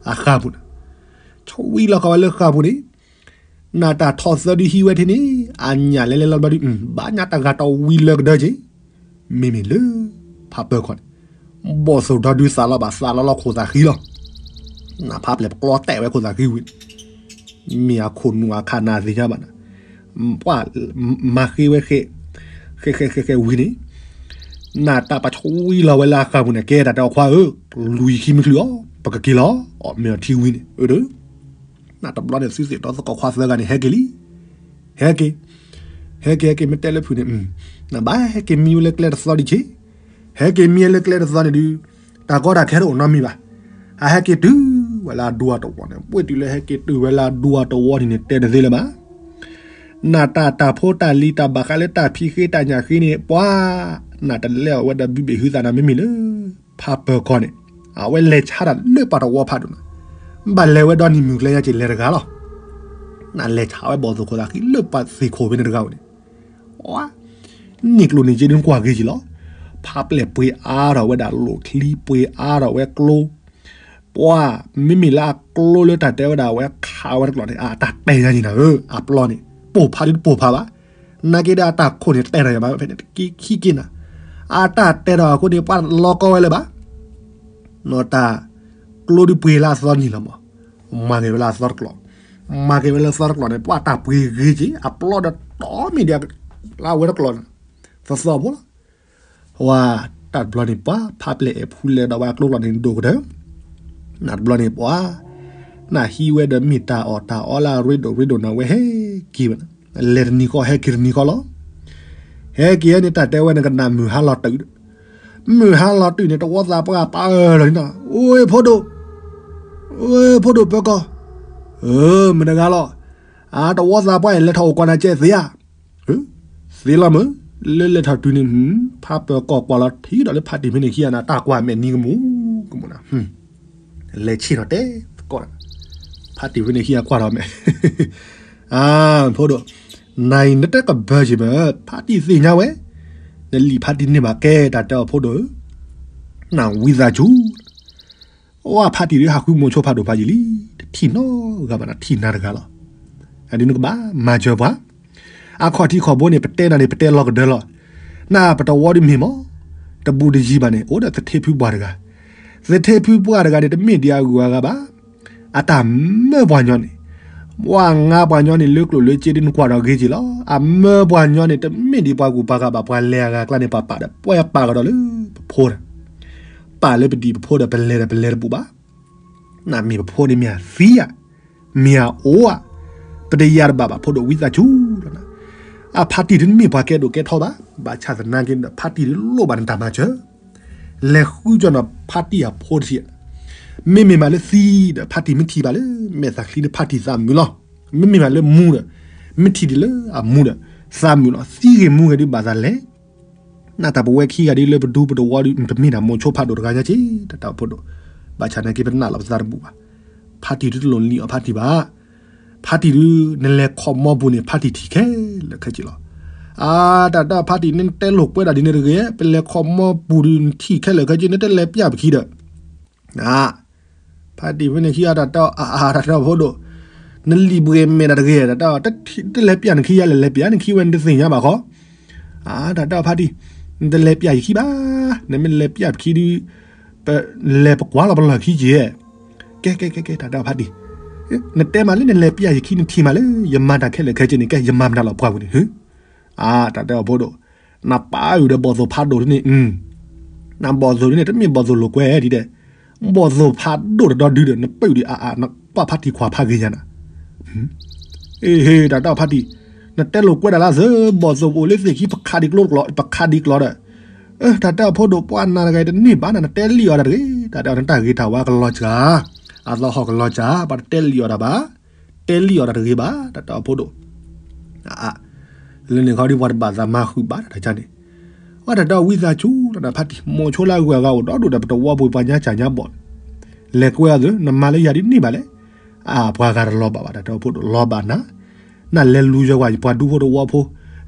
အဃၢ်ပူၤန့ၣ်, ထဝံလီၤကီးဝဲလၢဃၢ်ပူၤန့ၣ် နတၢ်ထီၣ်သၢဒုဟံးဝဲထဲန့ၣ်, အညၣ်လဲၤလဲၤလီၤဘျီဒုး, ဘၣ်ညါတဂၤတီၢ်ဝံလၢကဒၢက့ၤ, မ့မ့ၢ်လၢ, ဖးပၢၤခီၣ်န့ၣ်, ဘီၣ်သိၣ်ဒီဒုသးလီၤဘၣ်သးလီၤလီၤခိၣ်သးဃံလီၤ, နဖးပျဲၢ်ပကျီတဲာ်ဝဲခိၣ်သးဃံဝံၤ, မ့ၢ်အခိၣ်နူာ်အခါနၤသ့ၣ်ညါဘၣ်နၤ, ပှၤ, မၤဃ့ဝဲဃဲ, ဃဲဃဲဃဲဃဲဝံၤန့ၣ်, နတၢ်ပထဝံလီၤဝဲလၢအဃၢ်ပူၤန့ၣ် ကဲတၢ်တဲအီၤခွါဧၢ, လွံၢ်ခံမုၢ်ချုးအီၤ, ပကက့ၤလီၤ, အီၣ်မ့ၢ်အီၤထံဝံၤန့ၣ်, အၢ, နတဘျီန့ၣ်သုသ့ၣ်ဒီသကိးခွါသၢဂၤန့ၣ် ဟဲက့ၤလံ, ဟဲက့ၤ, ဟဲက့ၤဟဲက့ၤမ့ၢ်တဲလၢဖုးန့ၣ်, နဘၣ်ဟဲက့ၤမံဝဲလၢကျဲတသီဒံးဆ့, ဟဲက့ၤမံလၢကျဲတသီန့ၣ်ဒုး, တၢ်ကီတၢ်ခဲတအိၣ်နီတမံၤဘၣ်, အဟဲက့ၤတုၤဝဲလၢအဒူအတဝီန့ၣ်, ပှ့ၤတုၤလၢဟဲက့ၤတုၤဝဲလၢအဒူအတဝီန့ၣ်န့ၣ် တဲတသ့လၢၤဘၣ် နတၢ်တၢ်ဖိတၢ်လံၤတၢ်ဘၣ်ဃးလၢတၢ်ဖံးဃ့တၢ်ညၣ်ဃ့န့ၣ် ပှၤ, နတလဲၤအီၤဝဲဒီးဘုဘ့ၣ်ဟုသးနၤမ့မ့ၢ်လၢ, ဖးပၢၤကီၢ်န့ၣ်, အဝဲလဲၤဆါတၢ်လၢပှၤတဝီဖးဒိၣ်နၤ, ဘၣ်လဲၤဝဲဒီနံၤမုၢ်ကျဲညါက့ၤလဲၤတဂၤလီၤ, နလဲၤဆါဝဲဘီၣ်သိၣ်ခိၣ်သးဃံလၢပှၤသ့ၣ်ခိၣ်ဖဲန့ၣ်တဂၤဧိၤန့ၣ် နံၣ်ကျိၤန့ၣ်က့ဒုးကွၢ်ဂ့ၤက့ၤလီၤ, ဖးပျဲၢ်ပှ့ၤအါထီၣ်ဝဲဒၣ်လိၣ်ချံပှ့ၤအါထီၣ်ဝဲကျိ, ပှၤ, မ့မ့ၢ်လၢအကျိလၢတၢ်တဲဝဲဒၣ်အဝဲခးဝဲတကျိာ်န့ၣ် အတၢ်တဲညါန့ၣ်နၤဧၢ, အပျီန့ၣ်, ပိၢ်ဖးဒုးတပိၢ်ဖးဘၣ်, နာ်က့ဒီးအတၢ်ခိၣ်န့ၣ်တဲထီၣ်ယၤဘၣ်ဖဲန့ၣ်တက့ခံက့နၤ, အတၢ်တဲထီၣ်အဃိန့ၣ် ပှၤလီၤကီဝဲလၢၤဘၣ် နီၢ်တၢ်, ကျိဒုးပှ့ၤလၢအသီနံၤလီၤမး, မၤက့ၤဝဲလၢအသီတကျိာ်, မၤက့ၤဝဲလၢအသီတကျိာ်န့ၣ် ပှၤတၢ်ပှ့ၤဂ့ၤက့ၤ အပျီဒီးတီမ့ၢ်ဒံးလၢအဝဲတကျိာ်န့ၣ်, သသီဖိလီၤ, ဝါ, တၢ်တဘျီန့ၣ် ပှၤဖးပျဲၢ်အဲၣ်ဖူလဲၤဒီးဝဲအကျိကျိာ်န့ၣ်ဒိၣ်ကတၢၢ်, နတဘျီန့ၣ်ပှၤ နဟံးဝဲဒီးမ့ၢ်တၢ်အီၣ်တၢ်အီလၢအရ့ဒိၣ်ရ့ဒိၣ်နၤဝဲဟဲက့ၤဝဲ, လဲၤတနံၤဃီဟဲက့ၤတနံၤဃီလီၤ, ဟဲက့ၤန့ၣ် တၢ်တဲဝဲနကနၣ်မုၢ်ဟါလီၤတုၤ, မုၢ်ဟါလီၤတုၤန့ၣ် တဝီသးပှၢ်ပာ်အၢၣ်လီၤန့ၣ်နီၤ, အိ ဖိဒိၣ်, အိ ဖိဒိၣ်ပၢၤကီၢ်, မတဂၤလီၤ, အတဝီသးပှၢ်အံၤ လဲၤထီၣ်အိၣ်ကွၢ်နၤကဲသ့ဧါ, သ့လီၤမုၢ်, လၢလဲၤထီၣ်တုၤန့ၣ်, ဖးပၢၤကီၢ်ကွၢ်လီၤထံဒီးလၢဖးတံၢ်ဖဲန့ၣ်ခံဂၤန့ၣ် တၢ်ကွၢ်မဲာ်နံၤကမူၣ်ကမူၣ်နၤ, လဲၤဆ့ၣ်ထီၣ်တဲသကိး, ဖးတံၢ်ဖဲန့ၣ်ခံဂၤကွၢ်ထီၣ်မဲာ်, အၢ, ဖိဒိၣ်, နၤအံၤနတကဘၢက့ၤမး, ဖးတံၢ်သ့ၣ်ညါဝဲ, နလံာ်ဖးတံၢ်န့ၢ်ဘၣ်ကဲတၢ်တဲအီၤဖိဒိၣ်ဧၢ, နဝံသးစူၤ အိၣ်ဖါတံၢ်ဒုးဟးဃုမိၤဆိဖးဒိၣ်ဖးယံာ်လံ, တထံၣ်နီတဂၤဘၣ်နၤ ထံၣ်နၤတဂၤလီၤ. အဒုးနကဘၣ်မၤစၢၤပှၤ, အခီၣ်ထံးခီၣ်ဘိန့ၣ် ပတဲနၤန့ၣ် ပတဲလီၤကဒၢလီၤ. နပတဝီဒုးမ့ၢ်မး, တဘူးတယံၤဘၣ်န့ၣ် အိၣ်ဒီးသထ့ဖုပှၢ်တဂၤ, သထ့ဖုပှၢ်တဂၤန့ၣ် တမ့ၢ်ဒံးအဂုၤအဂၤဘၣ်. အတၢ်မၢပှၤညီန့ၣ်, ပှၤငါပှၤညီန့ၣ် လၢကျိၣ်လၢစ့ဒုးနကွၢ်ဒီးဂ့ၤက့ၤလီၤ. အမၢပှၤညီန့ၣ် တမ့ၢ်ဒံးပှၤကူၣ်ပှၤဂၤဘၣ်, ပှၤလဲၤအဂၤအကျါန့ၣ် ပှၤပာ်ဒီး ပှၤပာ်ကဒီးလၢပဖိဒီး, ပာ်လၢပဒံးပဖိဒီး ပလဲၤဒီးပလဲၤတဘူးဘၣ်. နမ့ၢ်ပဖိန့ၣ်မ့ၢ်အသံဧါ, မ့ၢ်အအိၣ်ဧါ, ပတယၤတဘၣ်ဘၣ် ဖိဒိၣ်ဝံသးစူၤလီၤနၤ. အဖါတံၢ်ဒုးတမ့ၢ်ပှၤကဲဒိၣ်ကဲထီဘၣ်, ဘၣ်ဆၣ်သနာ်က့ဒီး ဖါတံၢ်ဒုးလိၣ်ဘၣ်နတၢ်မၤစၢၤ, လဲၤဃုကၠီနီၤဖါတံၢ်အဖိတထံၣ်, မ့မ့ၢ်မးလၢသံဒီး ဖါတံၢ်မ့ၢ်ထံၣ်ဘၣ်လၢမဲာ်သၣ်ချံဒီး ဖါတံၢ်သးမုာ်လီၤ. မ့မ့ၢ်မးလၢမူဒီး, မ့ၢ်ထံၣ်ဒံးလၢအမူဒီး သးမုာ်လီၤ. သံဂ့ၤမူဂ့ၤဒုးဘၣ်သးလဲၤ နတၢ်ပဝဲခံဂၤဒ်လၢပဒူပတဝီဒီး ပမ့ၢ်တၢ်မိၤဆိဖးဒိၣ်တဂၤညါက့ၤ တၢ်တၢ်အိၣ်ဖှိၣ်ဒိၣ်, ဘၣ်ဆၣ်နာ်က့ ပနာ်လီၤပသးတဘူးဘၣ်. ဖါတံၢ်ဒုးတလိၣ်လံအီၤဖါတံၢ်ဘၣ်. ဖါတံၢ်ဒုး နလဲၤခီၣ်မီပူၤန့ၣ် ဖါတံၢ်ထံၣ်ခဲလၢာ်ခဲဆ့လီၤ. အါ တၢ်တၢ်ဖါတံၢ်န့ၣ် နတဲလိာ်ကွဲဒၣ်ဒ်န့ၣ်တဂ့ၤ, ပလဲၤခီၣ်မီပူၤဒုး နထံၣ်ခဲလၢာ်ခဲဆ့ နတလဲၤပျၢ်ပခံဒီး ဖါတံၢ်ဖဲန့ၣ်ခံဂၤတၢ်တဲအီၤ အါ တၢ်တၢ်အိၣ်ဖှိၣ်ဒိၣ်, နလံာ်ဘှ့ၣ်မဲာ်တၢ်တဂ့ၤ, တၢ်တဲအီၤ တလဲၤပျၢ်နခံယၤလဲၣ်, လဲၤပျၢ်နခံဝဲ နတသ့ၣ်ညါဘၣ်ဃီ. အါ တၢ်တဲအီၤဖါတံၢ်, နတလဲၤပျၢ်ယခံဘၣ်, နမ့ၢ်လဲၤပျၢ်ပခံဒုး ပလဲၤပကွၢ်လီၤပလီၢ်ခံက့ၤ. ကဲကဲကဲကဲ တၢ်တဲအီၤဖါတံၢ်, နတဲမးလၢနလဲၤပျၢ်ယခံ နထံၣ်မးလၢ ယမၤတၢ်ခဲလၢာ်ခဲဆ့န့ၣ် ကဲ ယမၤမတၤလီၤပှၢ်ပူၤန့ၣ် အါ တၢ်တဲအီၤဖိဒိၣ်, နပာ်အုၣ်ဒီးဘီၣ်သိၣ်ဖးဒိၣ်ဒ်န့ၣ်, နဘီၣ်သိၣ်ဒ်န့ၣ် တမ့ၢ်ဘီၣ်သိၣ်လိာ်ကွဲဒ်ဒဲး, ဘီၣ်သိၣ်ဖးဒိၣ်တဒီဒုဒီး နပာ်အုၣ်ဒံးအါအါ နကွၢ်ဖါတံၢ်ခွါဖးဂ့ၤညါနၤ. အ့ဟ့ တၢ်တဲအီၤဖါတံၢ်, နတဲလိာ်ကွဲဒၣ်လၢသု ဘီၣ်သိၣ်အိၣ်လၢသ့ၣ်ခံ ပခးဒံးကျိ ပခးဒံးကျိဒီး, တၢ်တဲအီၤဖိဒိၣ် ပှၤနၤတဂၤတန့ၢ်ဘၣ်နၤ နတဲလံအီၤတၢ်တဂ့ၤ, တၢ်တဲအီၤ နတၢ်ဂ့ၤတၢ်ဝါကလီၤစှၤ, အသီဟီၣ်ကလီၤစှၤ ပှၤတတဲလံအီၤတၢ်ဘၣ်, တဲလံအီၤတၢ်တဂ့ၤဘၣ် တၢ်တဲအီၤဖိဒိၣ်. လၢန့ၣ်ခီဒုး ပှၤတဘၣ်သးမၤဃုာ်ဘၣ်တၢ်န့ၣ်, ဝဲတၢ်တဲအီၤဝံသးစူၤလီၤနၤဖါတံၢ်, မိၤဆိလၢအဂုၤအဂၤအိၣ်ဒီဒူၣ်ဒီး ပတဝီပူၤပှၤညါစၢ်ညါဘီၣ်, လဲၤကွဲအီၤသု နမၤလၢယၤဒ်န့ၣ်ဘၣ်လဲၣ်. အါ ပှၤဂၤတလီၤဘၣ်ဘၣ် တၢ်တဲအီၤဖိဒိၣ် လီၤဘၣ်နၤ, နလဲၤလူၤယွၤဝဲ ပှၤဒူဖိတဝီဖိ,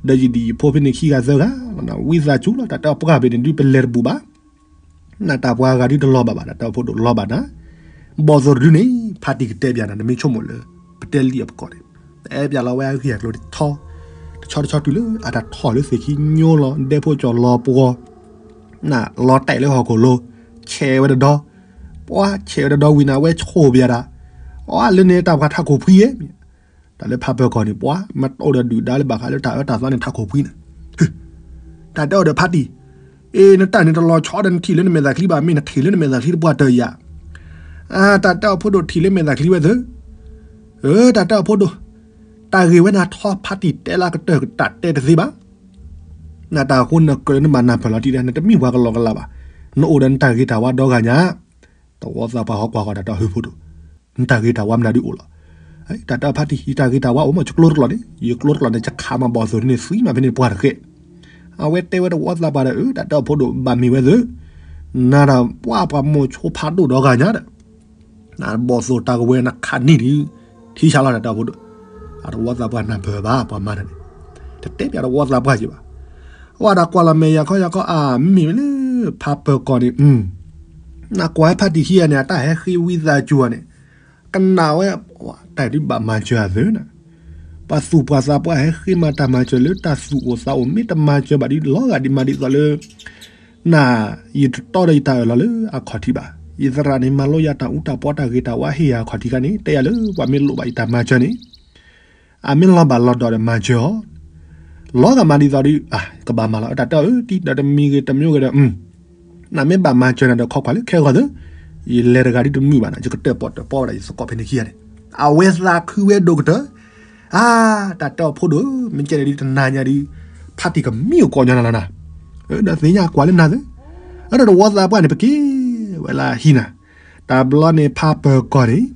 ဒီးယဒံၣ်ယဖိဖဲန့ၣ်ခံဂၤသၢဂၤလီၤနၤ ဝံသးစူၤလီၤ တၢ်တဲအီၤပှၢ်ဘ့ၣ်န့ၣ်ဒုး ပလဲၤတဘူးဘၣ် နတၢ်ပှၤဂၤဒုးတလီၤဘၣ်ဘၣ် တၢ်တဲအီၤဖိဒိၣ်လီၤဘၣ်နၤ, ဘီၣ်သိၣ်တဒုန့ၣ် ဖါတံၢ်ကတဲပျးနၤ နမ့ၢ်ဆိကမိၣ်လၢ ပတဲလံအီၤပကိးန့ၣ်, တအဲၣ်ပျးလီၤဝဲအဂ့ၢ်အကျိၤတဆီ, တဆီတဆီတုၤလၢအတၢ်ထီၣ်လၢသ့ၣ်ခံညိလီၤ ဒဲဖိကၠီၤလီၤပှီၤ, နလီၤတဲာ်လၢဟီၣ်ခိၣ်လိၤ, ဆဲးဝဲတဒီ, ပှၤဆဲးဝဲတဒီဝံၤနၤ အဝဲဆိၣ်ပျးတၢ်, အီလၢန့ၣ်တၢ်ပှၤထးခိၣ်ဖှံဧါ တၢ်လၢဖးပၢၤကီၢ်န့ၣ် ပှၤမ့ၢ်တအိၣ်ဒီးဒုၣ်ဒါလၢဘၣ်ဃးလၢတၢ်အၢတၢ်သီန့ၣ် ထးခိၣ်ဖှံန့ၣ်, တၢ်တဲအီၤဒီးဖါတံၢ်, အ့ နတၢ်န့ၣ်တလီၤဆီဒီး နထံၣ်လၢနမဲာ်သၣ်ချံဘၣ် မ့ၢ်နထံၣ်လၢနမဲာ်သၣ်ချံတပှၢ်တၢၢ်ယၤ, အါ တၢ်တဲအီၤဖိဒိၣ်ထံၣ်လၢမဲာ်သၣ်ချံဝဲသု, အၢ တၢ်တဲအီၤဖိဒိၣ်, တၢ်ဂ့ၢ်ဝဲနၤထီဖါတံၢ်တဲလၢကတၢၢ်ကတၢၢ်တဲတသ့ဘၣ် နတၢ်အဃိနကြၢးနဘၣ်နၢ်ပၢၢ်လီၤတံၢ်ဒီး နတမ့ၢ်ပှၤကလီကလီဘၣ်, နအိၣ်ဒီးနတၢ်ဂ့ၤတၢ်ဝါဒီဂၤညါ, တဝီသးပှၢ်ဟီကွၢ်ဃီတၢ်တဲအီၤဟၢဖိဒိၣ်, နတၢ်ဂ့ၤတၢ်ဝါမနုၤဒုးအိၣ်လီၤ, တၢ်တဲအီၤဖါတံၢ် ယတၢ်ဂ့ၤတၢ်ဝါအိၣ်မး ယကျိတကျိာ်န့ၣ် ယကျိတကျိာ်န့ၣ် ယခးမၤဘီၣ်သိၣ်န့ၣ် သံမးဖဲန့ၣ်ပှၢ်တဃဲး, အဝဲတဲဝဲတဝီသးပှၢ်ဒီး အၢ တၢ်တဲအီၤဖိဒိၣ်ဘၣ်မ့ၢ်ဝဲသု, နတၢ်ပှၢ်ပှၤမိၤဆိဖးဒိၣ်ဒီဂၤညါဒီး နဘီၣ်သိၣ်တၢ်ကဝဲၤနခးန့ၢ်ဒံး ထံဆါလီၤတၢ်တဲအီၤဖိဒိၣ်, အတဝီသးပှၢ်နၢ်ပၢၢ်ဘၣ် ပှၤမၤတၢ်န့ၣ်, တတဲပျးတဝီသးပှၢ်က့ၤဘၣ်, အဝဲဒၣ်ကွၢ်လီၤမဲာ်ယၤခီယၤခီ အါ မ့မ့ၢ်လၢ ဖးပၢၤကီၢ်န့ၣ်, နကွၢ်ဖါတံၢ်ခံဂၤန့ၣ် အတၢ်ဟဲဃ့ဝံသးစူၤအီၤန့ၣ်, ကနၣ်ဝဲ တၢ်ဒုးဘၣ်မၤစၢၤအသုနၤ, ပှၤသူၣ်ပှၢ်သးပှၢ်ဟဲဃ့မၤတၢ်မၤစၢၤလၢတၢ်သူၣ်အိၣ်သးအိၣ် မ့ၢ်တမၤစၢၤဘၣ်ဒ်လီၤဂာ်ဒ်မးဒ်သိးလၢ နၤ ယတတီဒီးယတၢ်အၢၣ်လီၤလၢအခီၣ်ထံးဘၣ်. ယသရၣ်န့ၣ် မၤလိယၤတၢ်အူတၢ်ပီတၢ်ဂ့ၤတၢ်ဝါဟ့ၣ်ယၤအခီၣ်ထံးခါန့ၣ် တဲယၤလၢပှၤမ့ၢ်လိၣ်ဘၣ်ယတၢ်မၤစၢၤန့ၣ် အမ့ၢ်လီၤဘၣ်လီၤဒီးမၤစၢၤအီၤ, လီၤဂာ်မးဒ်သိးဒီး ကဘၣ်မၤလီၤ တၢ်တဲအီၤတံၢ်ဒီးတမံၤဂ့ၤတမံၤဂ့ၤဒီး နမ့ၢ်ဘၣ်မၤစၢၤနၤဒီးခီခွါလၢခဲဂီၤသၢ, ယလဲၤတဂၤဒ်တမုာ်ဘၣ်နၤ ယကတၢၢ်ပီၣ်တၢၢ်ပီဝဲဒၣ်ယသကိးဖဲန့ၣ်ခံဂၤန့ၣ်, အဝဲသးခုဝဲဒိၣ်ကတၢၢ် အါ, တၢ်တဲအီၤဖိဒိၣ်ဧၢ, မ့ၢ်ကဲန့ၣ်ဒ်တနၤညါဒ် ဖါတံၢ်ကမံအိၣ်ကိးညီနၤလီၤနၤ, ဒီးသ့ၣ်ညါကွၢ်လၢနၤသၢ, အဒီးတဝီသးပှၢ်န့ၣ် ပက့ၤဝဲလၢဟံၣ်နၤ, တၢ်ဘျီန့ၣ်ဖါပၢၤကီၢ်န့ၣ်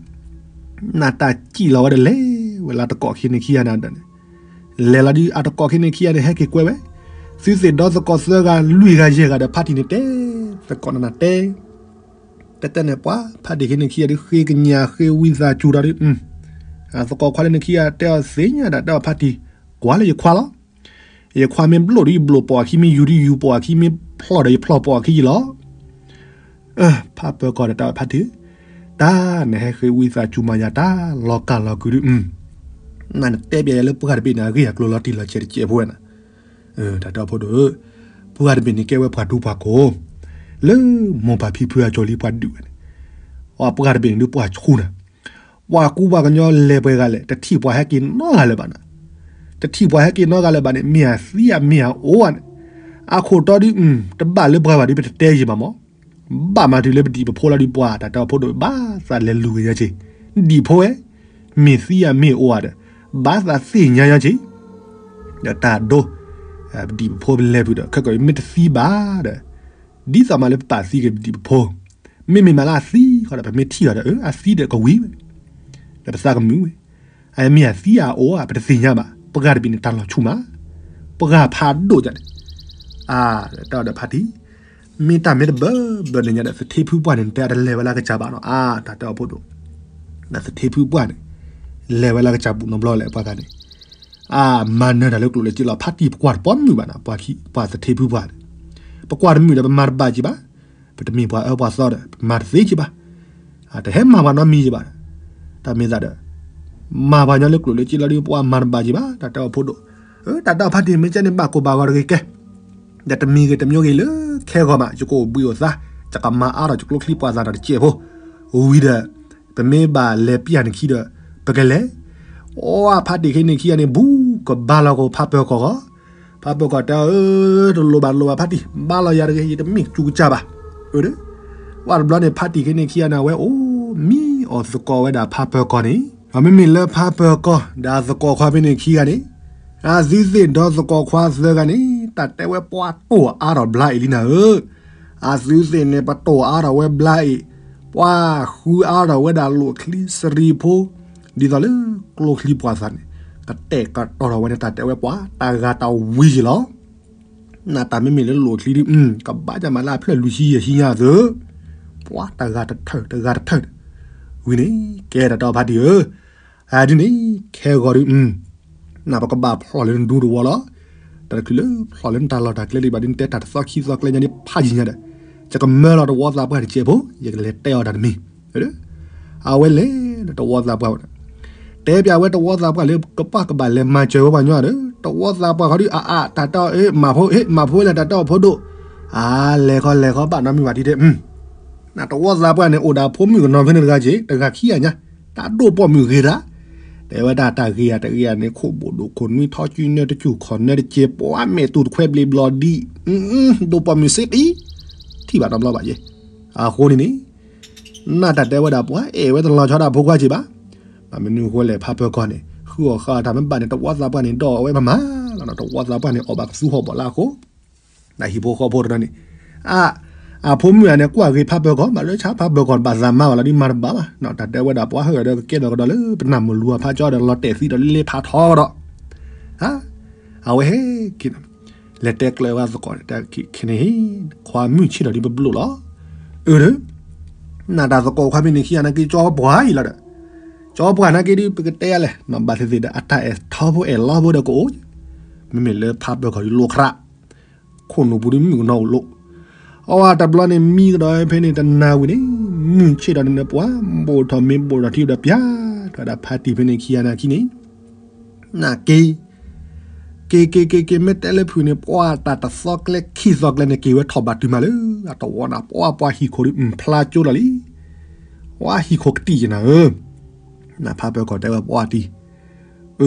နတၢ်စံၣ်လီၤဝဲဒီးလဲၤဝဲလၢတကိးခံန့ၣ်ခံဂၤန့ၣ်ဒီးန့ၣ်, လဲၤလီၤဒ်အတကိးခံန့ၣ်ခံဂၤန့ၣ် ဟဲက့ၤကွဲဝဲ, သုသ့ၣ်ဒီသကိးသၢဂၤလွံၢ်ဂၤယဲၢ်ဂၤဒီးဖါတံၢ်န့ၣ်တဲ, သကိးနၤနၤတဲ တဲတဲန့ၣ်ပှၤ ဖါတံၢ်ခံန့ၣ်ခံဂၤဒ်ဃ့ကညးဃ့ဝံသးစူၤဒီးဒ်, သကိးခွါလၢန့ၣ်ခံဂၤ တဲအီၤသ့ၣ်ညါဒၣ်တဲအီၤဖါတံၢ်, ကွၢ်လၢယခွါလီၤ. ယခွါမ့ၢ်ဘျိၣ်ဒီးယဘျိၣ်ပိာ်အခံ, မ့ၢ်ယူၤဒီးယူၤပိာ်အခံ, မ့ၢ်ဖျီၣ်ဒီးယဖျီၣ်ပိာ်အခံယလီၤ. ဖါပၢၤကီၢ်ဒီးတဲအီၤဖါတံၢ်, တၢ်နဟဲဃ့ဝံသးစူၤမၤယၤတၢ်လီၤကၢ်လီၤကုာ်ဒုး, နနတဲပျဲယၤလၢပှၢ်တဘ့ၣ်န့ၣ် အဂ့ၢ်အကျိၤလီၤတံၢ်လီၤဆဲးတစဲးဖိဝဲနၤ, တၢ်တဲအီၤဖိဒိၣ်, ပှၢ်တဘ့ၣ်န့ၣ်ကဲဝဲပှၤဒူပှၤကိၢ်, လၢမိၢ်ပၢ်ဖံဖုအစိၤလံပှၤဒုးဝဲန့ၣ်, အပှၢ်တဘ့ၣ်န့ၣ်ဒုးပှၢ်ဆူၣ်နၤ, ပှၤကူပှၤကညီလဲၤပှဲၤဂၤလဲၣ် တထံၣ်ပှၤဟဲက့ၤနီတဂၤလၢၤဘၣ်နၤ, တထံၣ်ပှၤဟဲက့ၤနီတဂၤလၢၤဘၣ်န့ၣ် မ့ၢ်အသံဧါမ့ၢ်အအိၣ်ဧါန့ၣ်, အခိၣ်တီဒုး တဘၣ်လၢပှၤဘၣ်ဒုး ပတတဲယံၤဘၣ်မး, ဘၣ်မၤတုၤလၢပဒံၣ်ပဖိလီၤဒုး ပှၤတၢ်တဲအီၤဖိဒိၣ် ဘၣ်သးလဲၤလူၤက့ၤညါက့ၤ, ဒံၣ်ဖိဝဲ, မ့ၢ်သံဧါမ့ၢ်အိၣ်ဧါဒီး, ဘၣ်သးသ့ၣ်ညါညါက့ၤ, ဒီးတၢ်ဒိ, ပဒံၣ်ပဖိပလဲၤဖုးဒီး ခဲကီးမ့ၢ်တသံဘၣ်ဒီး, ဒ်သိးမးလၢပပာ်သံက့ၤပဒံၣ်ပဖိ, မ့မ့ၢ်မးလၢအသံဃီဒီး ပမ့ၢ်ထံၣ်အီၤဒီး အသံဒီးကဝံၤဝဲ, ဒီးပသးကမုာ်ဝဲ, အမ့ၢ်အသံဧါအိၣ်ဧါ ပတသ့ၣ်ညါဘၣ်, ပှၢ်တဘ့ၣ်န့ၣ် တၢ်လီၤဆူၣ်မး, ပှၢ်ဖးဒိၣ်ဒၣ်န့ၣ်, အါ, တၢ်ဒီးဖါတံၢ်, မ့ၢ်တၢ်မ့ၢ်တဘၢဘၢန့ၣ်ညါဒီး သထ့ဖုပှၢ်န့ၣ် နတဲအတလဲၤဝဲလၢကစၢ်ဘၣ်နီၤ, အါ, တၢ်တဲအီၤဖိဒိၣ်, ဒီးသထ့ဖုပှၢ်န့ၣ်, လဲၤဝဲလၢကစၢ်ပူၤနီတဘျီလဲၣ် ပှၤဂၤန့ၣ်, အါ, မၤနၢၤတၢ်လၢကျိၣ်လၢစ့လီၤ ဖါတံၢ်ပကွၢ်တပိာ်မုၣ်ဘၣ်နၤ, ပှၤသထ့ဖုပှၢ်န့ၣ်, ပကွၢ်တမုာ်ဒီး ပမၤတဘၣ်က့ၤဘၣ်, ပတမ့ၢ်ပှၤအၢပှၤသီဒီး ပမၤတသ့က့ၤဘၣ်, တဟဲမၤပှၤနီတမံၤက့ၤဘၣ်, တၢ်မ့ၢ်သးဒီး, မၤပှၤညီလၢကျိၣ်လၢစ့လီၤဒုး ပှၤမၤတဘၣ်က့ၤဘၣ် တၢ်တဲအီၤဖိဒိၣ်, တၢ်တဲအီၤဖါတံၢ် မ့ၢ်ကဲန့ၣ်ဘၣ်ကိၢ်ဘၣ်ဂီၤတဂ့ၤကဲ, ဒီးတမံၤဂ့ၤတမံၤဂ့ၤလၢခဲဂီၤမး ယကအိၣ်ဘှံးအိၣ်သါ, ယကမၤအါထီၣ်ယကျိချံပှၤသးဒီးတစဲးဖိ, ဝံၤဒီး, ပမ့ၢ်ဘၣ်လဲၤပျၢ်န့ၣ်ခံဒီး, ပကလဲၤ, အိၣ်ဖါတံၢ်ခဲန့ၣ်ခံဂၤန့ၣ် ဘူးကဘါလီၤကီၢ်ဖါပၢၤကီၢ်ဂီၢ်, ဖါပၢၤကီၢ်တဲအီၤ, တလိၣ်ဘၣ်တလိၣ်ဘၣ် ဖါတံၢ် ဘါလီၤယၤတဂ့ၤ ယတမ့ၢ်စူၤကစၢ်ဘၣ်, အၢ, ဝဲတဘျီန့ၣ် ဖါတံၢ်ခဲန့ၣ်ခံဂၤန့ၣ် အဝဲအိၣ်မံအီၣ်သကိးဝဲဒၣ်ဖါပၢၤကီၢ်န့ၣ်, ဒီးမ့မ့ၢ်လၢဖါပၢၤကီၢ်ဒီးအသကိးခွါဖဲန့ၣ်ခံဂၤန့ၣ်, အသုသ့ၣ်ဒီးသကိးခွါသၢဂၤန့ၣ် တၢ်တဲဝဲပှၤတိၢ်အါထီၣ်ဘျါအံၤလံနၤဧၢ, အသုသ့ၣ်န့ၣ် ပတိၢ်အါထီၣ်ဝဲဘျါအံၤ, ပှၤဃုအါထီၣ်ဝဲဒၣ်လိၣ်ချံစရံဖိ, ဒ်သိးလၢကျိချံပှၤသးန့ၣ်, ကတဲာ်ကတီၤထီၣ်ဝဲန့ၣ် တၢ်တဲဝဲပှၤတဂၤတဝံၤက့ၤလီၤ. နတၢ်မ့မ့ၢ်လၢလိၣ်ချံဒုး ကဘၣ်ယမၤလၢအဖျၢၣ်လွံၢ်ဆံယဲၢ်ဆံညါအသိး, ပှၤတဂၤတထၢၣ်တဂၤတထၢၣ်, ဝံၤန့ၣ်, ကဲတၢ်တဲအီၤဖါတံၢ်ဧၢ, အဒ်န့ၣ်, ခဲဂီၤဒုး, နပကဘၣ်ဖျိးလၢနဒူတဝီလီၤ. တၢ်တချုးလၢဖျိးလၢနတၢ်လီၢ်တၢ်ကျဲဒံးဘၣ်ဒ်နတဲတၢ်တသီခံသီကျဲညါဒ်ဖးယံၤညါဒီး, ယကမၢလီၤတဝီသးပှၢ်တစဲးဖိ, ယကလဲၤတဲအီၤတၢ်တမံၤ, အဝဲလဲၤဒီးတဝီသးပှၢ်ဝဲဒၣ်, တဲပျးဝဲတဝီသးပှၢ်လၢကပှၢ်ကဘၣ်လဲၤမၤစၢၤဝဲပှၤညီဒီး တဝီသးပှၢ်ခီဒုး အအါ တၢ်တဲအီၤ မၤဖိ ဟ့ၣ် မၤဖိဝဲလဲၣ် တၢ်တဲအီၤဖိဒိၣ်, အါ လဲၤခီလဲၤခီဘၣ်နီတမံၤဘၣ်ထံတဲ, နတဝီသးပှၢ်န့ၣ် အိၣ်ဒီးဖိမုၣ်ကနီၤဖဲန့ၣ်တဂၤက့ၤ တဂၤခံဂၤညါ, တၢ်ဒိၣ်ပိာ်မုၣ်ဂ့ၤဒၣ်, တဲဝဲဒၣ်တၢ်ဂ့ၤယၤတဂ့ၤယၤန့ၣ် ခိၣ်ဘိၣ်ဒိၣ်ခိၣ်နွံထီၣ်စုနဲတစူၢ်ခီၣ်နဲတစဲး ပှၤမဲာ်တူၢ်တခွဲဘျ့ဘျီဒံး, ဒိၣ်ပိာ်မုၣ်စ့ၢ်ကီး, ထံၣ်ဘၣ်နီတဘျီဘၣ်ယဲ, အဃိန့ၣ်န့ၣ် နတၢ်တဲဝဲဒၣ်ပှၤအဲၣ်ဝဲတလီၤဆီဒၣ်ဖိခွါက့ၤဘၣ်, ဘၣ်မနုၤအဃိလဲၣ် ဖးပၢၤကီၢ်န့ၣ် ဃုအီၣ်ဃုအီတၢ်မ့ၢ်ဘၣ်န့ၣ် တဝီသးပှၢ်န့ၣ် ဒီးအဝဲမၤမၤလီၤနီၤ တဝီသးပှၢ်န့ၣ် အီၣ်ဘၣ်ကသူဟီၣ်ဘီၣ်လၢအဃိ, နဟံၣ်ဖိဃီဖိတနီၤန့ၣ်, အ, အဖိမုၣ်ဧါန့ၣ် ကွၢ်ဂ့ၤဖးပၢၤကီၢ် ဘၣ်လၢဆါဖးပၢၤကီၢ် ဘၣ်သးမၤဘၣ်လီၤဒ်မၤတဘၣ်ဘၣ်, တၢ်တဲဝဲဒၣ်ပှၤဟၢၣ်ဒီးကကဲထီၣ်ကဒီးလၢပနၢ်မုၢ်လူၤအဖးကၠီဒီး လီၤတဲာ်သံဒီးလ့ဖးထီကဒီး, အဝဲဟဲက့ၤ လဲၤတဲကျၢၤဝဲသကိးန့ၣ် တၢ်ခဲန့ၣ် ခွါမုၣ်ဆ့ၣ်နီၤဒ်ပဘျိၣ်လီၤ, အၢ, နတၢ်သကိးခွါမ့ၢ်န့ၣ်ခံဂၤနာ်က့ ကၠီပှၢ်အံၤလီၤဒီး, ကၠီပှၢ်နာ်က့ဒ်ပကတဲလဲၣ် ဘၣ်သ့ၣ်သ့ၣ်ဒီး အတၢ်အဲၣ်ထီဖိအဲၣ်လီဖိဒီးကအိၣ်, မ့မ့ၢ်လၢဖးပၢၤကီၢ်ဒ်လိာ်ခရး ခိၣ်နူာ်ပူၤဒ်မုၣ်ကနီၤအိၣ်လိာ်, အဝဲတဘျီန့ၣ် မံကဒီးဖဲန့ၣ်တနၤဝံၤန့ၣ်, မုၢ်ဆ့ၣ်ဒီးန့ၣ်ပှၤ ဘိၣ်ထီၣ်မ့ၢ်ဘိၣ်ထီၣ်ထံဒီးပျၢ်ထီၣ်ဒၣ်ဖါတံၢ်ဖဲန့ၣ်ခံဂၤနာ်က့န့ၣ်, နာ်က့ က့ၤက့ၤက့ၤက့ၤ မ့ၢ်တဲလၢဖုၣ်န့ၣ် ပှၤတၢ်တသီကျဲခံသီကျဲန့ၣ် က့ၤဝဲထီၣ်ဘၣ်တုၤမးလၢ အတဝီနၤ ပှၤပှၤဟံၣ်ခိၣ်ဒ်ဖျါကၠိလီၤလံ, ပှၤဟံၣ်ခိၣ်ကတံၢ်က့ၤနၤဧၢ, နဖးပၢၤကီၢ်တဲဝဲပှၤတံၢ်,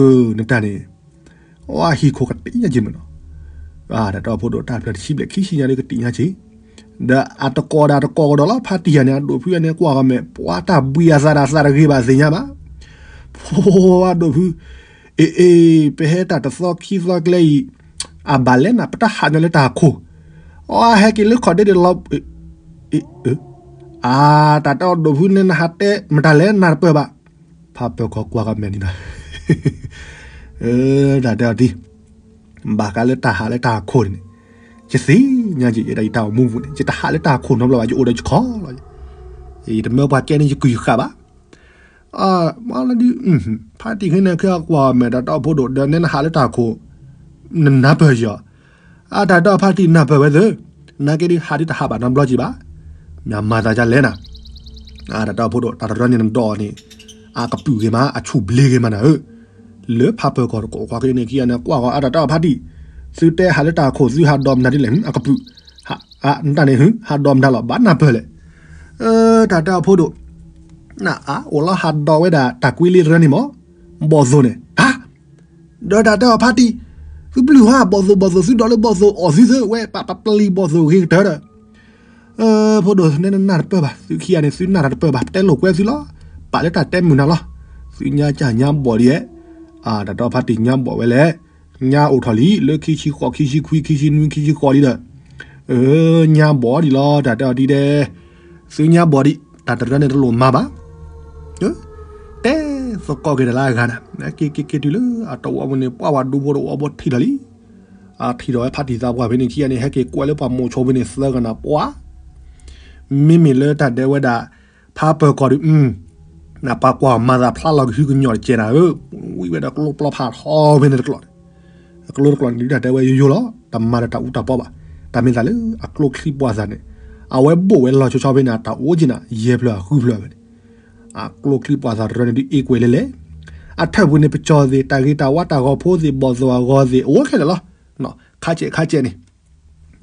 အၢ နတၢ်န့ၣ် ပှၤဟံၣ်ခိၣ်ကတံၢ်ညါက့ၤမ့ၢ်နီၤ, တၢ်တီဖိဒိၣ် တၢ်ဖျၢၣ်တဆံဘျဲၣ်ခံဆံညါဒ်ကတံၢ်ညါက့ၤ, ဒီးအတကိးဒီးတကိးကဒီးလီၤ ဖါတံၢ်ယၤန့ၣ် အဒိၣ်ဖုန့ၣ် ကွၢ်ဂီၤမဲာ် ပှၤတၢ်ဘှံးအသးဒီးသးတဂ့ၤဘၣ်သ့ၣ်ညါဘၣ်, ဖိအဒိၣ်ဖု အ့ၣ်အ့ၣ် ပဟဲတၢ်တသီခံသီကျဲအံၤ, အဘၣ်လဲၣ်နၤ ပတၢ်ဟးညီလၢတၢ်ခိၣ်, အဟဲက့ၤလၢခီၣ်ဒ့ဒ့လီၤ, အတၢ်တဲအီၤဒိၣ်ဖု နဲနဟးတဲမတၤလဲၣ်နၤတပၢၢ်ဘၣ်, ဖးပၢၤကီၢ်ကွၢ်ဂီၤမဲာ်န့ၣ်ဒီး, တၢ်တဲအီၤတံၢ်, ဘၣ်ဃးလၢတၢ်ဟးလၢတၢ်ခိၣ်န့ၣ်, ယသ့ၣ်ညါက့ၤ ယတၢ်အိၣ်မူပူၤန့ၣ် ယတဟးလၢတၢ်ခိၣ်နီတဘျီဘၣ် ယအိၣ်ဒီးယခီၣ်လီၤ, ယတမၢပှၤကဲန့ၣ်ယကုၢ်ယဃၣ်ဘၣ် မ့ၢ်လၢဒ်, ဖါတံၢ်ခဲန့ၣ် ခဲအကွၢ်အီၤမဲာ်တၢ်တီဖိဒိၣ် ဒီးနဲနဟးလၢတၢ်ခိၣ်, နနၢ်ပၢၢ်ယၤ, အတၢ်တီဖါတံၢ်နၢ်ပၢၢ်ဝဲသ့ၣ်, နာ်က့ဒ်ဟးဒ်တဟးဘၣ်နီတဘျီက့ၤဘၣ်, မ့ၢ်မၤသးဒ်လဲၣ်နၤ, တၢ်တဲအီၤဖိဒိၣ် တၢ်တရၢန့ၣ်နဒိးအီၤန့ၣ် အကပုာ်ဂ့ၤမး အဆူၣ်ဘျ့ဂ့ၤမးနၤဧၢ. လၢဖးပၢၤကီၢ်တကိးခွါက့န့ၣ်ခံဂၤန့ၣ် ကွၢ်ဃီအတၢ်တဲအီၤဖါတံၢ်, သုတဲဟးလၢတၢ်ခိၣ် သုဟးဒိးမတၤဒ်လဲၣ် အကပုာ်, နတၢ်န့ၣ် ဟးဒိးမတၤလီၤ ဘၣ်နၢ်ပၢၢ်လဲၣ်. တၢ်တဲအီၤဖိဒိၣ်, နအအိၣ်လီၤဟးဒိးဝဲဒၣ်တၢ်ကွံလံတရၢန့ၣ်မး, ဘီၣ်သိၣ်န့ၣ်, ဟါ ဒီးတၢ်တဲအီၤဖါတံၢ်, သုပျုၢ်ဟါ ဘီၣ်သိၣ် ဘီၣ်သိၣ် သုဒိးလၢဘီၣ်သိၣ်အီၣ်သုသၢဝဲ ပပျံၤဘီၣ်သိၣ်ဂ့ၤကတၢၢ်ဒီး, ဖိဒိၣ် နဲနနၢ်တပၢၢ်ဘၣ် သုခံဂၤန့ၣ် သုနၢ်တၢ်တပၢၢ်ဘၣ် ပတဲလိာ်ကွဲသုလီၤ, ပာ်လၢတၢ်တဲမုာ်နၤလီၤ, သုညါကၢ်ညါဘီၣ်ဒံးဧဲ, တၢ်တဲအီၤဖါတံၢ် ညါဘီၣ်ဝဲလဲၣ်, ညါအိၣ်ထီၣ်လံ လၢခံဆံဃိး ခံဆံခွံ ခံဆံနွံ ခံဆံဃိးလံဒီး, ညါဘီၣ်ဒံးလီၤ တၢ်တဲအီၤဒ်ဒဲး, သုညါဘီၣ်ဒံး တၢ်တရၢန့ၣ်တလိၣ်မၤဘၣ် တဲသကိးက့ၤတၢ်လၢအဂၤန့ၣ်, က့ၤက့ၤက့ၤတုၤလၢအတဝီပူၤန့ၣ် ပှၢ်ဝဲဒူဖိတဝီဖိထံၣ်လီၤလံ, အထံၣ်ထီၣ်ဝဲဖါတံၢ်သးပှၢ်ဖဲန့ၣ်ခံဂၤန့ၣ် ဟဲက့ၤကွဲးလၢပှၤမိၤဆိဖဲန့ၣ်သၢဂၤနၤ ပှၤ မ့မ့ၢ်လၢတၢ်ဒဲဝဲဒၣ် ဖးပၢၤကီၢ်ဒုး, နပှၤကွၢ်မၤသးဖျါလီၤကဟုကညီၢ်တကဲးနၤဧၢ, ဝံၤဝဲဒီးကျိပျီဖးထီဖဲန့ၣ်တကျိာ်န့ၣ်, ကျိတကျိာ်န့ၣ်ဒုးတၢ်တဲဝဲယိယိလီၤ တမၤဒီးတၢ်အူတၢ်ပီဘၣ်, တၢ်မ့ၢ်သးလၢအကျိချံပှၢ်သၣ်န့ၣ်, အဝဲဘိၣ်ဝဲလီၤဆီဆီဖဲန့ၣ် တၢ်အိၣ်က့ၤနၤ ယဲၢ်ဖျၢၣ်အဃုဖျၢၣ်ဝဲန့ၣ် အကျိချံပှၢ်သၣ်တရၢန့ၣ်ဒုးအ့ၣ်ကွဲးလဲၣ်လဲၣ်, အထၢၣ်ပူၤန့ၣ် ပကၠီၣ်သ့ၣ် တၢ်ဂ့ၤတၢ်ဝါတၢ်ဂီၤဖိသ့ၣ် ဘီၣ်သိၣ်အဂီၤသ့ၣ် အိၣ်ခဲလၢာ်လီၤ, ခါကဲးခါကဲးန့ၣ်,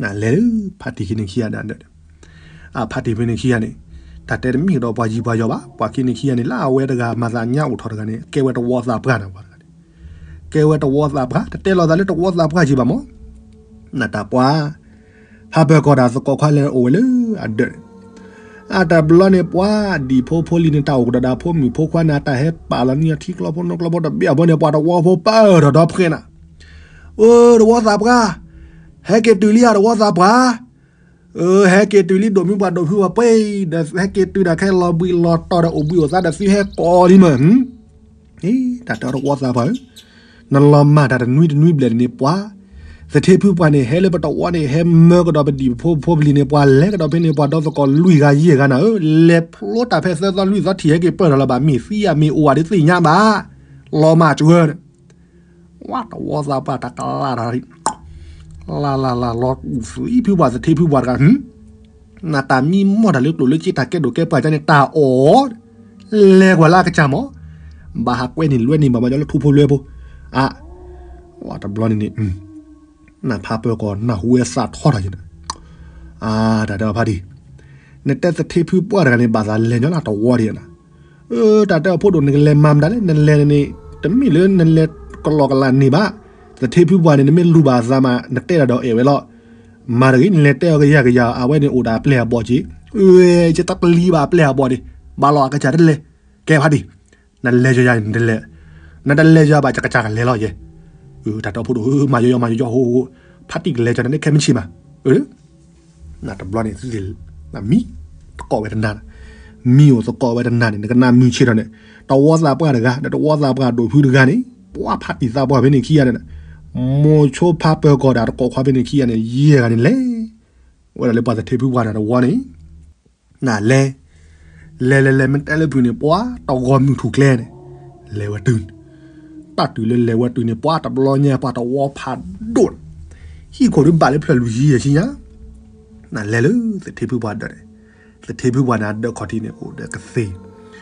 နလဲၤလၢဖါတံၢ်ခံန့ၣ်ခံဂၤန့ၣ်ဒီး, ဖါတံၢ်ဖဲန့ၣ်ခံဂၤန့ၣ်, တၢ်တဲတမ့ၢ်ကဒီးပှၤယံၤပှၤယီၤဘၣ်, ပှၤခံန့ၣ်ခံဂၤန့ၣ် လၢအဝဲတဂၤမၤသးညါအိၣ်ထီၣ်တဂၤန့ၣ် ကဲဝဲတဝီသးပှၢ်နၤပှၤတဂၤန့ၣ်, ကဲဝဲတဝီသးပှၢ် တတဲလီၤသးလၢတဝီသးပှၢ်က့ၤဘၣ်မး နတၢ်ပှၢ် ဖးပၢၤကီၢ်ဒီးသကိးခွါလဲၤအိၣ်ဝဲလၢအဒၢးန့ၣ်, အတဘျီန့ၣ်ပှၤဒံၣ်ဖိဖိလံၤန့ၣ် တၢ်အိၣ်ကဒီးဒၣ်ဖိမုၣ်ဖိခွါန့ၣ် တၢ်ဟဲပာ်လီၤနံၣ်အထံကျီဖိနီကျီဖိတဘ့ၣ်အဘီန့ၣ် ပှၤတဝီဖိပၢၢ်ထီၣ်ဒီဖှဲးနၤ, အိ တဝီသးပှၢ်, ဟဲက့ၤတုၤလံဧါတဝီသးပှၢ်, ဟဲက့ၤတုၤလံ ဒိၣ်မုၢ်ပှၢ်ဒိၣ်ဖုပှၢ်ပှဲၤ, ဒီးဟဲက့ၤတုၤဒီးခဲလီၤဘှံးလီၤတီၤဒီးအိၣ်ဘှံးအိၣ်သါဒီးသုဟဲကိးလံမ့ၢ် တၢ်တဲအီၤတဝီသးပှၢ်ဧၢ, နလီၤမၢ်တၢ်တနွံတနွံဘျဲၣ်န့ၣ်ပှၤ, သထ့ဖုပှၢ်န့ၣ် ဟဲလၢပတဝီန့ၣ် ဟဲမၢကဒီးပဒံၣ်ဖိဖိပလံၤန့ၣ် ပှၤလဲၤကဒီးဖဲန့ၣ် ပှၤဒီသကိးလွံၢ်ဂၤယဲၢ်ဂၤနၤဧၢ, လဲၤဖျိတၢ်ဖဲသၢသီလွံၢ်သီထံၣ်ဟဲက့ၤပၢၢ်ထီၣ်လၢၤဘၣ် မ့ၢ်သံဧါမ့ၢ်အိၣ်ဧါဒုးသ့ၣ်ညါဘၣ်, လီၤမၢ်စှၢၤန့ၣ်, ဝါတဝီသးပှၢ်တၢ်ကလၢ်ထီၣ် လၢ်လၢ်လၢ်လီၤ, သထ့ဖုပှၢ် သထ့ဖုပှၢ်တဂၤ နတၢ်မံမီၢ်တၢ်လၢကျိၣ်လၢစ့တၢ်ကဲဒိၣ်ကဲပှၢ်ကန့ၣ် တၢ်အီၣ်, လဲၤကွၢ်လၢအကစၢ်မး, ဘၣ်ဟးကွဲန့ၣ်လွဲန့ၣ်ဘၣ်ဘၣ် ကၠီလၢထူဖိလွဲဖိ, အ, ဝဲတဘျီန့ၣ်န့ၣ်, နဖးပၢၤကီၢ် နၢ်ဟူဝဲသးထီထီၣ်က့ၤဒီး, အ, တၢ်တဲအီၤဖါတံၢ်, နတဲသထ့ဖုပှၢ်တဂၤန့ၣ် ဘၣ်သးလဲၤညီလၢတဝီဒံးနၤ, အ, တၢ်တဲအီၤဖိဒိၣ် နကလဲၤမၤမတၤလဲၣ် နလဲၤန့ၣ်, တမ့ၢ်လၢနလဲၤကလီကလးန့ၣ်ဘၣ်, သထ့ဖုပှၢ်န့ၣ် နမ့ၢ်လူၤဘၣ်အသးမး နတဲတၢ်ဒီးအဲၣ်ဝဲလီၤ မၤတဂ့ၤ နလဲၤတဲအီၤကယၢ်ကယၢ် အဝဲန့ၣ်အိၣ်ဒီးအပျဲၢ်အဘီၣ်က့ၤ, ယတပျံၤဘၣ်အပျဲၢ်အဘီၣ်ဒံး, ဘၣ်လီၤအကစၢ်တလဲၤ, ကဲဖါတံၢ်, နလဲၤယီၤယၤန့ၣ် နတလဲၤ, နတလဲၤယီၤဘၣ် ကစၢ်ကလဲၤလီၤယဲ, တၢ်တဲအီၤဖိဒိၣ်ဧၢ မၤယီၤယီၤ မၤယီၤယီၤ ဟိဟိ, ဖါတံၢ်ကလဲၤကၢန့ၣ် နခဲမုၢ်ဆ့ၣ်မး, နတဘျီန့ၣ် သုသ့ၣ်, မံသကိးဝဲတနၤ, မံအိၣ်သကိးဝဲတနၤန့ၣ် နကနၣ်မုာ်ဆ့ၣ်ထီၣ်န့ၣ်, တဝီသးပှၢ်တဂၤ ဒီးတဝီသးပှၢ်ဒိၣ်ဖုတဂၤန့ၣ်, ပှၤဖါတံၢ်သးပှၢ်ဖဲန့ၣ်ခံဂၤန့ၣ်, မိၤဆိဖးပၢၤကီၢ်ဒီးတကိးခွါဖဲန့ၣ်ခံဂၤန့ၣ် ယဲၢ်ဂၤန့ၣ်လဲၤ, ဝဲဒၣ်လၢပှၤသထ့ဖုပှၢ်န့ၣ်တဝီန့ၣ် နလဲၤ, လဲၤလဲၤလဲၤ မ့ၢ်တဲလၢပျုၤန့ၣ် ပှၤတဂီၤမုၢ်ထူၣ်ကျဲန့ၣ်, လဲၤဝဲတုၤန့ၣ်, တၢ်တုၤလၢလဲၤဝဲတုၤန့ၣ် ပှၤတဘျီညါ ပှၤတဝီဖးဒိၣ်န့ၣ်, ဟံၣ်ခိၣ်ဒုးဘၣ်လၢဖျၢၣ်လွံၢ်ဆံယဲၢ်ဆံညါ, နလဲၤလၢသထ့ဖုပှၢ်ဒၢးန့ၣ်, သထ့ဖုပှၢ်န့ၣ် အဒၢးခီၣ်ထံးန့ၣ် အိၣ်ဒီးကသ့ၣ်,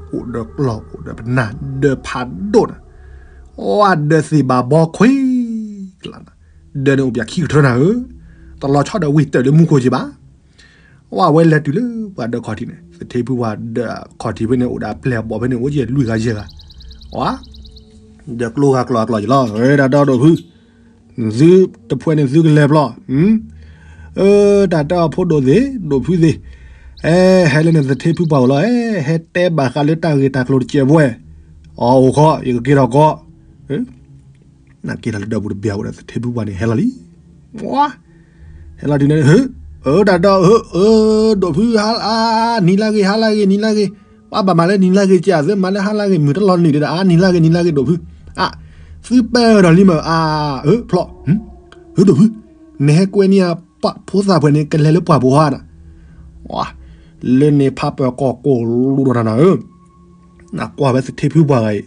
အိၣ်ဒီးကဆီ, အိၣ်ဒီးကျီၢ်, အိၣ်ဒီးပနၢ်, ဒၢးဖးဒိၣ်န့ၣ်, အဒၢးသ့ၣ်ဘၣ်ဘီခွံ ဒၢးန့ၣ်အိၣ်ပှၤခံကထၢနၤဧၢ, တလီၤဆီဒီးဝ့ၢ်တၢၢ်လၢမူခိၣ်က့ၤဘၣ် ဝဲလဲၤတုၤလၢပှၤဒၢးခီၣ်ထံးန့ၣ် သထ့ဖုပှၢ်ဒၢးခီၣ်ထံးဖဲန့ၣ် အိၣ်ဒီးအပျဲၢ်အဘီၣ်ဖဲန့ၣ် အိၣ်ယဲၢ်လွံၢ်ဂၤယဲၢ်ဂၤ, ဝါ, ဒၢးကျိဂၤကျီၢ်အကျီၢ်ယလီၤ, တၢ်ဒီဒိၣ်ဖု, နသုတဖှဲန့ၣ်သုကလဲၤဖျီ, တၢ်တဲအီၤဖိဒိၣ်သ့ၣ် ဒိၣ်ဖုသ့ၣ်, ဟဲလၢန့ၣ်သထ့ဖုပှၢ်အိၣ်လီၤ, ဟဲတဲဘၣ်ဃးလၢတၢ်ဂ့ၢ်တၢ်ကျိၤတစဲးဘှဲ, အအိၣ်ခီ ယကက့ၤထီၣ်ကီး နက့ၤထီၣ်လၢဒၢးပူၤတဘျီဝဲဒီး သထ့ဖုပှၢ်န့ၣ် ဟဲလီၤလံ, ဟဲလီၤတုၤန့ၣ်, တၢ်ဒီး, ဒိၣ်ဖု, နံၤလၢဂ့ၤ ဟါလၢဂ့ၤ နံၤလၢဂ့ၤ, ပှၤဘၣ်မၤလၢနံၤလၢဂ့ၤကဲ သုမၤလၢဟါလၢဂ့ၤ မုၢ်တလီၤနုာ်ဒီး အါ နံၤလၢဂ့ၤ နံၤလၢဂ့ၤ ဒိၣ်ဖု, အ, သုပၢၢ်ထီၣ်လံမး အ, ဖျီ, ဒိၣ်ဖု, နဟဲကွဲန့ၢ်အပှၤဖိသၣ်ပှဲၤန့ၣ် ကလဲၤလၢပှၢ်ပူၤဧါနၤ, လၢန့ၣ်ဖးပၢၤကီၢ်ကိၢ်လူၤဒီးနၤနၤဧၢ နကွၢ်ဝဲသထ့ဖုပှၢ်ဂၤအံၤ,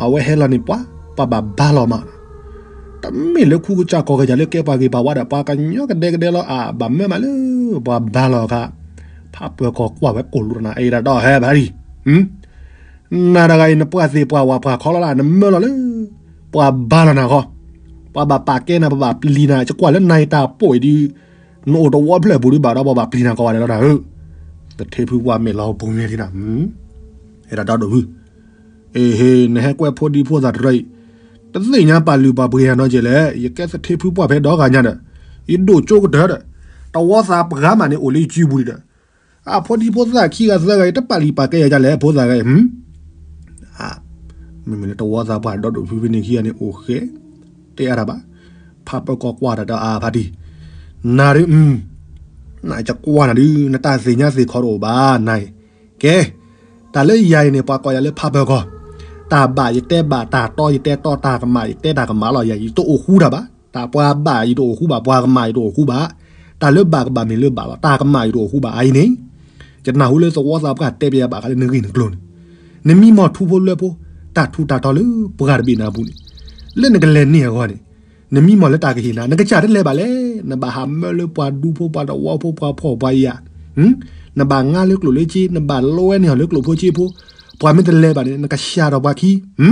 အဝဲဟဲလီၤန့ၣ်ပှၤ, ပှၤဘၣ်ဘါလီၤမး, တမ့ၢ်လၢခူကစၢ်ကီၢ်ကစၢ်လၢကဲပှၤဂ့ၤပှၤဝါဒီး ပှၤကညီကဒဲကဒဲလီၤ အဘၣ်မၢမးလၢ ပှၤဘါလီၤအခါ, ဖးပၢၤကီၢ်ကွၢ်ဝဲကိၢ်လိာ်တနၤ အဲၣ်ဒၣ်ဒီးဟဲဖါတံၢ်, နၤတဂၤအံၤ နပှၤသ့ၣ်ပှၢ်ဝၣ်ပှၤခီလီၤလၢ နမၢလီၤလၢ ပှၤဘါလီၤနၤဃီ, ပှၤဘၣ်ပာ်ကဲနၤ ပဘၣ်ပျံၤနၤ ယကွၢ်လၢနၤအံၤတၢ်ပိာ်အံၤဒုး, နအိၣ်တဝီဖျၢၣ်ပူၤဒုးဘၣ်ဒီး ပှၤဘၣ်ပျံၤနၤကိးဂၤဒဲးလီၤနၤဧၢ, သထ့ဖုပှၢ်မဲာ်လီၤပူၤန့ၣ်ဒ်နၤ, အဲၣ်ဒၣ်ဒီးဒိၣ်ဖု အ့ဟ့ နဟဲကွဲးဖိဒံဖိသၣ်တရၢအံၤ, တသ့ၣ်ညါပာ်လုၢ်ပာ်ပှ့ၤယၤနီတကဲးလဲၣ်, ယကဲသထ့ဖုပှၢ်ဖဲဒီဂၤညါဒီး, ယဒိၣ်ကၠိကတၢၢ်ဒီး, တဝီသးပှၢ်မးန့ၣ် အိၣ်လၢယစုပူၤဒီး, အဖိဒံဖိသၣ်ခံဂၤသၢဂၤအံၤ တပာ်လုၢ်ပာ်ကဲယၤဒ်လဲၣ် ဖိသၣ်ဂၤအံၤ, မ့မ့ၢ်လၢတဝီသးပှၢ်ဒီးဒိၣ်ဖုဖဲန့ၣ်ခံဂၤန့ၣ် အိၣ်ဃဲ, တဲအါတၢ်ဘၣ်, ဖးပၢၤကီၢ်ကွၢ်တၢ်ဒီးအါဖါတံၢ်, နၤဒုး နယကွၢ်နၤဒုး နတၢ်သ့ၣ်ညါသ့ၣ်ခီတအိၣ်ဘၣ်နၤအံၤ, ကဲ တၢ်လၢယၤအံၤန့ၣ် ပှၤကိးယၤလၢဖးပၢၤကီၢ်, တၢ်ဘၣ်ယတဲဘၣ် တၢ်တီယတဲတီ တၢ်ကမၣ်ယတဲတၢ်ကမၣ်လီၤ, ယၤယတအိၣ်ဃူတၢ်ဘၣ်, တၢ်ပှၤဘၣ်ယတအိၣ်ဃူဘၣ် ပှၤကမၣ်ယတအိၣ်ဃူဘၣ်, တၢ်လၢဘၣ်ကဘၣ်မ့ၢ်လၢဘၣ်လီၤ တၢ်ကမၣ်ယတအိၣ်ဃူဘၣ် အအံၤန့ၣ်, ယနၢ်ဟူလၢသဝီသးပှၢ်တဲပျဲယၤဘၣ်ဃးလၢနဂ့ၢ်နကျိၤန့ၣ်, နမံမီၢ်ထူဖိလၢဖိ, တၢ်ထူးတၢ်တီၤလၢပှၤတဘ့ၣ်နၤအပူၤန့ၣ်, လၢနကလဲၤန့ၢ်အဂီၢ်န့ၣ်, နမံမီၢ်လၢတၢ်ကဟ့ၣ်နၤ နကစၢ်တလဲၤဘၣ်လဲၣ်, နဘၣ်ဟးမၢလၢပှၤဒူဖိပှၤတဝီဖိပှၤဖှီၣ်ပှၤယာ်, နဘၣ်ငါလၢကျိၣ်လၢစ့ နဘၣ်လီဝဲန့ၢ်အီၤလၢကျိၣ်ဖိစ့ဖိ, ပှၤမ့ၢ်တလဲၤဘၣ်န့ၣ် နကစၢ်ဒီးပှၤခံ,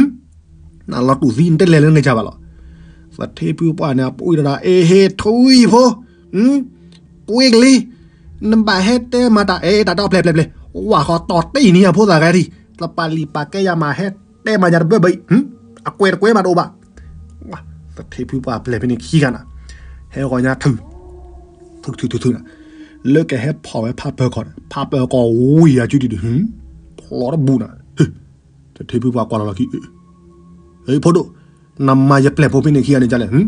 နလီၤတူၢ်သံ နတလဲၤလၢနကစၢ်ဘၣ်လီၤ, သထ့ဖုပှၢ်န့ၣ် အပှ့ၤဒီး အ့ဟ့ ထွံၣ်ဖိ, ပှ့ၤကလံ, နဘၣ်ဟဲတဲမၤတၢ်အဲၣ်တၢ်ဒီဖျဲၣ်ဖျဲၣ်ဖျဲၣ်, ဝၣ်ဃီတီၢ်တ့ၢ်န့ၢ်ယဖိသၣ်ဂၤဒံး, တပာ်လုၢ်ပာ်ကဲယၤမၤဟဲတဲမၤယၤတဘၢဘၢအံၤ, အကွဲးတကွဲးမးတအိၣ်ဘၣ်, သထ့ဖုပှၢ်ပျဲၢ်ဖဲန့ၣ်ခံဂၤနၤ, ဟဲဂီၤညါထုး, ထုးထုးထုးထုးနၤ, လၢကဟဲဖီၣ်ဝဲဖးပၢၤကီၢ်န့ၣ် ဖးပၢၤကီၢ်ဝံၤယၤကၠူဒံးဒံး, ဖျီတဘူးနၤ, သထ့ဖုပှၢ်ကွၢ်လီၤလီၤခံ, ဖိဒိၣ်, နမၤယပျဲၢ်ဖိဖဲန့ၣ်ခံဂၤန့ၣ်ဒ်လဲၣ်,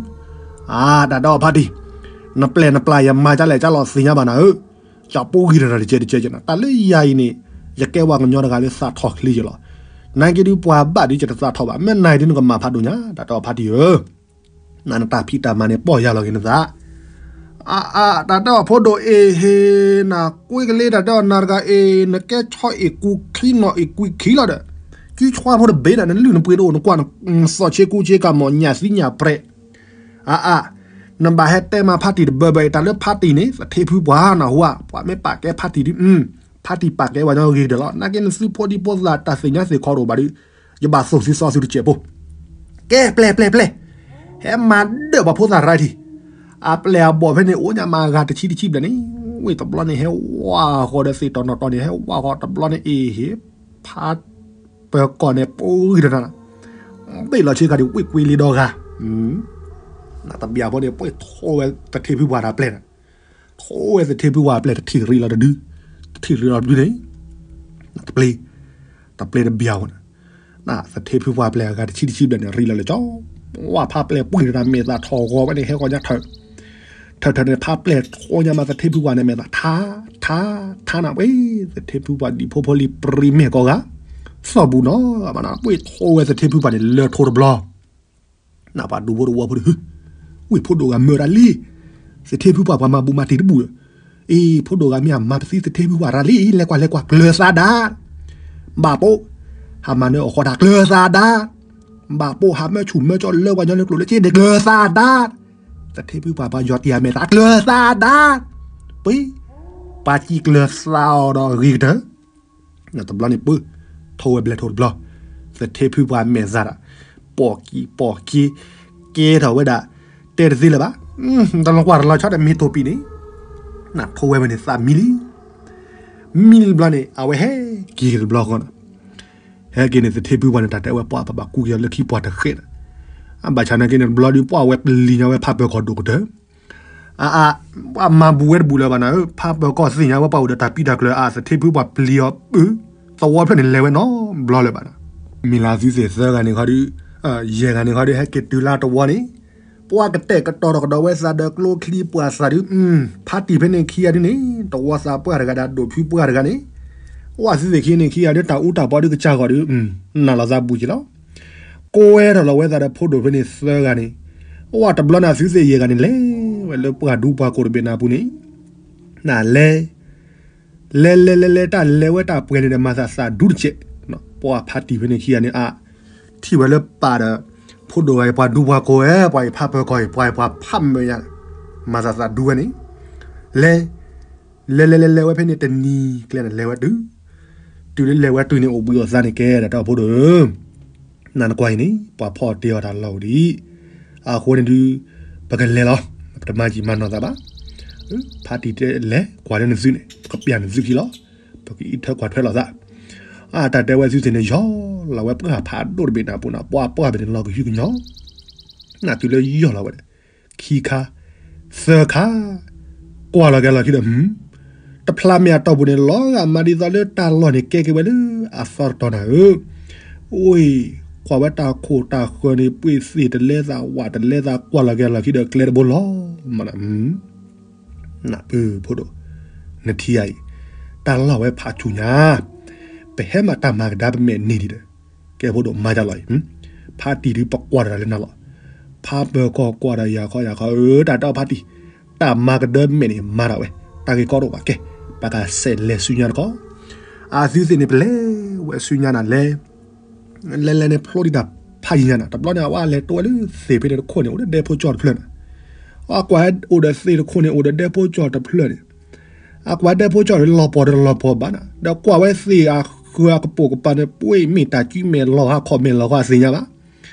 အါ တၢ်ဒီးဖါတံၢ်, နပျဲၢ်နပျၢ်ယမၤဒ်လဲၣ် ကၢ်လီၤသ့ၣ်ညါဘၣ်နၤဧၢ, ကၠီပူဂံၢ်တရၣ်တကဲးတကဲးကဲးနၤ, တၢ်လၢယၤအံၤန့ၣ်, ယကဲဝဲကညီတဂၤလၢသးထီၣ်ချ့ယလီၤ, နာ်က့ဒုးပှၤဘၣ်ဒုးယတသးထီၣ်ဘၣ်, မ့ၢ်နၤအံၤဒုးနကမၤဖးဒိၣ်ညါ တၢ်ဒီးဖါတံၢ်ဧၢ နနတၢ်ဖံးတၢ်မၤန့ၣ် ပီၢ်ယၢ်လီၤက့ၤနသး, အါအါ တၢ်ဒီးဖိဒိၣ်အ့ဟ့ နကွ့ကလ့တၢ်ဒီးနၤတဂၤအ့ နကဲဆီအ့ၣ်ကူခံနီၣ်အ့ၣ်ကွံခံလီၤဒီး, ကုဆီဖိတဘ့ၣ်ဒီး နလုၢ်နပှ့ၤတအိၣ် နကွၢ်နသီၣ်ဆ့ကူဆ့ကၤမီၢ် ညၣ်သံညၣ်ပြဲး, အါအါ, နဘၣ်ဟဲတဲမၤဖါတံၢ်တဘၢဘၢအံၤ တၢ်လၢဖါတံၢ်န့ၣ် သထ့ဖုပှၢ်နၢ်ဟူဧါ, ပှၤမ့ၢ်ပာ်ကဲဖါတံၢ်ဒုး, ဖါတံၢ်ပာ်ကဲပှၤညီဂ့ၤကတၢၢ်လီၤ, နာ်က့နသုဖိဒံဖိသၣ်တၢ်သ့ၣ်ညါသ့ၣ်ခီတအိၣ်ဘၣ်ဒုး, ယဘၣ်သိၣ်သုသီသုတစဲးဖိ ကဲပျဲၢ်ပျဲၢ်ပျဲၢ်, ဟဲမၤဒၢၣ်ပှၤဖိသၣ်ရၤထံၣ်, အပျဲၢ်အဘီၣ်ဖဲန့ၣ် အိၣ်ညါမၤအဂၤတဆံတဆံဘျဲၣ်န့ၣ်, ဝ့ၢ်တဘျီန့ၣ် ဟဲဝါဃီဒီးသ့ၣ်တီၢ်နီၣ်တီၢ်န့ၣ် ဟဲဝါဃီတဘျီန့ၣ် အ့ဟ့, ဖးပၢၤကီၢ်န့ၣ် ပဂံၢ်တနၤ, ဘ့ၣ်လီၤဆ့ကၤဒံး ဝ့ၢ်ကွ့လ့ဒီဂၤ, နတဘျီဖိန့ၣ် ပှ့ၤထိဝဲသထ့ဖုပှၢ်တၢ်ပျဲၢ်န့ၣ်, ထိဝဲသထ့ဖုပှၢ်ပျဲၢ်တထံၣ်ရံးလီၤတဒု, တထံၣ်ရံးလီၤတဒုန့ၣ်, တပျ့ၤ, တပျ့ၤတဘျီဖိန့ၣ် သထ့ဖုပှၢ်ပျဲၢ်အဂၤတဆံတဆံဘျဲၣ်န့ၣ် ရံးလီၤလၢကၠီ, ဝဲဖးပျဲၢ်ပှ့ၤတၢ်မဲာ်သၣ်ထီၣ်ဂီၤဝဲန့ၣ် ဟဲဂီၤညါထၢၣ်, ထၢၣ်ထၢၣ်န့ၣ် ဖးပျဲၢ်ထိညါမး သထ့ဖုပှၢ်န့ၣ် မဲာ်သၣ်ထါ, ထါ, ထါနၤဝဲ, သထ့ဖုပှၢ်ဒံးဖိဖိလံပြံမဲာ်ကိးဂၤ, သီၣ်ဘူးနီၤ, ဘၣ်နၤပှ့ၤထိဝဲသထ့ဖုပှၢ်န့ၣ် လၢထိတဘျီ နပှၤဒူဖိတဝီဖိဒီး, ဝ့ၢ်ဖိဒိၣ်ဂၤမၢတၢ်လံ, သထ့ဖုပှၢ်ပှၤမၤဘူးမၤတံၢ်တဘူးဒီး, အ့ ဖိဒိၣ်ဂၤမ့ၢ်အမၤပသံသထ့ဖုပှၢ်တၢ်လံ, လဲၤကွၢ်လဲၤကွၢ် ကျၢၤသးဒါ, ဘၣ်ပိာ်, ဟးမၤနၢၤအီၣ်ဃီတၢ် ကျၢၤသးဒါ, ဘၣ်ပိာ် ဟးမၢဆူၣ်မၢကၠီလၢပှၤညီလၢကျိၣ်လၢစ့န့ၣ် ကျၢၤသးဒါ, သထ့ဖုပှၢ်ပှၤယီၤတံၢ်အမဲာ်သၣ် ကျၢၤသးဒါ, ပှ့ၤ, ပှၤစံးကျၢၤသးအီၤဒီးဂ့ၤကတၢၢ် တဘျီန့ၣ်ပၢ, ထိဝဲဘျဲၣ်ထိတဘျီ, သထ့ဖုပှၢ်မဲာ်သၣ်ဒီး, ပိာ်ကံပိာ်က့, ကဲထီၣ်ဝဲဒၣ်, တဲတသ့လၢၤဘၣ်, တလီၤကွၢ်တလီၤဆီဒီးမ့ၢ်ထိၣ်ပံၤန့ၣ်, နထိဝဲဝဲန့ၣ်သးမံလံ, မံလံတဘျီန့ၣ် အဝဲဟဲက့ၤတဘျီဃီန့ၣ်, ဟဲက့ၤန့ၣ်သထ့ဖုပှၢ်န့ၣ် တၢ်တဲဝဲပှၢ်ပဘၣ်ကူက့ၤအီၤလၢခံပှၢ်တဃဲးန့ၣ်, အဘၣ်ဆၣ်နာ်က့န့ၣ်တဘျီဒုး ပှၢ်ဝဲပျံၤညါဝဲဖးပၢၤကီၢ်ဒိၣ်ကတၢၢ် အါအါ, ပှၤမၤဘူးဝဲတဘူးလၢၤဘၣ်နၤဧၢ, ဖးပၢၤကီၢ်သ့ၣ်ညါဝဲပှၤအိၣ်ဒီးတၢ်ပံတၢ်ကျၢၤအါ, သထ့ဖုပှၢ်ပျံၤအီၤပၢ, သဝီဖျၢၣ်န့ၣ်လဲၤဝဲနီတဘျီလၢၤဘၣ်နၤ, မ့ၢ်လၢသုသ့ၣ်သၢဂၤန့ၣ်ခီဒုး, ယဲၢ်ဂၤန့ၣ်ခီဒုး ဟဲက့ၤတုၤလၢတဝီန့ၣ်, ပှၤကတဲာ်ကတီၤထီၣ်ကဒီးဝဲသးဒီးကျိချံပှၢ်သးဒုး, ဖါတံၢ်ဖဲန့ၣ်ခံဂၤဒုးန့ၣ် တဝီသးပှၢ်တဂၤဒီးဒိၣ်ဖုပှၢ်တဂၤန့ၣ်, ဝဲသုသ့ၣ်ခံန့ၣ်ခံဂၤဒုး တၢ်အူတၢ်ပီဒုးကစၢ်ဂီၢ်ဒုး, နၢ်လီၤသးဘူးက့ၤလီၤ ကွဲထီၣ်လီၤဝဲသးဒီးဖိဒိၣ်ဖဲန့ၣ်သၢဂၤန့ၣ်, ဝဲတဘျီန့ၣ်သုသ့ၣ်ယဲၢ်ဂၤန့ၣ်လဲၤဝဲလၢပှၢ်ဒူပှၢ်ကိၣ်တဘ့ၣ်နၤအပူၤန့ၣ်, နလဲၤ, လဲၤလဲၤလဲၤလဲၤတၢ်လဲၤဝဲတၢ်ပှဲၤန့ၣ်ဒီး မၤသးသးဒူတစဲး, ပှၢ်ဖါတံၢ်ဖဲန့ၣ်ခံဂၤန့ၣ်အါ, ထံၣ်ဝဲလၢပၢ်ဒီး, ဖိဒိၣ်ဂၤအံၤပှၤဒူပှၢ်ကိၣ်ဝဲ ပှၤအံၤဖါပၢၤကီၢ်အံၤ ပှၤအံၤပှၤဖးမၢယၤ, မၤသးသးဒူဝဲန့ၣ်, လဲၤ, လဲၤလဲၤလဲၤလဲၤဝဲဖဲန့ၣ်တနံၤကျဲန့ၣ် လဲၤဝဲတုၤ, တုၤလၢလဲၤဝဲတုၤန့ၣ် အိၣ်ဘှံးအိၣ်သါန့ၣ်ကဲ တၢ်တီဖိဒိၣ်ဧၢ, နၤနကွၢ်အံၤန့ၣ် ပှၤဖီၣ်တ့ၢ်အီၤတၢ်လီၢ်အိၣ်ဒံး, အဃိန့ၣ်ဒုး ပကလဲၤလီၤ, ပတမၤယံာ်မၤနီၢ်သးဘၣ်. ဖါတံၢ်တဲလဲၤကွၢ်လၢနသုန့ၣ် ပကပျၢ်နသုခံလီၤ, ပကအံးထွဲကွၢ်ထွဲလိာ်သး. အတၢ်တဲဝဲသုသ့ၣ်န့ၣ် ယီၢ်လီၤဝဲပှၢ်ဖးဒိၣ်တဘ့ၣ်န့ၣ်အပူၤန့ၣ် ပှၢ်ပှၢ်ဘ့ၣ်န့ၣ်လီၤကဟုကညီၤ, နတုၤလၢယီၢ်လီၤဝဲဒီး ခံခါ သၢခါ ကွၢ်လီၤက့ၤလီၤခံဒီး တဖျါမ့ၢ်အတီၢ်ပူၤန့ၣ် လီၤဂာ်မးဒ်သိးလၢတၢ်လီၢ်န့ၣ်ကဲက့ၤဝဲလၢအသီတတီၤနၤဧၢ, အိၣ်, ကွၢ်ဝဲတၢ်ခိၣ်တၢ်ဃၢၤန့ၣ် ပှ့ၤသ့ၣ်တလဲသး ဝးတလဲသး ကွၢ်လီၤက့ၤလီၤခံဒီး ကျဲတဘိလီၤမးနၤ နၢ်ပၢၢ်ဖိဒိၣ်, နထံၣ်ဧါအံၤ, တၢ်လီၢ်ဝဲဖးဆူၣ်ညါ, ပဟဲမၤတၢ်မၤကဒါပမဲာ်န့ၢ်ဒံးဒီး, ကဲဖိဒိၣ်မၤဒ်လီၤအံၤ, ဖါတံၢ်ဒုးပကွၢ်တၢ်လၢနၤလီၤ, ဖါပၢၤကီၢ်ကွၢ်ဒီးယၤခီယၤခီဧၢ တၢ်တဲအီၤဖါတံၢ်, တၢ်မၤကဒါမဲာ်န့ၣ်မၤဒၣ်ဝဲ, တၢ်ဂ့ၢ်ကီတအိၣ်ဘၣ်ကဲ, ပကစးလဲၤဆူညါတခီ, အသုသ့ၣ်န့ၣ် ပလဲၤဝဲဆူညါနၤလဲၤ လဲၤလဲၤန့ၣ်ဖျိဒံးတၢ်ဖးယံၤညါနၤ, တဘျီန့ၣ် အဝဲလဲၤတိဝဲလၢသ့ၣ်ဖဲန့ၣ်တခိၣ်န့ၣ် အိၣ်ဒီးဒဲဖိကၠီတဖျၢၣ်နၤ, အကွၢ်အိၣ်ဒီးသ့ၣ်တခိၣ်န့ၣ် အိၣ်ဒီးဒဲဖိကၠီတဖျၢၣ်န့ၣ်, အကွၢ်ဒဲဖိကၠီန့ၣ် လီၤပှီၢ်ဒီးလီၤပှီၢ်ဘၣ်နၤ, ဒီးကွၢ်ဝဲသ့ၣ်အဃၢၤအကပိာ်ကပၤန့ၣ် ပှ့ၤမ့ၢ်တၢ်ကုမဲာ်လီၤဟါခီၣ်မဲာ်လီၤဟါသ့ၣ်ညါဘၣ်,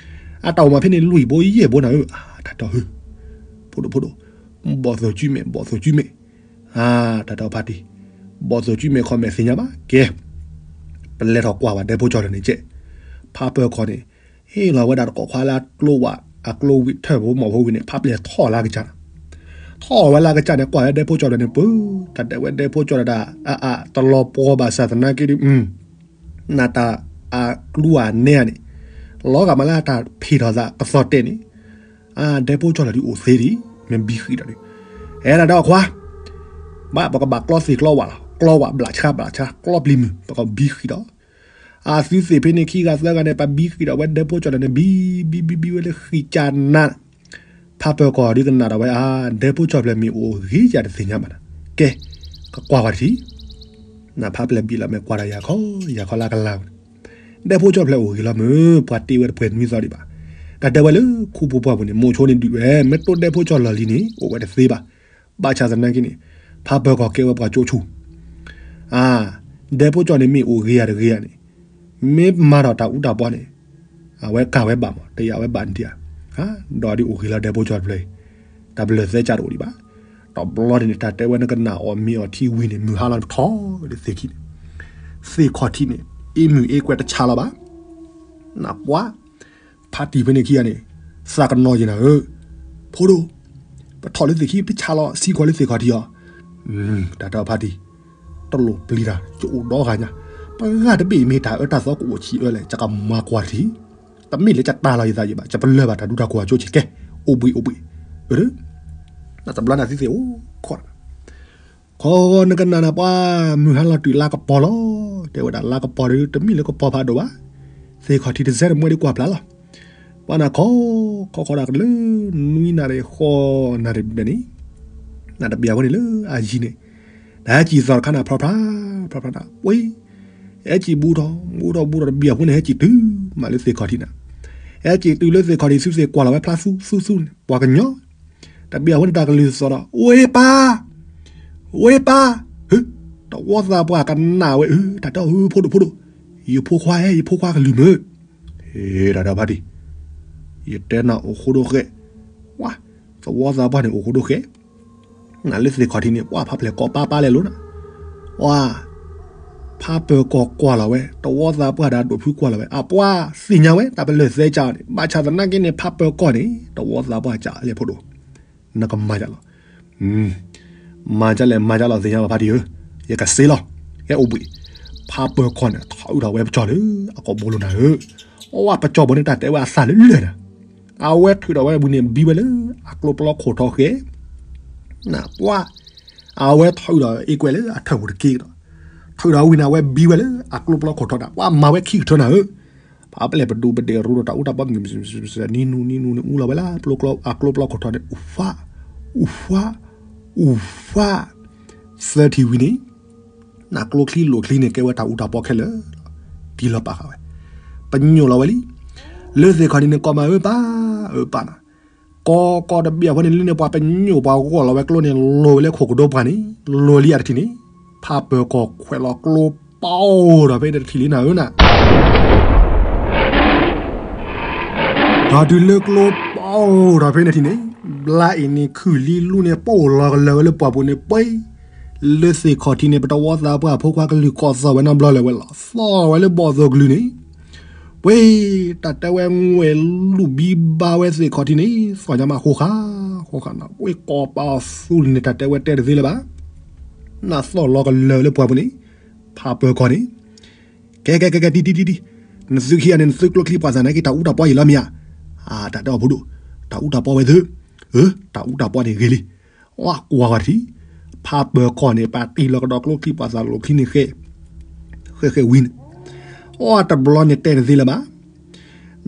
အတၢ်အိၣ်မးဖဲန့ၣ် လွံၢ်ဘိယဲၢ်ဘိနၤဧၢ, တၢ်တီဧၢ, ဖိဒိၣ်ဖိဒိၣ်, ဘီၣ်သိၣ်ကုမဲာ် ဘီၣ်သိၣ်ကုမဲာ် တၢ်တီဖါတံၢ်, ဘီၣ်သိၣ်ကုမဲာ်ခီၣ်မဲာ်သ့ၣ်ညါဘၣ်ကဲ, ပလဲၤထီၣ်ကွၢ်ဝဲဒဲဖိကၠီလၢန့ၣ်ကဲ, ဖါပၢၤကီၢ်န့ၣ်, ဟ့ၣ်လီၤဝဲဒၣ်တကိးခွါလၢအကျိဝး အကျိဝံၤထၢၣ်ဖိမီၢ်ဖိဝံၤန့ၣ် ဖါပျဲၢ်ထီၣ်လၢကစၢ်, ထီၣ်ဝဲလၢကစၢ်န့ၣ် ကွၢ်ဝဲဒဲဖိကၠီလၢန့ၣ် ပၢ, တၢ်တဲဝဲဒဲဖိကၠီလၢဒၣ် အအတလီၤပှီၢ်ဘၣ်ဆၣ်သနာ်က့ဒုး နတၢ်အကျူအနဲန့ၣ်, လီၤဂာ်မးလၢအတၢ်ဖံးထီၣ်သးကသီၣ်တဲာ်န့ၣ်, အဒဲဖိကၠီလီၤဒုးအိၣ်သ့ဒံး မ့ၢ်ဘံဃံးဒီးဒုး, အဲဒၣ်ဒီးအခွါ, ဘၣ်ပကဘၣ်ကျီသ့ၣ်ကျီဝးလီၤ, ကျီဝးဘျးဆါဘျးဆါ ကျီပျံၤမုၢ် ပကဘံဃံးဒီး, အသုသ့ၣ်ဖဲန့ၣ်ခံဂၤသၢဂၤန့ၣ် ပဘံဃံးဒီးဝဲဒဲဖိကၠီလီၤန့ၣ် ဘံ, ဘံဘံဘံဝဲလၢဃံးကၢနါ ဖါပၢၤကီၢ်ဒုးကနၣ်ဒီးဝဲ အါ, ဒဲဖိကၠီဖျဲၣ်မ့ၢ်အိၣ်ဂ့ၤယၤတသ့ၣ်ညါဘၣ်နၤ, ကဲ, ကကွၢ်ဝဲတထံၣ်, နဖါပျဲၢ်ဘံလီၤမ့ၢ်ကွၢ်ဒီးယၤခီ, ယၤခီလၢကလါဝဲန့ၣ်, ဒဲဖိကၠီဖျဲၣ်အိၣ်ဂ့ၤလီၤမုၢ်, ပှၤတ့ဝဲတပှဲၤနွံသီဒံးဘၣ်, တၢ်တဲဝဲလၢခူပူၤပှၢ်ပူၤန့ၣ် မိၤဆိန့ၣ်ဒုးဝဲ, မ့ၢ်တိၢ်ဒဲဖိကၠီလီၤလံန့ၣ် အိၣ်ဝဲတသ့ဘၣ်, ဘၣ်ဆၣ်သနာ်က့န့ၣ်, ဖါပၢၤကီၢ်ကဲဝဲပှၤကၠိဆူၣ်, အါ, ဒဲဖိကၠီန့ၣ်မ့ၢ်အိၣ်ဂ့ၤယၤတဂ့ၤယၤန့ၣ်, မ့ၢ်မၤထီၣ်တၢ်အူတၢ်ပီန့ၣ်, အဝဲကၢ်ဝဲဘၣ်မး တယာ်ဝဲဘၣ်နဒံးဧါ, ဒီးဒ်အိၣ်ဂ့ၤလီၤဒဲဖိကၠီတဖျၢၣ်အံၤ, တၢ်ပလၢၢ်သဲကၢ်တအိၣ်ဒံးဘၣ်, တဘျီန့ၣ်န့ၣ် တၢ်တဲဝဲနကနၣ်အီၣ်မ့ၤအီထံဝံၤန့ၣ် မုၢ်ဟါလီၤထီၣ်ဝဲလၢသ့ၣ်ခံန့ၣ်, သ့ၣ်ခီၣ်ထံးန့ၣ် အ့ၣ်မုၢ်အ့ၣ်ကွဲးတဆါလီၤဘၣ်, နပှၤ ဖါတံၢ်ဖဲန့ၣ်ခံဂၤန့ၣ်, သးကနီၤယဲနၤဧၢ, ဖိဒိၣ်, ပထီၣ်လၢသ့ၣ်ခံ ပဆါလီၤ ဆံးကွၢ်လၢသ့ၣ်ခီၣ်ထံးအီၤ, တၢ်တဲအီၤဖါတံၢ်, တလိၣ်ပျံၤတၢ် ယအိၣ်ဒီဂၤညါ, ပဂၤတဘ့ၣ်မ့ၢ်တၢ်အၢတၢ်သီကအိၣ်ဆံးအၢလဲၣ် ယကမၤကွၢ်တထံၣ်, တမ့ၢ်လၢယတၢ်လီၤယသးယံာ်ဘၣ် ယပလၢၢ်ဘၣ်တၢ်ဒူတၢ်ကိၢ်အကၠိဆံးကဲ, အိၣ်ဘှံးအိၣ်ဘှံး, တဘျီန့ၣ်သုသ့ၣ်အိၣ်ခိး ခီနကနၣ်နၤပှၤ, မုၢ်ဟါလီၤတုၤလါကပီၤလီၤ, တဲဝဲဒၣ်လါကပီၤဒီး တမ့ၢ်လၢကပီၤဖးဒိၣ်ဘၣ်, သ့ၣ်ခီၣ်ထံးတစဲးတမှဲဒ်ကွၢ်ဖျါလီၤ, ပှၤနၤခီ, ခီခီဒၣ်ကလၢ နွံနၣ်ရံၣ်ဃိးနၣ်ရံၣ်ဘျဲၣ်န့ၣ်, နတဘျီဖိန့ၣ်လၢအယံၤန့ၣ်, တၢ်ဟဲကံၣ်သီၣ်တခါနၤ ဖျီဖျါ, ဖျီဖျါနၤ, ဝ့ၢ်, ဟဲကံၣ်ဘူးထီၣ် ဘူးထီၣ်ဘူးထီၣ်တဘျီဖိန့ၣ် ဟဲကံၣ်တုၤမးလၢသ့ၣ်ခီၣ်ထံးနၤ, ဟဲကံၣ်တုၤလၢသ့ၣ်ခီၣ်ထံး သုသ့ၣ်ကွၢ်လီၤဝဲဖျါသူသူန့ၣ် ပှၤကညီ တဘျီဖိန့ၣ် တၢ်ကလုၢ်သီၣ်ဒီး ဝ့ၢ်ပၢ်, ဝ့ၢ်ပၢ်, ဟၢ, တဝီသးပှၢ်ကနၣ်ဝဲ အၢ တၢ်တဲအီၤ ဟၢ ဖိဒိၣ်ဖိဒိၣ်, ယဖိခွါဧၢ ယဖိခွါကလုၢ်မုၢ်, ဟ့ တၢ်တဲဖါတံၢ်, ယတဲနၤအိၣ်ဃိဒိၣ်ဃဲ, ဝါ, သဝီသးပှၢ်န့ၣ်အိၣ်ဃိဒိၣ်ဃဲ, နလၢသ့ၣ်ခီၣ်ထံးန့ၣ် ပှၤဖါပျဲၢ်ကိးပၢ်ပၢ်လဲၤလိၤနၤ, ဝါ ဖါပၢၤကီၢ်ကွၢ်လီၤဝဲ တဝီသးပှၢ်ဒီးဒိၣ်ဖုကွၢ်လီၤဝဲ အပှၤသ့ၣ်ညါဝဲ တၢ်ပလၢၢ်သဲကၢ်န့ၣ် ဘၣ်ဆၣ်သနာ်က့န့ၣ် ဖါပၢၤကီၢ်န့ၣ် တဝီသးပှၢ်ကၢ်လဲၣ်ဖိဒိၣ်, နကမၤဒ်လဲၣ်, မၤဒ်လဲၣ်မၤဒ်လဲၣ်သ့ၣ်ညါဘၣ်ဖါတံၢ်ဧၢ, ယကစ့လီၤ, ဟဲအိၣ်ဘှံး, ဖါပၢၤကီၢ်န့ၣ် ထီၣ်အုၣ်ထီၣ်ဝဲပကၠီလၢအကိာ်ဘိလိၤနၤဧၢ, အဝဲပကၠီဘိန့ၣ် တၢ်တဲဝဲအသးလၢလၢၢ်နၤ, အဝဲထုးထီၣ်ဝဲဝံၤန့ၣ် ဘံဝဲလၢအကျိပျီခိၣ်ထီဃဲ နပှၤ, အဝဲထီၣ်အုၣ်ဒီးအ့ကွဲးလၢအထၢၣ်ပူၤတက့ၢ်ဒီး, ထုးဒီးဝံၤန့ၣ် အဝဲဘံဝဲလၢအကျိပျီခိၣ်ထီနၤဧၢ, ပှၤမၤဝဲခံကထၢနၤဧၢ, ဖါပျဲၢ်ပဒိၣ်ပဒဲးရူဒီးတၢ်အူတၢ်ပီ နံၤနူၤနံၤနူၤန့ၣ် အူလီၤဝဲလၢ အကျိပျီခိၣ်ထီန့ၣ် အူဖး, အူဖး, အူဖး, သၢထံၣ်ဝံၤန့ၣ် နကျိချံလိာ်ချံန့ၣ် ကဲဝဲတၢ်အူတၢ်ပီခဲလၢာ်, တံၢ်လီၤပာ်ဃာ်ဝဲ, ပညိၣ်လီၤဝဲလံ, လၢသ့ၣ်ခီၣ်ထံးန့ၣ် ကိးမးဧၢပၢ်, ဧၢပၢ်နၤ, ကီကီတဘ့ၣ်အဖီန့ၣ် လၢန့ၣ်ပှၤပညိၣ်ပှၤဂီၢ်လီၤဝဲကျိန့ၣ် လိၤဝဲလၢခိၣ်ကဒိပှၤန့ၣ် လိၤလံအတထံၣ်န့ၣ် ဖးပၢၤကီၢ်ခွဲးလီၤကျိပီၢ်ဒီးဖဲန့ၣ်တထံၣ်လံနၤဧၢနၤ ဒီးတုၤလၢကျိပီၢ်ဒီးဖဲန့ၣ်ထံၣ်န့ၣ် ဘျါအံၤန့ၣ်ခုၣ်လံလူန့ၣ် ပအိၣ်လီၤကလၢာ်ဝဲလၢပှၢ်ပူၤန့ၣ်ပှဲၤ လၢသ့ၣ်ခီၣ်ထံးန့ၣ် ပတဝီသးပှၢ်ဖိခွါကလုၢ်ကီၢ်သီၣ်ဝဲနီတဘျီလၢၤဝဲလီၤ သီၣ်ဝဲလၢဘီၣ်သိၣ်ကလုၢ်န့ၣ် ပှဲၤ တၢ်တဲဝဲငွဲၢ်လူၤဘံဘါဝဲသ့ၣ်ခီၣ်ထံးန့ၣ် သီၣ်ညါမးဃိဃာ် ဃိဃာ်နီၤ ပှဲၤကီၢ်ပၢ်သူလံၤန့ၣ် တၢ်တဲဝဲတဲတသ့လၢၤဘၣ် နသီၣ်လီၤကလၢာ်ဝဲလၢပှၢ်ပူၤန့ၣ် ဖးပၢၤကီၢ်န့ၣ် ကဲ ကဲ ကဲ ကဲ တံၤ တံၤ တံၤ တံၤ, နသုခံဂၤန့ၣ် နသုကျိချံပှၤသးနာ်က့ တၢ်အူတၢ်ပီယံာ်လီၤမ့ၢ်ဧါ. အတၢ်တဲအီၤဖိဒိၣ်, တၢ်အူတၢ်ပီဝဲသု, အၢ တၢ်အူတၢ်ပီန့ၣ်ဂ့ၤလံ. အကွၢ်ဂီၤတထံၣ်, ဖးပၢၤကီၢ်န့ၣ် ပာ်တံၢ်လီၤကဒီးကျိချံပှၤသးလိာ်ချံန့ၣ် ဃဲ ဃဲ ဃဲဝံၤန့ၣ်, အတဘျီန့ၣ်တဲတသ့လၢၤဘၣ်.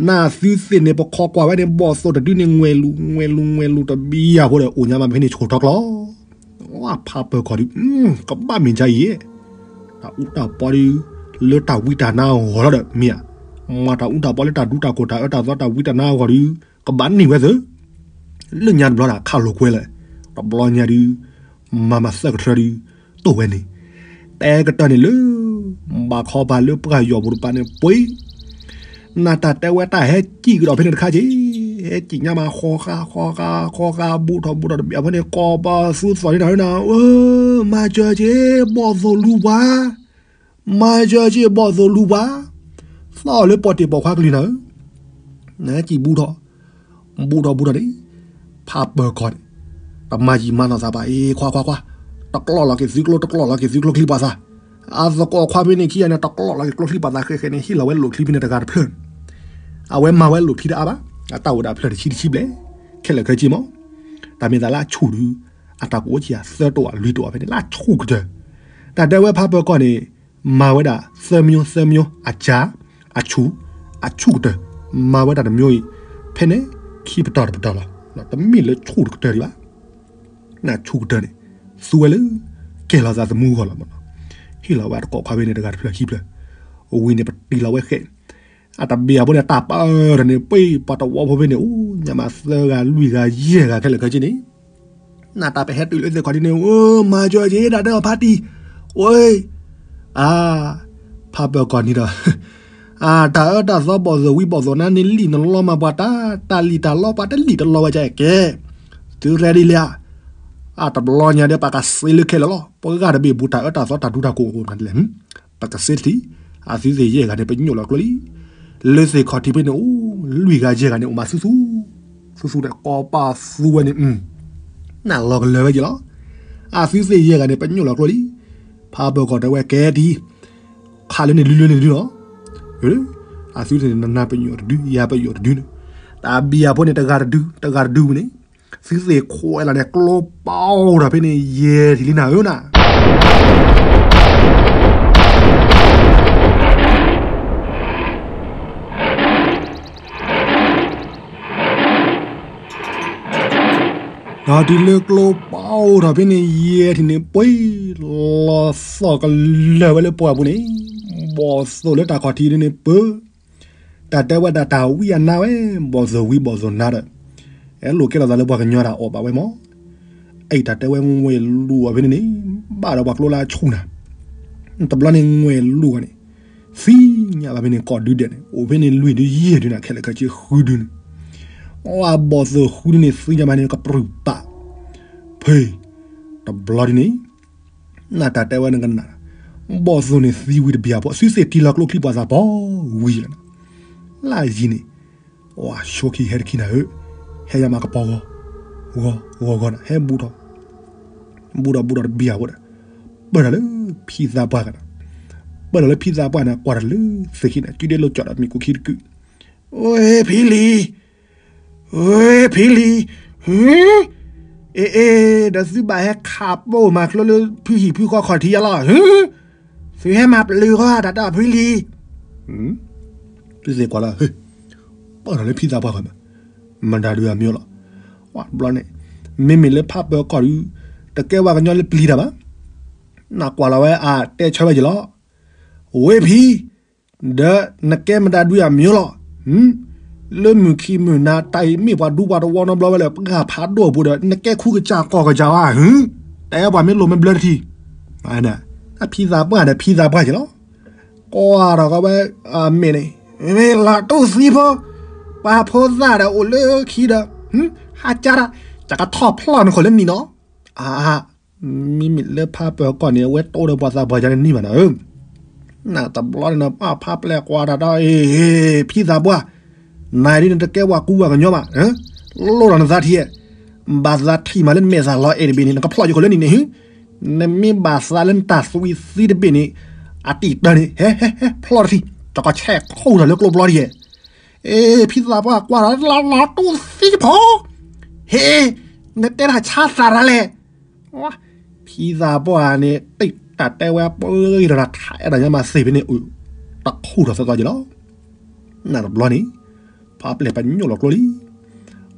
နသုသ့ၣ်န့ၣ် ပခိးကွၢ်ဝဲန့ၣ် ဘီၣ်သိၣ်တဒုန့ၣ် ငွဲၢ်လူၤ ငွဲၢ်လူၤ ငွဲၢ်လူၤတဘံယၤဖိဒီး အိၣ်ညါမးဖဲန့ၣ်ဆိထီကျီ ဖးပၢၤကီၢ်ဒုး, ကဘၣ်မ့ၢ်ကါအံၤ, တၢ်အူတၢ်ပီဒုး, လၢတၢ်ဝံတၢ်နါအဂီၢ်လီၤဒီး မ့ၢ်ဧါ, မ့ၢ်တၢ်အူတၢ်ပီလၢတၢ်ဒူတၢ်ကိၢ်တၢ်အၢတၢ်သီတၢ်ဝံတၢ်နါအဂီၢ်ဒုး, ကဘၣ်န့ၢ်ဝဲသ့, လၢညါတဘျီဒၣ်ခးလိာ်ကွဲလၢ, တဘျီညါဒုး, မၤမၤသၢကထြၢဒုး, တိၢ်ဝဲန့ၣ်, တဲကတၢၢ်န့ၣ်လၢ, ဘၣ်ခီပၤလၢပှၤယီၢ်ပူၤတပၤန့ၣ်ပှ့ၤ နတၢ်တဲဝဲတၢ်ဟဲစံၣ်ကဒီးဖဲန့ၣ်တခါက့ၤ, ဟဲစံၣ်ညါမး ဃီဃာ် ဃီဃာ် ဃီဃာ် ဘူးထီၣ်ဘူးထီၣ်တဘ့ၣ်အဖီန့ၣ် ကီၢ်ပၢ်သူသီၣ်န့ၣ်နၤဧၢနၤ, မၤစၢၤက့ၤ ဘီၣ်သိၣ်လူၤပှၤ, မၤစၢၤက့ၤ ဘီၣ်သိၣ်လူၤပှၤ, သီၣ်လၢပီၣ်တ့ၢ်ပိာ်ခွါကလုၢ်နၤဧၢ, နစံၣ်ဘူးထီၣ် ဘူးထီၣ်ဘူးထီၣ်န့ၣ်, ဖးပၢၤကီၢ်န့ၣ်, တမၤယံာ်မၤနီၢ်သးဘၣ်အံၤ ခွါခွါခွါ, တကျီၢ်လီၤက့ၤသုကျိ တကျီၢ်လီၤက့ၤသုကျိချံပှၤသး, အသကိးခွါဖဲန့ၣ်ခံဂၤန့ၣ် တကျီၢ်လီၤက့ၤကျိချံပှၤသးဃဲဃဲန့ၣ် ဟ့ၣ်လီၤဝဲလိာ်ချံဖဲန့ၣ်တဂၤတဖျၢၣ်, အဝဲမၤဝဲလိာ်ချံတအါဘၣ်, အတၢ်အိၣ်ဒၣ်ဖျၢၣ်တဆံတဆံဘျဲၣ်, ခဲလၢာ်ခဲဆ့မး, တၢ်မ့ၢ်သးလၢအဆူၣ်ဒုး, အတၢ်ကအိၣ်ဆံးအသၢတိာ်အလွံၢ်တိာ်အဖဲန့ၣ် လၢအဆူၣ်ကတၢၢ်, တၢ်တဲဝဲဖးပၢၤကီၢ်န့ၣ်, မၤဝဲဒၣ် သၢမျိုး သၢမျိုး အစၢ်, အဆူၣ်, အဆူၣ်ကတၢၢ်, မၤဝဲဒၣ်တမျိုးအံၤ, ဖဲန့ၣ်, ခံပတီၢ်တပတီၢ်လီၤ, တမ့ၢ်လၢဆူၣ်တကတၢၢ်ဒံးဘၣ်, နဆူၣ်ကတၢၢ်န့ၣ်, သူဝဲလၢ, ကဲလီၤသးသမူဂီၢ်လီၤ, ဟ့ၣ်လီၤဝဲတကိးခွါဖဲန့ၣ်တဂၤတဖျၢၣ်ခံဖျၢၣ်, ဝံၤန့ၣ်ပတံၢ်လီၤဝဲဃဲ အတဘ့ၣ်အဖိန့ၣ် တၢ်ပၢၢ်ထီၣ်န့ၣ် ပှ့ၤပှၤတဝီဖိဖဲန့ၣ် အိၣ်ညါမးသၢဂၤလွံၢ်ဂၤယဲၢ်ဂၤခဲလၢာ်ခဲဆ့န့ၣ်, နတၢ်ပဟဲတုၤလၢသ့ၣ်ခီၣ်ထံးန့ၣ် အိၣ်မၤစၢၤက့ၤဒၣ်တဲအီၤဖးတံၢ်, အိၣ်, အါ, ဖးပၢၤကီၢ်န့ၣ်ဒီး, အါ တၢ်အၢတၢ်သီဘီၣ်သိၣ်ဝံဘီၣ်သိၣ်နါန့ၣ်လံၣ်နလီမးပှၤတၢ်, တၢ်လံၣ်တၢ်လီပှၤတလံၣ်တလီဝဲကဲကဲ, သုရဲဒ်လဲၣ်ဧါ, အတဘျီညါဒီးပှၤကစ့လၢခဲလၢာ်လီၤ ပှၤဂၤတဘ့ၣ်ဘူးတၢ်အၢတၢ်သီတၢ်ဒူတၢ်ကိၢ်အိၣ်မးလဲၣ် ပကစ့တထံၣ်, အသုသ့ၣ်ယဲၢ်ဂၤန့ၣ် ပညိၣ်လီၤကျိလံ, လၢသ့ၣ်ခီၣ်ထံးဖဲန့ၣ်အိၣ်, လွံၢ်ဂၤယဲၢ်ဂၤန့ၣ် အိၣ်မးသူသူ, သူသူန့ၣ် ကိးပာ်သူဝဲန့ၣ်, နလီၤကလၢာ်ဝဲက့ၤလီၤ, အသုသ့ၣ်ယဲၢ်ဂၤန့ၣ် ပညိၣ်လီၤကျိလံ, ဖးပၢၤကီၢ်တဲဝဲကဲတံၢ်, ခးလၢန့ၣ်လုလုန့ၣ်ဒုလီၤ, အသုသ့ၣ်န့ၣ် နနၤပညိၣ်တဒု ယၤပညိၣ်တဒုန့ၣ်, တၢ်ဘံၣ်အဖိန့ၣ် တဂၤတဒု တဂၤတဒုဝံၤန့ၣ်, သုသ့ၣ်ခွဲးလီၤန့ၣ် ကျိပီၢ်ဒီးဖဲန့ၣ် ယဲၢ်ထံၣ်လံနၤဧၢနၤ ဒီးတုၤလၢကျိပီၢ်ဒီးဖဲန့ၣ် ယဲၢ်ထံၣ်န့ၣ် ပှ့ၤလီၤသီၣ်ကလၢာ်ဝဲလၢပှၢ်ပူၤန့ၣ်, ဘီၣ်သိၣ်လၢတၢ်ခီၣ်ထံးန့ၣ်ပၢၤ တၢ်တဲဝဲဒၣ်တၢ်ဝံအနါဝဲ, ဘီၣ်သိၣ်ဝံဘီၣ်သိၣ်နါဒီး, အဲၣ်လိာ်ကဲထီၣ်သးလၢပှၤကညီတၢ်အီၣ်ဘၣ်ဝဲမး, အံၤတၢ်တဲဝဲငွဲၢ်လူၤအီၤဖဲန့ၣ်န့ၣ်, ဘၣ်ဒီးပှၤကျိလၢအဆူၣ်နၤ, တဘျီန့ၣ်ငွဲၢ်လူၤအီၤန့ၣ်, သံညါဘၣ်ဖဲန့ၣ်ကိးဒုဒဲးန့ၣ် အိၣ်ဖဲန့ၣ်လွံၢ်ဒုယဲၢ်ဒုနၤ ခဲလၢာ်ခဲဆ့ဃုဒုန့ၣ်, အဘီၣ်သိၣ်ဃုဒုန့ၣ် သံညါဘၣ်န့ၣ်ကပြုၢ်ပာ်, ဖဲ, တဘျီဒုန့ၣ် နတၢ်တဲဝဲနကနၣ်, ဘီၣ်သိၣ်န့ၣ်သံဝံၤတဘျီဖိ သုသ့ၣ်တံၢ်လီၤကျိချံပှၤသးပီၢ်ဝံၤလီၤ, လၢယံၤန့ၣ်, ဝၤဆိခံဟဲတခံနၤဧၢ, ဟဲယၤမးကပီၤဂီၤ, ဂီၤဂီၤဂီၤနၤ ဟဲဘူးထီၣ်, ဘူးထီၣ်ဘူးထီၣ်တဘျီဖိဒီး, ပၢၢ်ထီၣ်လၢဖံသးပှၢ်ကနၤ, ပၢၢ်ထီၣ်လၢဖံသးပှၢ်န့ၣ် ကွၢ်ထီၣ်လၢသ့ၣ်ခံန့ၣ် စုဒ့လိကၠီၣ်ဒီးမ့ၣ်ကူခံတကုာ်, ဝဲဖံလံၤ ဝဲ ဖံလံၤ, အ့ အ့ ဒီးသုဘၣ်ဟဲခးပိာ်မၤကျိလၢဖုဟံၣ်ဖုဃီခီၣ်ထံးယါလီၤ, သုဟဲမၤပျုၤဃီတၢ်တၢ်ဖံလံၤ, သုသ့ၣ်ကွၢ်လီၤ, ပၢၢ်ထီၣ်လၢဖံသးပှၢ်ဃီမး, မတၤဒုးအမံၤလီၤ, ဘျီန့ၣ်, မ့မ့ၢ်လၢဖးပၢၤကီၢ်ဒုး, တကဲဝဲကညီလၢပျံၤတၢ်ဘၣ်, နကွၢ်လီၤဝဲအတဲဆၢဝဲက့ၤလီၤ, ဝဲဖံ ဒီးနကဲမတၤဒုးအမံၤလီၤ, လၢမုၢ်ခံမုၢ်နၤ တၢ်အံၤမ့ၢ်ပှၤဒူပှၤတဝီနီတဘျီဝဲလၢ ပှၤဖးဒိၣ်အပူၤဒီး နကဲခူကစၢ်ကီၢ်ကစၢ်ဧါ, ဟူ, တဲပှၤမ့ၢ်လိၣ်မ့ၢ်ဘျၢတထံၣ်, ဖံသးပှၢ်ဒီးဖံသးပှၢ်က့ၤလီၤ, ကွၢ်ဒီးကဝဲ, မ့ၢ်န့ၣ်, မ့ၢ်လီၤတူၢ်သံဖိ, ပှၤဖိသၣ်ဒီးအိၣ်လၢခံဒီး, ဟးကၢ်တၢ်, ယကထီၣ်ဖျီၣ်နခိၣ်လၢနံၤနီၤ, အါ မ့မ့ၢ်လၢဖးပၢၤကီၢ်န့ၣ် အဝဲတိၢ်ဒီးပှၤသးပှၢ်ယါန့ၣ်န့ၢ်ဘၣ်နၤဧၢ, နတဘျီန့ၣ်နဖးပျဲၢ်ကွၢ်တၢ်ဒီး, ဖံသးပှၢ်, နၤဒ်နတကဲဝဲကူဝဲကညီဘၣ်, လိၣ်ဒီးနသးထံၣ်, ဘၣ်သးထံၣ်မးလၢနမဲာ်သၣ်လီၤအဲၣ်တဘ့ၣ်န့ၣ် နကဖျီၣ်ယခိၣ်လၢနံၤန့ၣ်ဟူ, နမ့ၢ်ဘၣ်သးလၢနတၢ်သွံၣ်သံတဘ့ၣ်န့ၣ်, အတံၢ်တၢ်န့ၣ် ဟဲ ဟဲ ဟဲ ဖျီၣ်တထံၣ်, တကီၤဆဲးခိၣ်ဒီးလၢကျိဘျီတယဲၢ် အ့ ဖံသးပှၢ်ကွၢ်ဒီးလီၤလီၤတူၢ်သံဖိ, ဟ့ၣ်, နတဲတၢ်ဆါသးရၤလဲၣ်, ဖံသးပှၢ်န့ၣ် တံၢ်တၢ်တဲဝဲပှဲၤဒီးတၢ်ထးအဲၣ်တၢ်ညါမးသ့ၣ်ဖဲန့ၣ်, တခူၣ်ထီၣ်သၢသီက့ၤလီၤ, နတဘျီန့ၣ်, ဖးပျဲၢ်ပညိၣ်လီၤကျိလံ,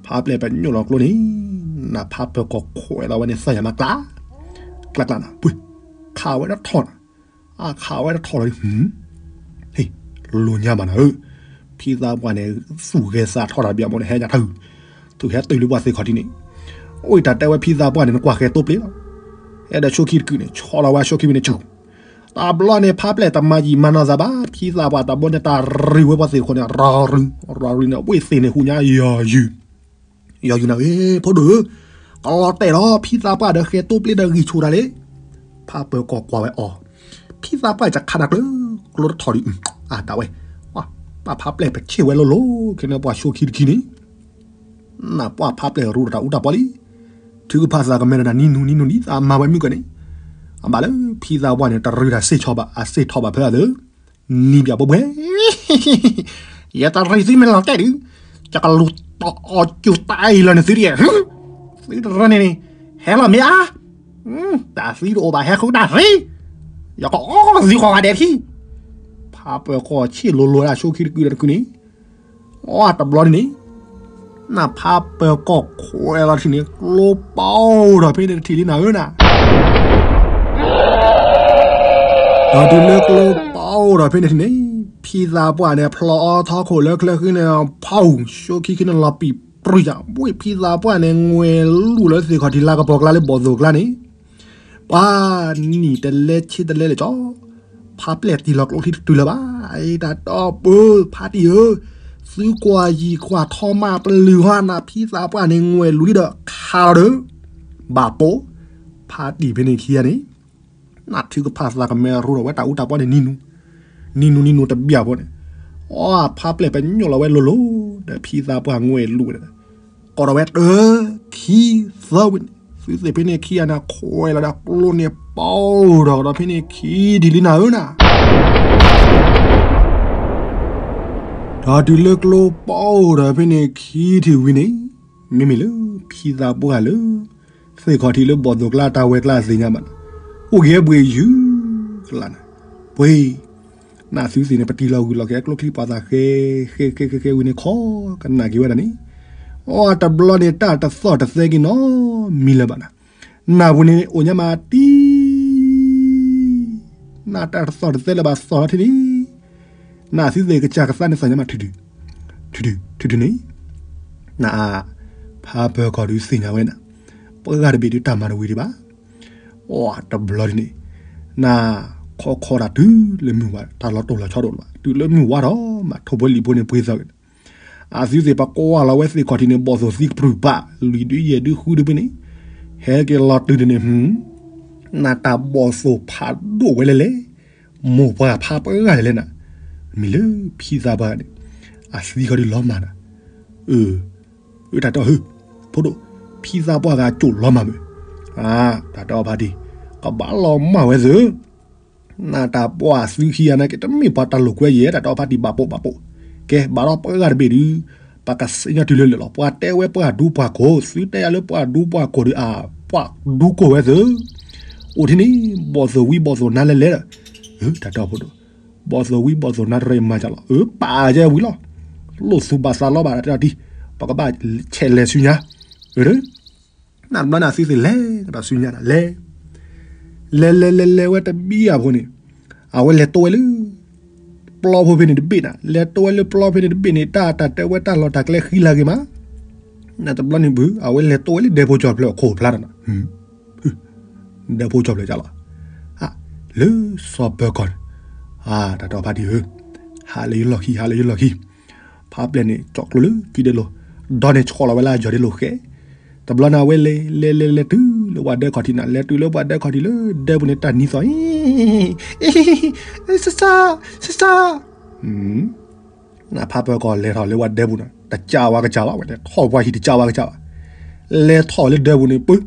ဖးပျဲၢ်ပညိၣ်လီၤကျိန့ၣ်, နဖးပၢၤကီၢ်ခွဲးလီၤဝဲန့ၣ် သၢယၤမးကျါ, ကျါကျါနၤ, ပှ့ၤ, ခးဝဲဒၣ်ထီၣ်နၤ အခးဝဲဒၣ်ထီၣ်လီၤ, ဟ့ၣ်, လိၤညါဘၣ်နၤဧၢ, ဖံသးပှၢ်န့ၣ် သူၣ်ဂဲၤသးထီၣ်တၢ်တဘျီအမိၢ်န့ၣ် ဟဲညါတၢ်ဟုၣ်, ထုးဟဲတုၤလၢပှၤသ့ၣ်ခီၣ်ထံးန့ၣ်, အိၣ်တၢ်တဲဝဲဖံသးပှၢ်န့ၣ် နကွၢ်ဃဲၤတိပျ့ၤလီၤ, အဲၣ်ဒိးဆိခံတကုာ်န့ၣ် ဆီလီၤဝဲဆိခံဝံၤန့ၣ်ဆူၣ်, တဘျီန့ၣ် ဖးပျဲၢ်တမၤယံာ်မၤနီၢ်သးဘၣ်, ဖံသးပှၢ်တဘျီန့ၣ် တၢ်ရံၣ်ဝဲပှၤသ့ၣ်ခီၣ်န့ၣ် ရၤရံၣ်, ရၤရံၣ်န့ၣ် ဝ့ၢ်သ့ၣ်န့ၣ်ဟူညါယီၤယုၢ် ယီၤယုၢ်နၤဧၢ, ဖိဒိၣ်ဧၢ, ကလီၤတဲာ်လီၤ, ဖံသးပှၢ်ဒီးဃဲၤတိပျ့ၤဒီးဂံၢ်ဆူၣ်တၢ်လံ, ဖးပၢၤကီၢ်ကွၢ်ဝဲအီၤ, ဖံသးပှၢ်ကခးနၤကျၢၤ, ကျိတထီၣ်ဒံး, အတၢ်ဝဲ, ပှၤဖးပျဲၢ်ပဆ့ၣ်ဝဲလိၤလိၤ, ခဲန့ၣ်ပှၤဆိခံတခံန့ၣ်, နပှၤဖးပျဲၢ်ရူဒီးတၢ်အူတၢ်ပီလံ, ထုကဖၣ်သးကမဲထီၣ်နၤနံၤနူၤနံၤနူၤဒ်သးမၤဝဲမုၢ်ကန့ၣ်, အဘၣ်လၢဖံသးပှၢ်န့ၣ် တရံးတၢ်စ့ၢ်ဆီၣ်ဘၣ် အစ့ၢ်ထီၣ်ဘၣ်ဖဲအသး နံၤဘၣ်ဘှဲဘှဲ, ယတရံးသုမ့ၢ်လီၤတဲာ်ဒုး, ယကလူၤတီအီၤစူၤတၢ်အံၤလီၤန့ၣ်သုဒ်, သုတရၢန့ၣ်န့ၣ်, ဟဲလီၤမ့ၢ်ဧါ, တၢ်သံတအိၣ်ဘၣ်ဟဲဃုတၢ်သံ, ယကအီၣ်သံဃီၤဂၤဒဲးထံ, ဖးပၢၤကီၢ်ဆ့ၣ်လိၤလိၤဒၣ်ဆိခံတကုာ်ဒီးတကုာ်န့ၣ်, အတဘျီန့ၣ်န့ၣ် နဖးပၢၤကီၢ်ခွဲးလီၤထံၣ်န့ၣ် ကျိပအိၣ်ဒီးဖဲန့ၣ်တထံၣ်လံနၤဧၢနၤ, ဒီးတုၤလၢကျိပအိၣ်ဒီးဖဲန့ၣ်ထံၣ်န့ၣ်, ဖံသးပှၢ်န့ၣ် ဖျီအီထီခိၣ်လၢချၢဃံန့ၣ် ဖီၣ် ဆိခံခံန့ၣ်လီၤပံာ်ပြံၣ်ယၤ, ဝ့ၢ်ဖံသးပှၢ်န့ၣ် ငွဲၤလူၢ်လၢသ့ၣ်ခီၣ်ထံးလါကပီၤကျါလၢဘီၣ်သိၣ်ကျါန့ၣ် ပှၤနံၣ်တလဲဆ့တလဲလၢာ်ကၠီ, ဖးပျဲၢ်တံၢ်လီၤကျိထံတတုၤလၢၤဘၣ်, တၢ်တီပၢ်ဖးတံၢ်ဧၢ, သုကွၢ်ယံာ်ကွၢ်ထီမးပလုၢ်ဟီနၤ ဖံသးပှၢ်န့ၣ် ငွဲၤလူၢ်လံဒီးခးလီၤဒီး, ဘၣ်ပိာ်, ဖးတံၢ်ဖဲန့ၣ်ခံဂၤန့ၣ် နထုကဖၣ်သးကမဲရူဒီးဝဲတၢ်အူတၢ်ပီန့ၣ်နံၤနူၤ, နံၤနူၤနံၤနူၤတဘျီဖိန့ၣ်, အီဖးပျဲၢ်ပညိၣ်လီၤဝဲလိၤလိၤဒီး ဖံသးပှၢ်ငွဲၤလူၢ်ဝဲဒီး, ကိးဒီးဝဲတၢ ခံ သၢဝံၤန့ၣ်, သုသ့ၣ်ဖဲန့ၣ်ခံဂၤန့ၣ် ခွဲးလီၤဒီးကျိန့ၣ်ပအိၣ်ဒီးဒီးဖဲန့ၣ်ခံထံၣ်လံနၤဧၢနၤ ဒီးတုၤလၢကျိပအိၣ်ဒီးဖဲန့ၣ်ခံထံၣ်ဝံၤန့ၣ်, မ့မ့ၢ်လၢဖံသးပှၢ်လၢ သ့ၣ်ခီၣ်ထံးလၢဘီၣ်သိၣ်ကျါတၢ်ဝဲကျါသ့ၣ်ညါဘၣ်, အိၣ်က့ၤဘှ့ၣ်ယုၢ်ကျါန့ၣ်, ပှ့ၤ, နသုသ့ၣ်န့ၣ် ပတံၢ်လီၤဂုၢ်လီၤကဲ ကျိချံပှၤသးဃဲ, ဃဲဃဲဃဲဃဲဝံၤန့ၣ် ခီကနၣ်က့ၤဝဲဒၣ်န့ၣ်, အီတဘျီန့ၣ် တၢ်တသီၣ်တသဲက့ၤနီတမံၤလၢၤဘၣ်နၤ, နၢ်ပူၤန့ၣ်အိၣ်ညါမးတံၢ် နတၢ်တသီၣ်တသဲလၢၤဘၣ်သီၣ်ထီၣ်ထံန့ၣ်, နသုသ့ၣ်ကစၢ်ကသါန့ၣ်သီၣ်ညါမးထုးထုး, ထုးထုးထုးထုးန့ၣ်, နအါ, ဖးပၢၤကီၢ်ဒုးသ့ၣ်ညါဝဲနၤ, ပှၤဂၤတဘ့ၣ်ဒုးတၢ်မၤတဝံၤဒံးဘၣ်, အီတဘျီဒ်န့ၣ်, နခီခီတၢ်တုၤလၢမုၢ်ဝါ တၢ်လီၤတိၢ်လီၤဆီတအိၣ်လၢၤဘၣ် တုၤလၢမုၢ်ဝါထီၣ်မး ထိၣ်ဖိလံၣ်ဖိန့ၣ်ပှ့ၤသီၣ်က့ၤ အသုသ့ၣ်ပကွၢ်လီၤဝဲသ့ၣ်ခီၣ်ထံးန့ၣ် ဘီၣ်သိၣ်သံကပြုၢ်ပာ် လွံၢ်ဒုယဲၢ်ဒုဃုဒုဖဲန့ၣ်, ဟဲက့ၤလီၤတုၤန့ၣ်န့ၣ်, နတၢ်ဘီၣ်သိၣ်ဖးဒိၣ်ဝဲလဲၣ်လဲၣ်, မိၢ်ပှၢ်ဖးပှဲၤဂၤလဲၣ်လဲၣ်နၤ, မ့ၢ်လၢဖံသးပှၢ်န့ၣ်, အသံခီဒုးလီၤမၢ်နၤ, အၢ အၢ တၢ်တဲအီၤ ဟၢ ဖိဒိၣ်, ဖံသးပှၢ်ဂၤကၠိၣ်လီၤမၢ်မ့ၢ်, တၢ်တဲအီၤဖးတံၢ်, ကဘၣ်လီၤမၢ်ဝဲသ့ၣ် နတၢ်ပှၢ်သုခံဂၤန့ၣ်က့ၤ တမ့ၢ်ပှၤတၢ်လိာ်ကွဲယဲၢ် တၢ်တဲအီၤဖးတံၢ် ဘၣ်ပိာ်ဘၣ်ပိာ်, ကဲဘၣ်ဒီးပှၤဂၤတဘ့ၣ်ဒုး, ပကစံးညီတုၤလၢလၢာ်လီၤ ပှၤတဲဝဲပှၤဒူပှၤခိၣ် သုတဲယၤလၢပှၤဒူပှၤခိၣ်ဒုးအါ, ပှၤဒူကိၢ်ဝဲသ့ၣ်, အိၣ်ထံန့ၣ်, ဘီၣ်သိၣ်ဝံဘီၣ်သိၣ်နါလဲၣ်လဲၣ်ဒီး, တၢ်တဲအီၤဖိဒိၣ်, ဘီၣ်သိၣ်ဝံဘီၣ်သိၣ်နါတရံးမၤကလီၤ အၢ ပာ်ကဲဝံၤလီၤ, လိၣ်သူၣ်ဘၣ်သးလီၤဘၣ်တၢ်တဲအီၤတံၢ်, ပကဘၣ်ဆဲးလဲၤဆူညါ, အၢ နဘျီန့ၣ်သုသ့ၣ်လဲၤကဒီးဆူညါဒၣ်လဲၤ, လဲၤလဲၤလဲၤလဲၤဝဲတဘံယၤဖိန့ၣ်, အဝဲလဲၤတိဝဲလၢ ပျီဖိဖဲန့ၣ်တဘ့ၣ်နၤ, လဲၤတိဝဲလၢပျီဖဲန့ၣ်တဘ့ၣ်န့ၣ် တၢ်တၢ်တဲဝဲတၢ်လီၢ်တၢ်ကျဲဃံလၤဂ့ၤမး, နတဘျီန့ၣ်ဘု အဝဲလဲၤတိဝဲလၢဒဲဖိကၠီၤဖျၢၣ်အခိၣ်ဖျါဒီးနၤ, ဒဲဖိကၠီၤဖျၢၣ်ကလီၤ, လၢစီၤပၢၤကီၢ်န့ၣ်, တၢ်တီဖါတံၢ်ဧၢ, ဟးလၢယလီၢ်ခံ ဟးလၢယလီၢ်ခံ, ဖါပျဲၢ်န့ၣ် ကၠီၣ်ကျိလၢခံဒဲလိၤ, ဒီးန့ၣ်ဆှီလီၤဝဲလၢအယီၤဒဲလိၤဃဲ, တဘျီန့ၣ်အဝဲလဲၤ လဲၤ လဲၤ လဲၤတုၤလၢပှၤဒဲခီၣ်ထံးနၤ, လဲၤတုၤလၢပှၤဒဲခီၣ်ထံးလၢဒဲပူၤန့ၣ် တၢ်နံၤသီၣ်, စၢ်စၢ်, စၢ်စၢ်, နဖါပၢၤကီၢ်လဲၤထီၣ်လၢပှၤဒဲပူၤန့ၣ် တကးဝါကစၢ်ဘၣ်, ဝဲလဲၤထီၣ်ပှၤဟံၣ်တကးဝါကစၢ်ဘၣ်, လဲၤထီၣ်လၢဒဲပူၤန့ၣ် ပၢ,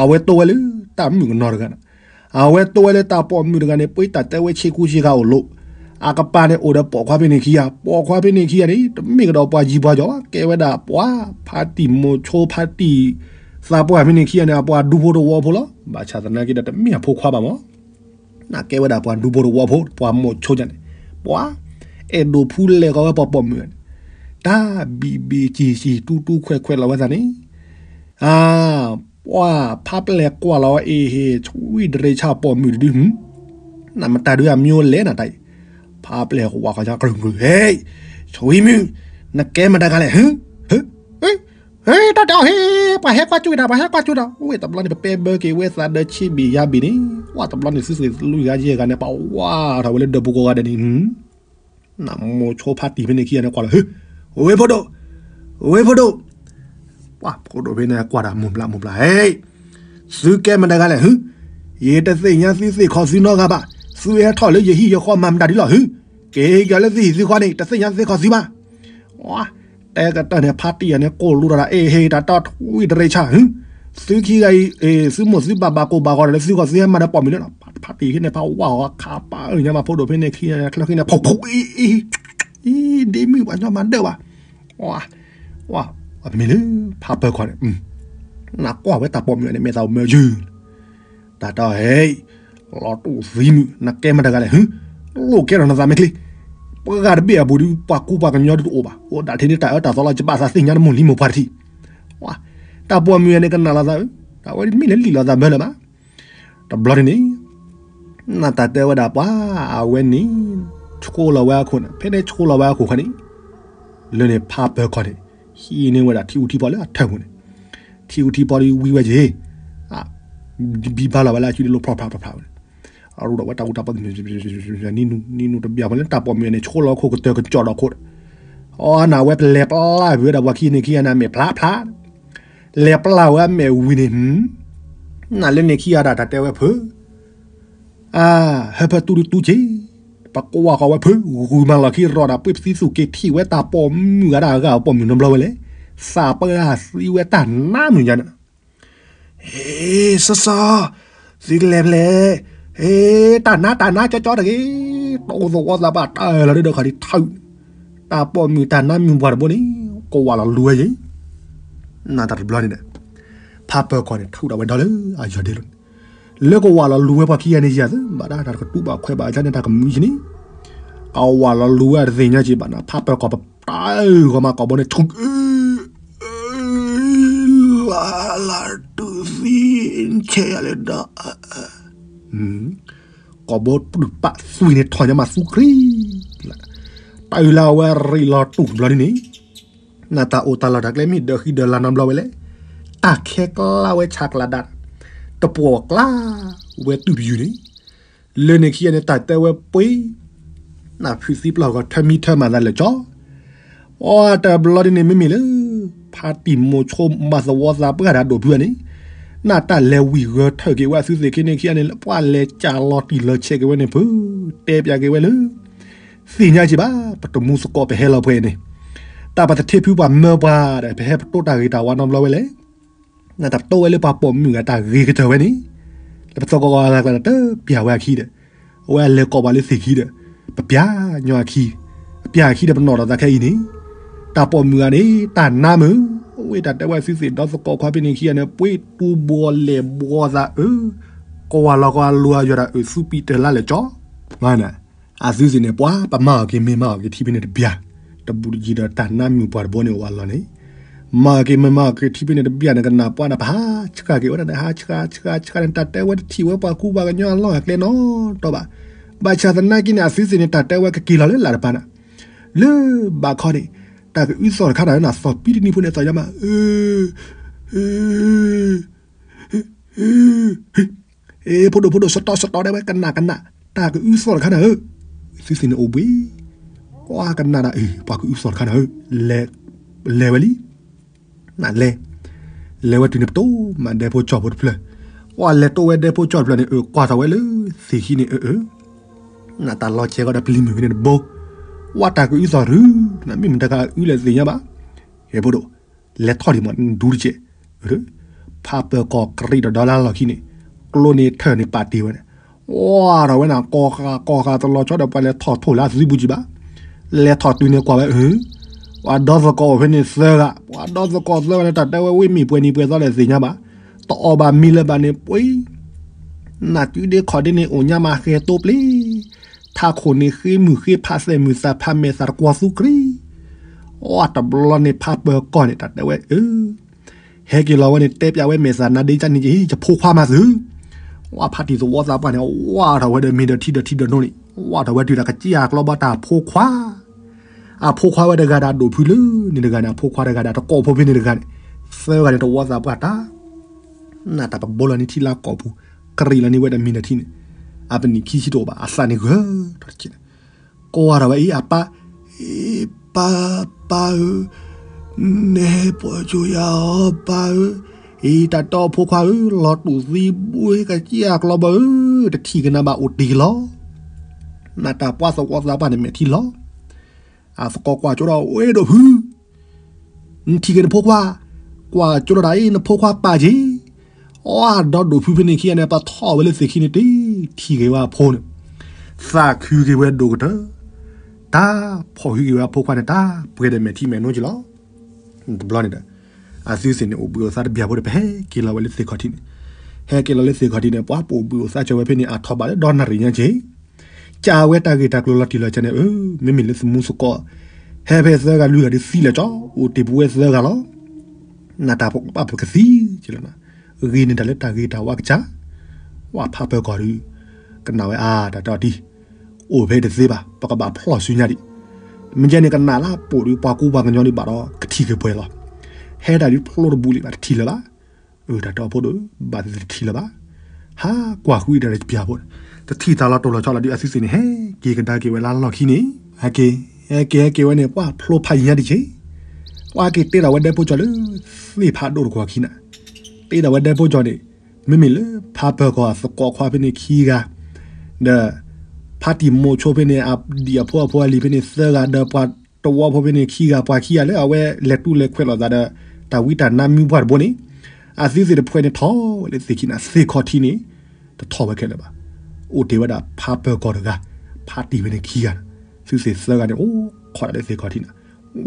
အဝဲတိဝဲလၢတၢ်မုၣ်ကနီၤတဂၤန့ၣ်, အဝဲတိဝဲလၢတၢ်ပိာ်မုၣ်တဂၤန့ၣ် ပှၤတၢ်တဲဝဲဆ့ကူဆ့ကၤအိၣ်လိး, အကပၤန့ၣ်အိၣ်ဒီးပိာ်ခွါဖဲန့ၣ်ခံဂၤ, ပိာ်ခွါဖဲန့ၣ်ခံဂၤန့ၣ် တမ့ၢ်ကဒီးပှၤယံၤပှၤယီၤဘၣ်, ကဲဝဲဒၣ်ပှၤဖါတံၢ်မိၤဆိဖါတံၢ်သးပှၢ်ဖဲန့ၣ်ခံဂၤန့ၣ် အပှၤဒူဖိတဝီဖိလီၤ, ဘၣ်ဆၣ်သနာ်က့ဒီးတမ့ၢ်အဖိခွါဘၣ်မး နကဲဝဲဒၣ်ပှၤဒူဖိတဝီဖိ ပှၤမိၤဆိညါန့ၣ်, ပှၤအဲၣ်ဒိးဖူလဲၤဃီၤဝဲပှၤပိာ်မုၣ်န့ၣ်, တၢ်ဘံၣ်ဘံၣ်စံၣ်စံၣ် တူတူခွဲးခွဲးလီၤဝဲသးန့ၣ်, အါ, ပှၤဖါပျဲၢ်ကွၢ်လီၤဝဲ အ့ဟ့ၣ် ဆွံတရ့ဆၣ်ပိာ်မုၣ်တဒု, နမတၤဒုအမံၤလဲၣ်နတၢ်အံၤ, ဖါပျဲၢ်ကွၢ်ဃီၤညါကြုၢ်ကြုၢ်, ဟဲ, ဆွံမုၣ်, နကဲမတၤတဂၤလဲၣ်, ဟၢ, ဟဲ တၢ်တဲအီၤဟ့ၣ် ပှၤဟဲကွၢ်ကၠိတၢ် ပှၤဟဲကွၢ်ကၠိတၢ်, ဝဲတဘျီန့ၣ် ပပဲဘၢက့ၤဝဲသးဒီးဆ့ဘ့ၣ်ယါဘ့ၣ်န့ၣ်, ဝဲတဘျီန့ၣ် သုးသ့ၣ်လွံၢ်ဂၤယဲၢ်ဂၤန့ၣ် ပှၤဝါထီၣ်ဝဲလၢဒၢးပူၤကိးဂၤဒဲးန့ၣ်, နမိၤဆိဖါတံၢ်ဖဲန့ၣ်ခံဂၤန့ၣ်ကွၢ်လီၤ, ဟ့ၣ်, ဝ့ၢ်ဖိဒိၣ်, ဝ့ၢ်ဖိဒိၣ်, ပှၤဖိဒိၣ်ဖဲန့ၣ်ကွၢ်တၢ်မိၢ်ပျၢ်မိၢ်ပျၢ်, ဟဲ, သုကဲမတၤတဂၤလဲၣ်, ဟ့ၣ်, ယတသ့ၣ်ညါသုသ့ၣ်ခီၣ်သုနီတဂၤဘၣ်, သုဟဲထီၣ်လၢယဟံၣ်ယဃီမၤမတၤဒ်လီၤ, ဟ့ၣ်, က့ၤက့ၤလၢသုဟံၣ်သုဃီန့ၣ် တသ့ၣ်ညါသုသ့ၣ်ခီၣ်သုဘၣ် တဲကတၢၢ်န့ၣ် ဖါတံၢ်အံၤန့ၣ် ကိၢ်လူၤဒီး အ့ဟ့ၣ် တၢ်တီထွံတရ့ဆၣ်, သုခံဂၤအံၤ သုမိၢ်သုပၢ်ဘၣ်ကိၢ်ဘၣ်ဂီၤဒီးလၢသုဂီၢ် သုဟဲမၤဒီးပိာ်မုၣ်လၢနီၤ, ဖါတံၢ်ဟံၣ်န့ၣ် ဖးဝါအီၤခးပာ်ညါမး ဖိဒိၣ်ဖဲန့ၣ်ခံဂၤန့ၣ် ချၢဃံန့ၣ် ဖီၣ်ဖီၣ်အံၤ အံၤ ဒ့မုၣ်ပှၤညီမၤဒၢၣ်ဘၣ်, ဝါ, ဝါ, မ့ၢ်လၢ ဖါပၢၤကီၢ်န့ၣ် နကွၢ်ဝဲတၢ်ပိာ်မုၣ်န့ၣ် မ့ၢ်သးအိၣ်မၢယုၢ် တၢ်တီဟဲ, လီၤတူၢ်သံမုၣ် နကဲမတၤတဂၤလဲၣ်, ဟ့ၣ်, လိၣ်ကဲထီၣ်နသးမ့ၢ်ချ့, ပှၤဂၤတဘ့ၣ်အပူၤဒီး ပှၤကူပှၤကညီဒုးတအိၣ်ဘၣ်, အိၣ်ဒၣ်ထဲန့ၣ် တၢ်အၢတၢ်သီလီၤကဘၣ်သးသ့ၣ်ညါတမိၢ်လံမိၢ်ပှၢ်တထံၣ်, တၢ်ပိာ်မုၣ်န့ၣ် ကနၣ်လီၤသးဧၢ, တၢ်ဝဲမ့ၢ်လၢလံာ်လီၤသးဘၢလၢၤဘၣ်, တဘျီန့ၣ်န့ၣ် နတၢ်တဲဝဲဒၣ်ပှၤ အဝဲန့ၣ် ဆှိလီၤဝဲအခိၣ်န့ၣ် ဖဲန့ၣ်ဆှိလီၤဝဲအခိၣ်ခါန့ၣ် လၢန့ၣ်ဖါပၢၤကီၢ်န့ၣ် ဟံးန့ၢ်ဝဲဒၣ်ထံအူထံဖီလၢအထၢၣ်ပူၤန့ၣ်, ထံအူထံဖီဒီးဝံဝဲက့ၤ, ဘံဘါလီၤဝဲလၢအစုဒ်လိာ်ဖျီဖျါဖျါဖျါဝဲန့ၣ်, အရူဒီးဝဲတၢ်အူတၢ်ပီ နံၤနူၤတဘျီဖဲလၢတၢ်ပိာ်မုၣ်န့ၣ် ဆှိလီၤခိၣ်ကတၢၢ်ကစီၣ်ဒီးခိၣ်ဒီး, အီနဝဲပလဲၤပျၢ်ဝဲဒၣ်ပှၤခံန့ၣ်ခံဂၤန့ၣ် အမဲာ်ဖျါဖျါ, လဲၤပျၢ်ဝဲအမဲာ်ဝံၤန့ၣ်, နလဲၤန့ၣ်ခံဂၤဒၣ်တၢ်တဲဝဲဖု အါ, ဟၢဖၢတူၢ်ဒုတူၢ်က့ၤ, ပကွၢ်ဃီၤဝဲဖု ဂုၤမၤလီၤခံရီၤဒီး ပှ့ၤပသံသူၣ်က့ၤထံၣ်ဝဲတၢ်ပိာ်မုၣ်ဂၤဒၣ်အဂၤပိာ်မုၣ်နီတဘျီဝဲလဲၣ်, သးပှၢ်သံဝဲတၢ်နါမုၢ်ညါန့ၣ်, ဟ့ၣ် စီၤစီၤ, သုကလဲၤဖဲလဲၣ်, ဟ့ၣ် တၢ်နါတၢ်နါကၠီကၠီတဂ့ၤ, တီသဝီသးပှၢ်တၢ်လီၤဒုဒီးခီၣ်ဒံးထၢၣ်, တၢ်ပိာ်မုၣ်တၢ်နါမုၢ်ပှၢ်တဘိန့ၣ် ကဝးလီၤလူၤဝဲယ့ၤ နတၢ်တဘျီန့ၣ်ဒီး ဖါပၢၤကီၢ်န့ၣ် ထုးထီၣ်ဝဲဒီလၢအယီၤဒ့လိၤန့ၣ်, လၢကဝးလီၤလူၤဝဲပှၤခံဂၤန့ၣ်ယၤသ့ ဘၣ်ဒၣ်တၢ်တကတူၢ်ဘၣ်ခွဲးဘၣ်အါန့ၣ် တၢ်ကမုာ်ယ့ၤန့ၣ်, ကဝးလီၤလူၤဝဲတသ့ၣ်ညါက့ၤဘၣ်န့ၣ် ဖါပၢၤကီၢ်ပတၢ်ဂီၤမးကိာ်ဘီန့ၣ် ထုး လၢလၢတူၢ်သံ ဆဲးယၤလၢဒီး ကိာ်ဘီပြုၢ်ပာ်သွံၣ်န့ၣ်ထီၣ်ညါမးသူခရံာ်, တၢ်အုၣ်လၢအဝဲရ့လီၤတူၢ်တဘျီန့ၣ်န့ၣ်, နတၢ်အိၣ်တၢ်လီၢ်တၢ်ကျဲမ့ၢ်ဒၢးဃံဒၢးလၤနီတဘျီဝဲလဲၣ်, တၢ်ခဲကျါဝဲဆးကျးဒၣ်, တပှီၢ်ကျါဝဲတုၢ်တယုၢ်န့ၣ်, လၢန့ၣ်ခံဂၤန့ၣ် တၢ်တဲဝဲပှ့ၤ နဖုးသံပျီၢ်ဂီၤထၢမံထၢမၤသးလၢာ်ကၠီ, အီတဘျီဒ်န့ၣ်မ့မ့ၢ်လၢ ဖါတံၢ်မိၤဆိမၤသဝီသးပှၢ်တၢ်ဒိၣ်ဖုဂၤန့ၣ်, နတၢ်လဲၤဝံၤဂၢၤထၢၣ်က့ၤဝဲအသုသ့ၣ်ခ့န့ၣ်ခံဂၤန့ၣ် လၢပှၤလဲၤကၠးလီၤတံၢ်လီၤဆဲးက့ၤဝဲန့ၣ်ဖု, တဲပၠးက့ၤဝဲလၢ သ့ၣ်ညါက့ၤဘၣ် ပတမူသကိးပဟဲလီၤပှဲၤန့ၣ်, တၢ်ပတထ့ဖုပှၤမၢပှၤဒီး ပဟဲပတိတၢ်ဂ့ၤတၢ်ဝါနီတဘျီဝဲလဲၣ် နတၢ်ပတိဝဲလၢပှၤပိာ်မုၣ်ဂၤတၢ်ဂ့ၤကတၢၢ်ဝဲန့ၣ်, လၢပသကိးဂီၤအဂၤကျါဒီးတပျၢ်ဝဲအခံဒီး, အဝဲအလဲၤကိးပှၤလၢသ့ၣ်ခံဒီး, ပပျၢ်ညီအခံ, ပပျၢ်အခံဒီးပနီၣ်ဒီးသးခဲအံၤန့ၣ်, တၢ်ပိာ်မုၣ်ဂၤန့ၣ် တၢ်နါမုၢ်, ဝဲတၢ်တဲဝဲသုသ့ၣ်ဒီသကိးခွါဖဲန့ၣ်ခံဂၤန့ၣ် ပှ့ၤတူၢ်ဘှီလဲၤဘှီသးအၢ, ကဝၤလီၤကဝၤလိၤအယွၤဒီးအုးသူပံးတၢ်လါလဲာ်ကၠီ, မ့ၢ် အသုသ့ၣ်န့ၣ် ပှၤပမၤအီၤက့ၤမ့ၢ်မၤအီၤက့ၤထံဖဲန့ၣ်တဘျီ, တဘူးတယံၤဒီးတၢ်နါမုၢ်ပှၢ်တဘိန့ၣ်အိၣ်အလီၢ်န့ၣ်, မၤအီၤက့ၤမ့ၢ်မၤအီၤက့ၤထံဖဲန့ၣ်တဘျီန့ၣ် ကနၣ်ပှၤန့ၣ် ပဟးဆှါက့ၤဝဲဒၣ်န့ၣ် ဟးဆှါဆှါဆှါန့ၣ် တၢ်တဲဝဲတထံၣ်ဝဲပှၤကူပှၤကညီအလီၢ်အကျဲနီတဘျီဘၣ်, ဘၣ်ဆၣ်သနာ်က့န့ၣ် အသုသ့ၣ်န့ၣ် တၢ်တဲဝဲကက့ၤလီၤလၢလၢ်တပၤန့ၣ်, လၢဘၣ်ခီန့ၣ် တၢ်ကအုသီၣ်တခါန့ၣ် နသီၣ်ပံတနံၤဖိန့ၣ် သီၣ်ညါမး, အဖိဒိၣ်ဖိဒိၣ် စတီစတီဒဲဝဲ ကနၣ်ကနၣ် တၢ်ကအုသီၣ်တခါန့ၣ်ဧၢ, သုသ့ၣ်န့ၣ်အိၣ်ဘှံး, ကွၢ်ကနၣ်ဒၣ်အံၤ ပှၤကအုသီၣ်တခါန့ၣ်ဧၢ, လဲၤဝဲလံ နလဲၤ, လဲၤဝဲတုၤန့ၣ်ပတိၢ်မးဒဲဖိကၠီၣ်ဖိတဖျၢၣ်, ကွၢ်လဲၤတိၢ်ဝဲဒဲဖိကၠီၣ်တဖျၢၣ်န့ၣ် အကွၢ်ထီၣ်ဝဲလၢသ့ၣ်ခံန့ၣ်အၢ, နတၢ်လီၤစဲးကီးဒီးပလံၤမုၢ်ဖဲန့ၣ်တဘိ, ကွၢ်တၢ်ကအုသီၣ်ရူ, မ့ၢ်မတၤကအုလဲၣ်သ့ၣ်ညါဘၣ်, ဟဲဖိဒိၣ်, လဲၤထီၣ်ဒံးမးဒူတကဲး, ဖးပၢၤကီၢ်ကရံးဒီးဒီလါလီၢ်ခံန့ၣ်, ကျိန့ၣ်ထၢၣ်န့ၣ်ပာ်တ့ၢ်ဝဲန့ၣ်, ကွၢ်ထီၣ်ဝဲန့ၣ် ကီၢ်ဃာ်ကီၢ်ဃာ်တလီၤဆီဒီးပှၤလဲၤထီၣ်ထိၣ်လၢအသုးဘူးကံဘၣ်, လဲၤထီၣ်တုၤန့ၣ်ကွၢ်ဝဲအၢ ပှၤဒီသကိးအိၣ်ဖဲန့ၣ်သၢဂၤ, ပှၤဒီသကိးသၢဂၤန့ၣ် တၢ်တဲဝဲဝ့ၢ်မ့ၢ်ပှဲၤနံၤပှဲၤသီလဲၣ်သ့ၣ်ညါဘၣ်, တအီၣ်ဘၣ်မံလၢၤဘၣ်န့ၣ်ပှ့ၤ, နၢ်တုၤဒ့ခီၣ်ဒ့န့ၣ် အိၣ်ညါမးဃဲၤတိပျ့ၤ, ထးခိၣ်န့ၣ်ဃ့မုၢ်ဃ့ဖးသဲးမုၢ်သးဖးမဲာ်သးတကွီၤသူကရံ, အီၣ်တဘျီန့ၣ်ဖးပၢၤကီၢ်န့ၣ် တၢ်တဲဝဲအၢ ဟဲက့ၤလီၤဝဲန့ၣ် တဲပၠးဝဲမဲာ်သးနါဒ့ကၢ်န့ၣ်က့ၤ ယဖိခွါမၤသု, ဝဲဖးတံၢ်သဝီသးပှၢ်န့ၣ် ဝးထီၣ်ဝဲဒီးမ့ၤဒီးထံဒီးထံဒီးနိန့ၣ် ဝးထီၣ်ဝဲတုၤတၢ်ကစံၣ်အကျီဘီတၢ်ဖိခွါ, အဖိခွါဝဲတဂၤဒၣ်ဒိၣ်ဖုလၢန့ၣ်တဂၤန့ၣ် အဖိခွါတဂၤဒၣ်တကိးဖိဖဲန့ၣ်တဂၤန့ၣ်, သၢဂၤန့ၣ်တဝီသးပှၢ်တၢ် နတၢ်ပဘိလီၤန့ၢ်ထံလၢကီၢ်ပူၤ, ကရံးလီၤန့ၢ်ဝဲဒီးမ့ၤဒီးထံန့ၣ်, အပနံၣ်ခံဆံတအိၣ်ဘၣ် အသးန့ၣ်ဂၢၢ်ထီၣ်တက့ၢ်န့ၣ်, ကိးဝဲဒီးဝဲအံၤအပၢ်, အ့ ပၢ်, ပၢ်ဧၢ, နဲပီၢ်ကၠိယၤအီၤ ပၢ်ဧၢ, အံၤ တၢ်တီအဖိခွါဧၢ, လီၤတူာ်သံဘှ့ကစံၣ်အကျီဘီဧၢ, တထံၣ်ကနၤဘၣ်အိၣ်တ့ၢ်လီၤ, နတၢ်ပှၢ်သဝီသးပှၢ်န့ၣ်မဲာ်ထံလီၤ အသကိးကွၢ်ကၠိဒီး ဝဲဒိၣ်ဖု, နထံၣ်က့ၤနဖိခွါ, ကွၢ်ကၠိဒီးတၢ်အံၤ နဖိခွါပာ်က့ၤ, အီၣ်ဒီးဒိၣ်ဖုဖဲန့ၣ်ခံဂၤန့ၣ် ပထီၣ်ဝဲလၢသ့ၣ်ခံန့ၣ်တ့ၢ်, ထံၣ်က့ၤဝဲအဖိန့ၣ်, သးခုက့ၤဝဲဒိၣ်ကတၢၢ်, တၢ်ဖီၣ်ဟုက့ၤဝဲအဖိခွါန့ၣ် တၢ်ပှဲၤဒီးမဲာ်ထံမဲာ်နိက့ၤလီၤ. တဘျီန့ၣ်ဒီး အသုသ့ၣ်န့ၣ်အိၣ်ဘှံးအိၣ်သါတဘျီဖိဒီး ပဟဲက့ၤလီၤဝဲလၢသ့ၣ်ခီၣ်ထံးန့ၣ်, ဟဲက့ၤလီၤလၢသ့ၣ်ခီၣ်ထံးန့ၣ် ပှၤပအိၣ်ဘှံးအိၣ်သါကၠီဝဲဖဲန့ၣ် အထီၣ်ဘၣ်လၢဒီနၣ်ရံၣ်ညါက့ၤ, ကးဝဲတၢ်ဂ့ၢ်တၢ်ကျိၤလီၤတံၢ်လီၤဆဲးန့ၣ် အၢ မ့မ့ၢ်လၢသမူသကိး ဟဲဖဲသၢဂၤလွံၢ်ဂၤဒုးသံလၢာ်ကၠီ အိၣ်တ့ၢ်ပဝဲသၢဂၤလီၤ. နတၢ်ပကဘၣ်ပကသံက့ၤလီၤနၤ, ဂ့ၤန့ၢ်တၢ်လၢတၢ်ဂ့ၤတၢ်ဝါကစၢ်, ဝဲဖးပၢၤကီၢ်ဒုး ကနၣ်ဝဲအါတၢ်တီတံၢ်, အိၣ်ဖဲတသ့ဘၣ် ပကဘၣ်ဖျီၣ်ဆူညါဒံး, မ့ၢ်ကဲန့ၣ်ကနၣ်လၢပအိၣ်ဒီးပှၤကူပှၤကညီဒံးဘၣ်ဒီး ကထံၣ်က့ၤပှဲၤလီၤ. ဟဲတၢ်ဒုးဖျိတဘူၣ်လံဘၣ်တထံၣ်လၢၤဘၣ်, အတၢ်တီဖိဒုး ဘၣ်သ့ၣ်သ့ၣ်တထံၣ်လၢၤဘၣ်, ဟးကွၢ်ဃုအံၤတၢ်တပျၢ်ဖိ, တထံၣ်တၢ်လီၤတိၢ်လီၤဆီလီၤဒုး အသုသ့ၣ်န့ၣ် ဟဲက့ၤကဒါက့ၤဝဲလၢလီၢ်ခံန့ၣ်, ဟဲက့ၤ ဟဲက့ၤဟဲက့ၤဝဲန့ၣ် ပှၤဖျိဖးယံၤညါဒံးက့ၤ, ပှၤက့ၤတ့ထီၣ်ဝဲဒဲဖိကၠီလၢ သ့ၣ်ဖးဒိၣ်တကွီၤခံန့ၣ်, တ့ထီၣ်ဝဲဒဲဖိကၠီန့ၣ် မ့မ့ၢ်လၢဖးပၢၤကီၢ်သကိးခွါဖဲန့ၣ်ခံဂၤ, ဒီး ဖါတံၢ်မိၤဆိဖဲန့ၣ် အဒံၣ်အဖိအဖိအလံၤဖဲန့ၣ်သၢဂၤ ဒီးပှၤတဝီဖိဖဲန့ၣ်ခံဂၤ ပှၤခံဂၤလၢအဝဲလဲၤတူၢ်လဲၤခွဲးလိာ်သးဒီး တၢ်ဝံတၢ်နါမံပှၢ်တဘိန့ၣ်, အသုသ့ၣ်တဖှဲးန့ၣ်ထီၣ်ဝဲလၢသ့ၣ်ခံန့ၣ် သ့ၣ်ခီၣ်ထံးန့ၣ် တထီၣ်ဝဲခဲလၢာ်ဘၣ်, အိၣ်တ့ၢ်ဝဲဒၣ်ဖးပၢၤကီၢ်တဂၤ, ဖါတံၢ်ဖဲန့ၣ်ခံဂၤ, သုသ့ၣ်သၢဂၤန့ၣ် အိၣ်ခိးဒၣ်လၢသ့ၣ်ခီၣ်ထံးန့ၣ်,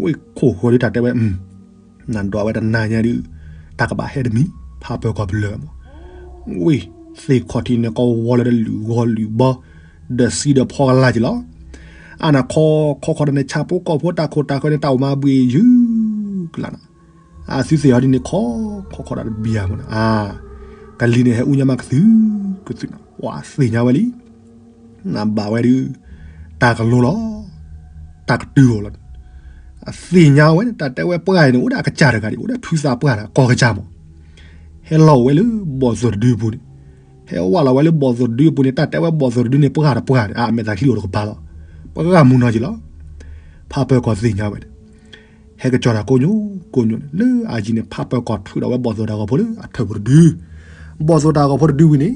ဝ့ၢ်ခိၣ်ဃၢၤလၢတၢ်တဲဝဲ နဒွးဝဲတနၤညါဒုး တၢ်ကဘၣ်ဟဲတမံၤ ဖးပၢၤကီၢ်ပလၢၢ်မး, ဝ့ၢ်သ့ၣ်ခီၣ်ထံးန့ၣ် ကဝီၤလၢတလုၢ်ဂီၤလုၢ်ဘီ, ဒီးစံဒီးဖီကလၢ်က့ၤလီၤ, အါနၤခီခီခီဒီးန့ၣ် ဆၣ်ဖိကီၢ်ဖိတၢ်ခိၣ်တၢ်ဃၢၤန့ၣ် တၢ်အိၣ်မၤဘှံးယုၢ်ကလၢ်နၤ, အသုသ့ၣ်ဟီဒ်န့ၣ် ခီခီခီဒီးတဘံၣ်မးနၤ, အါ ကလံၤန့ၣ် ဟဲအူညါမးကသုၣ်ကသုၣ်နၤ, ဝဲသ့ၣ်ညါဝဲလံ နဘၣ်ဝဲဒုး တၢ်ကလိၤလီၤ, တၢ်ကတုၤလီၤ, အသ့ၣ်ညါဝဲန့ၣ် တၢ်တဲဝဲပှၢ်အံၤန့ၣ် အိၣ်ဒၣ်အကစၢ်တဂၤဒံး အိၣ်ဒၣ်ဖုသးပှၢ်တဂၤ ကီၢ်ကစၢ်မး, ဟဲလီၤအိၣ်ဝဲလၢဘီၣ်သိၣ်တဒုအပူၤန့ၣ်, ဟဲဝဲလီၤဝဲလၢဘီၣ်သိၣ်တဒုအပူၤန့ၣ် တၢ်တဲဝဲဘီၣ်သိၣ်တဒုန့ၣ် ပှၢ်တပှၢ်န့ၣ် အမဲာ်သးချံအိၣ်တကပၤလီၤ, ပှၢ်မူနီၤက့ၤလီၤ, ဖးပၢၤကီၢ်သ့ၣ်ညါဝဲန့ၣ် ဟဲကစီၤတၢ်ကိးညိကိးညိန့ၣ် လၢအယံၤန့ၣ် ဖးပၢၤကီၢ်ထုးဒီးဝဲဘီၣ်သိၣ်တၢ်ဂီၤဖိလၢအထုးပူၤတဒု, ဘီၣ်သိၣ်တၢ်ဂီၤဖိတဒုဝံၤန့ၣ်,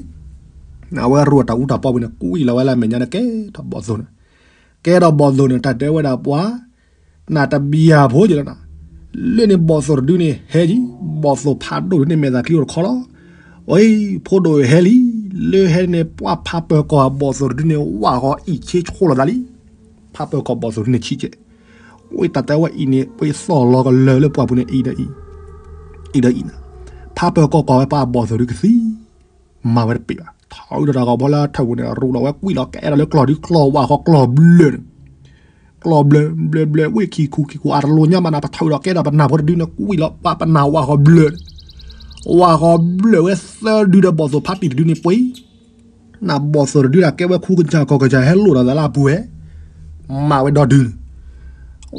အဝဲရိၣ်တၢ်အူတၢ်ပီဝံၤန့ၣ် ကွံာ်လီၤဝဲလၢအမဲာ်ညါန့ၣ် ကဲထီၣ်ဘီၣ်သိၣ်န့ၣ်, ကဲထီၣ်ဘီၣ်သိၣ်န့ၣ် တၢ်တဲဝဲဒၣ်ပှၤ နတဘံၣ်အဖိက့ၤလီၤနၤ, လၢန့ၣ်ဘီၣ်သိၣ်တဒုန့ၣ် ဟဲက့ၤ, ဘီၣ်သိၣ်ဖးဒိၣ်တဒုန့ၣ် မဲာ်သးချံအိၣ်တခီလီၤ, အီ ဖိဒိၣ်ဟဲလံ, လၢဟဲန့ၣ် ပှၢ်ဖးပၢၤကီၢ်ဘီၣ်သိၣ်တဒုန့ၣ် ဝၣ်ဃီအံၣ်ဆ့ဆိလိာ်သးလံ, ဖးပၢၤကီၢ်ဘီၣ်သိၣ်တဒုန့ၣ်ဆံးကဲး, ဝဲတၢ်တဲဝဲအံၤန့ၣ် ပှၤသီၣ်လီၤကလၢာ်လၢပှၢ်ပူၤန့ၣ် အံၤဒီးအံၤ, အံၤဒီးအံၤနၤ, ဖးပၢၤကီၢ်ကွၢ်ဝဲပှၤဘီၣ်သိၣ်တဒုကသံ မၤဝဲတပ့ၤဘၣ်, ထုးဒီးတၢ်ဂီၤဖိလၢအထုးပူၤန့ၣ် ရိၣ်လီၤဝဲကွံာ်လီၤ ကဲထီၣ်လၢကျီၢ်ဒုး ကျီၢ်ဝၣ်ဃီကျီၢ်ဘျၢၣ်န့ၣ်, ကျီၢ်ဘျၢၣ် ဘျၢၣ် ဘျၢၣ် ဝ့ၢ်ခံခူခံခူ အတလိၤညါမးနၤ ပထုးဒီးကဲထီၣ်ပနၢ်ဖိတဒုန့ၣ် ကွံာ်လီၤ ပှၤပနၢ်ဝၣ်ဃီဘျၢၣ်န့ၣ်, ဝၣ်ဃီဘျၢၣ်ဝဲသၢဒုဒီးဘီၣ်သိၣ်ဖးတံၢ်တဒုန့ၣ်ပှ့ၤ နဘီၣ်သိၣ်တဒုဒၣ်ကဲဝဲခူကစၢ်ကီၢ်ကစၢ်ဟဲလိၣ်ဒီးသးလၢအပူၤဝဲ, မၤဝဲဒီဒု,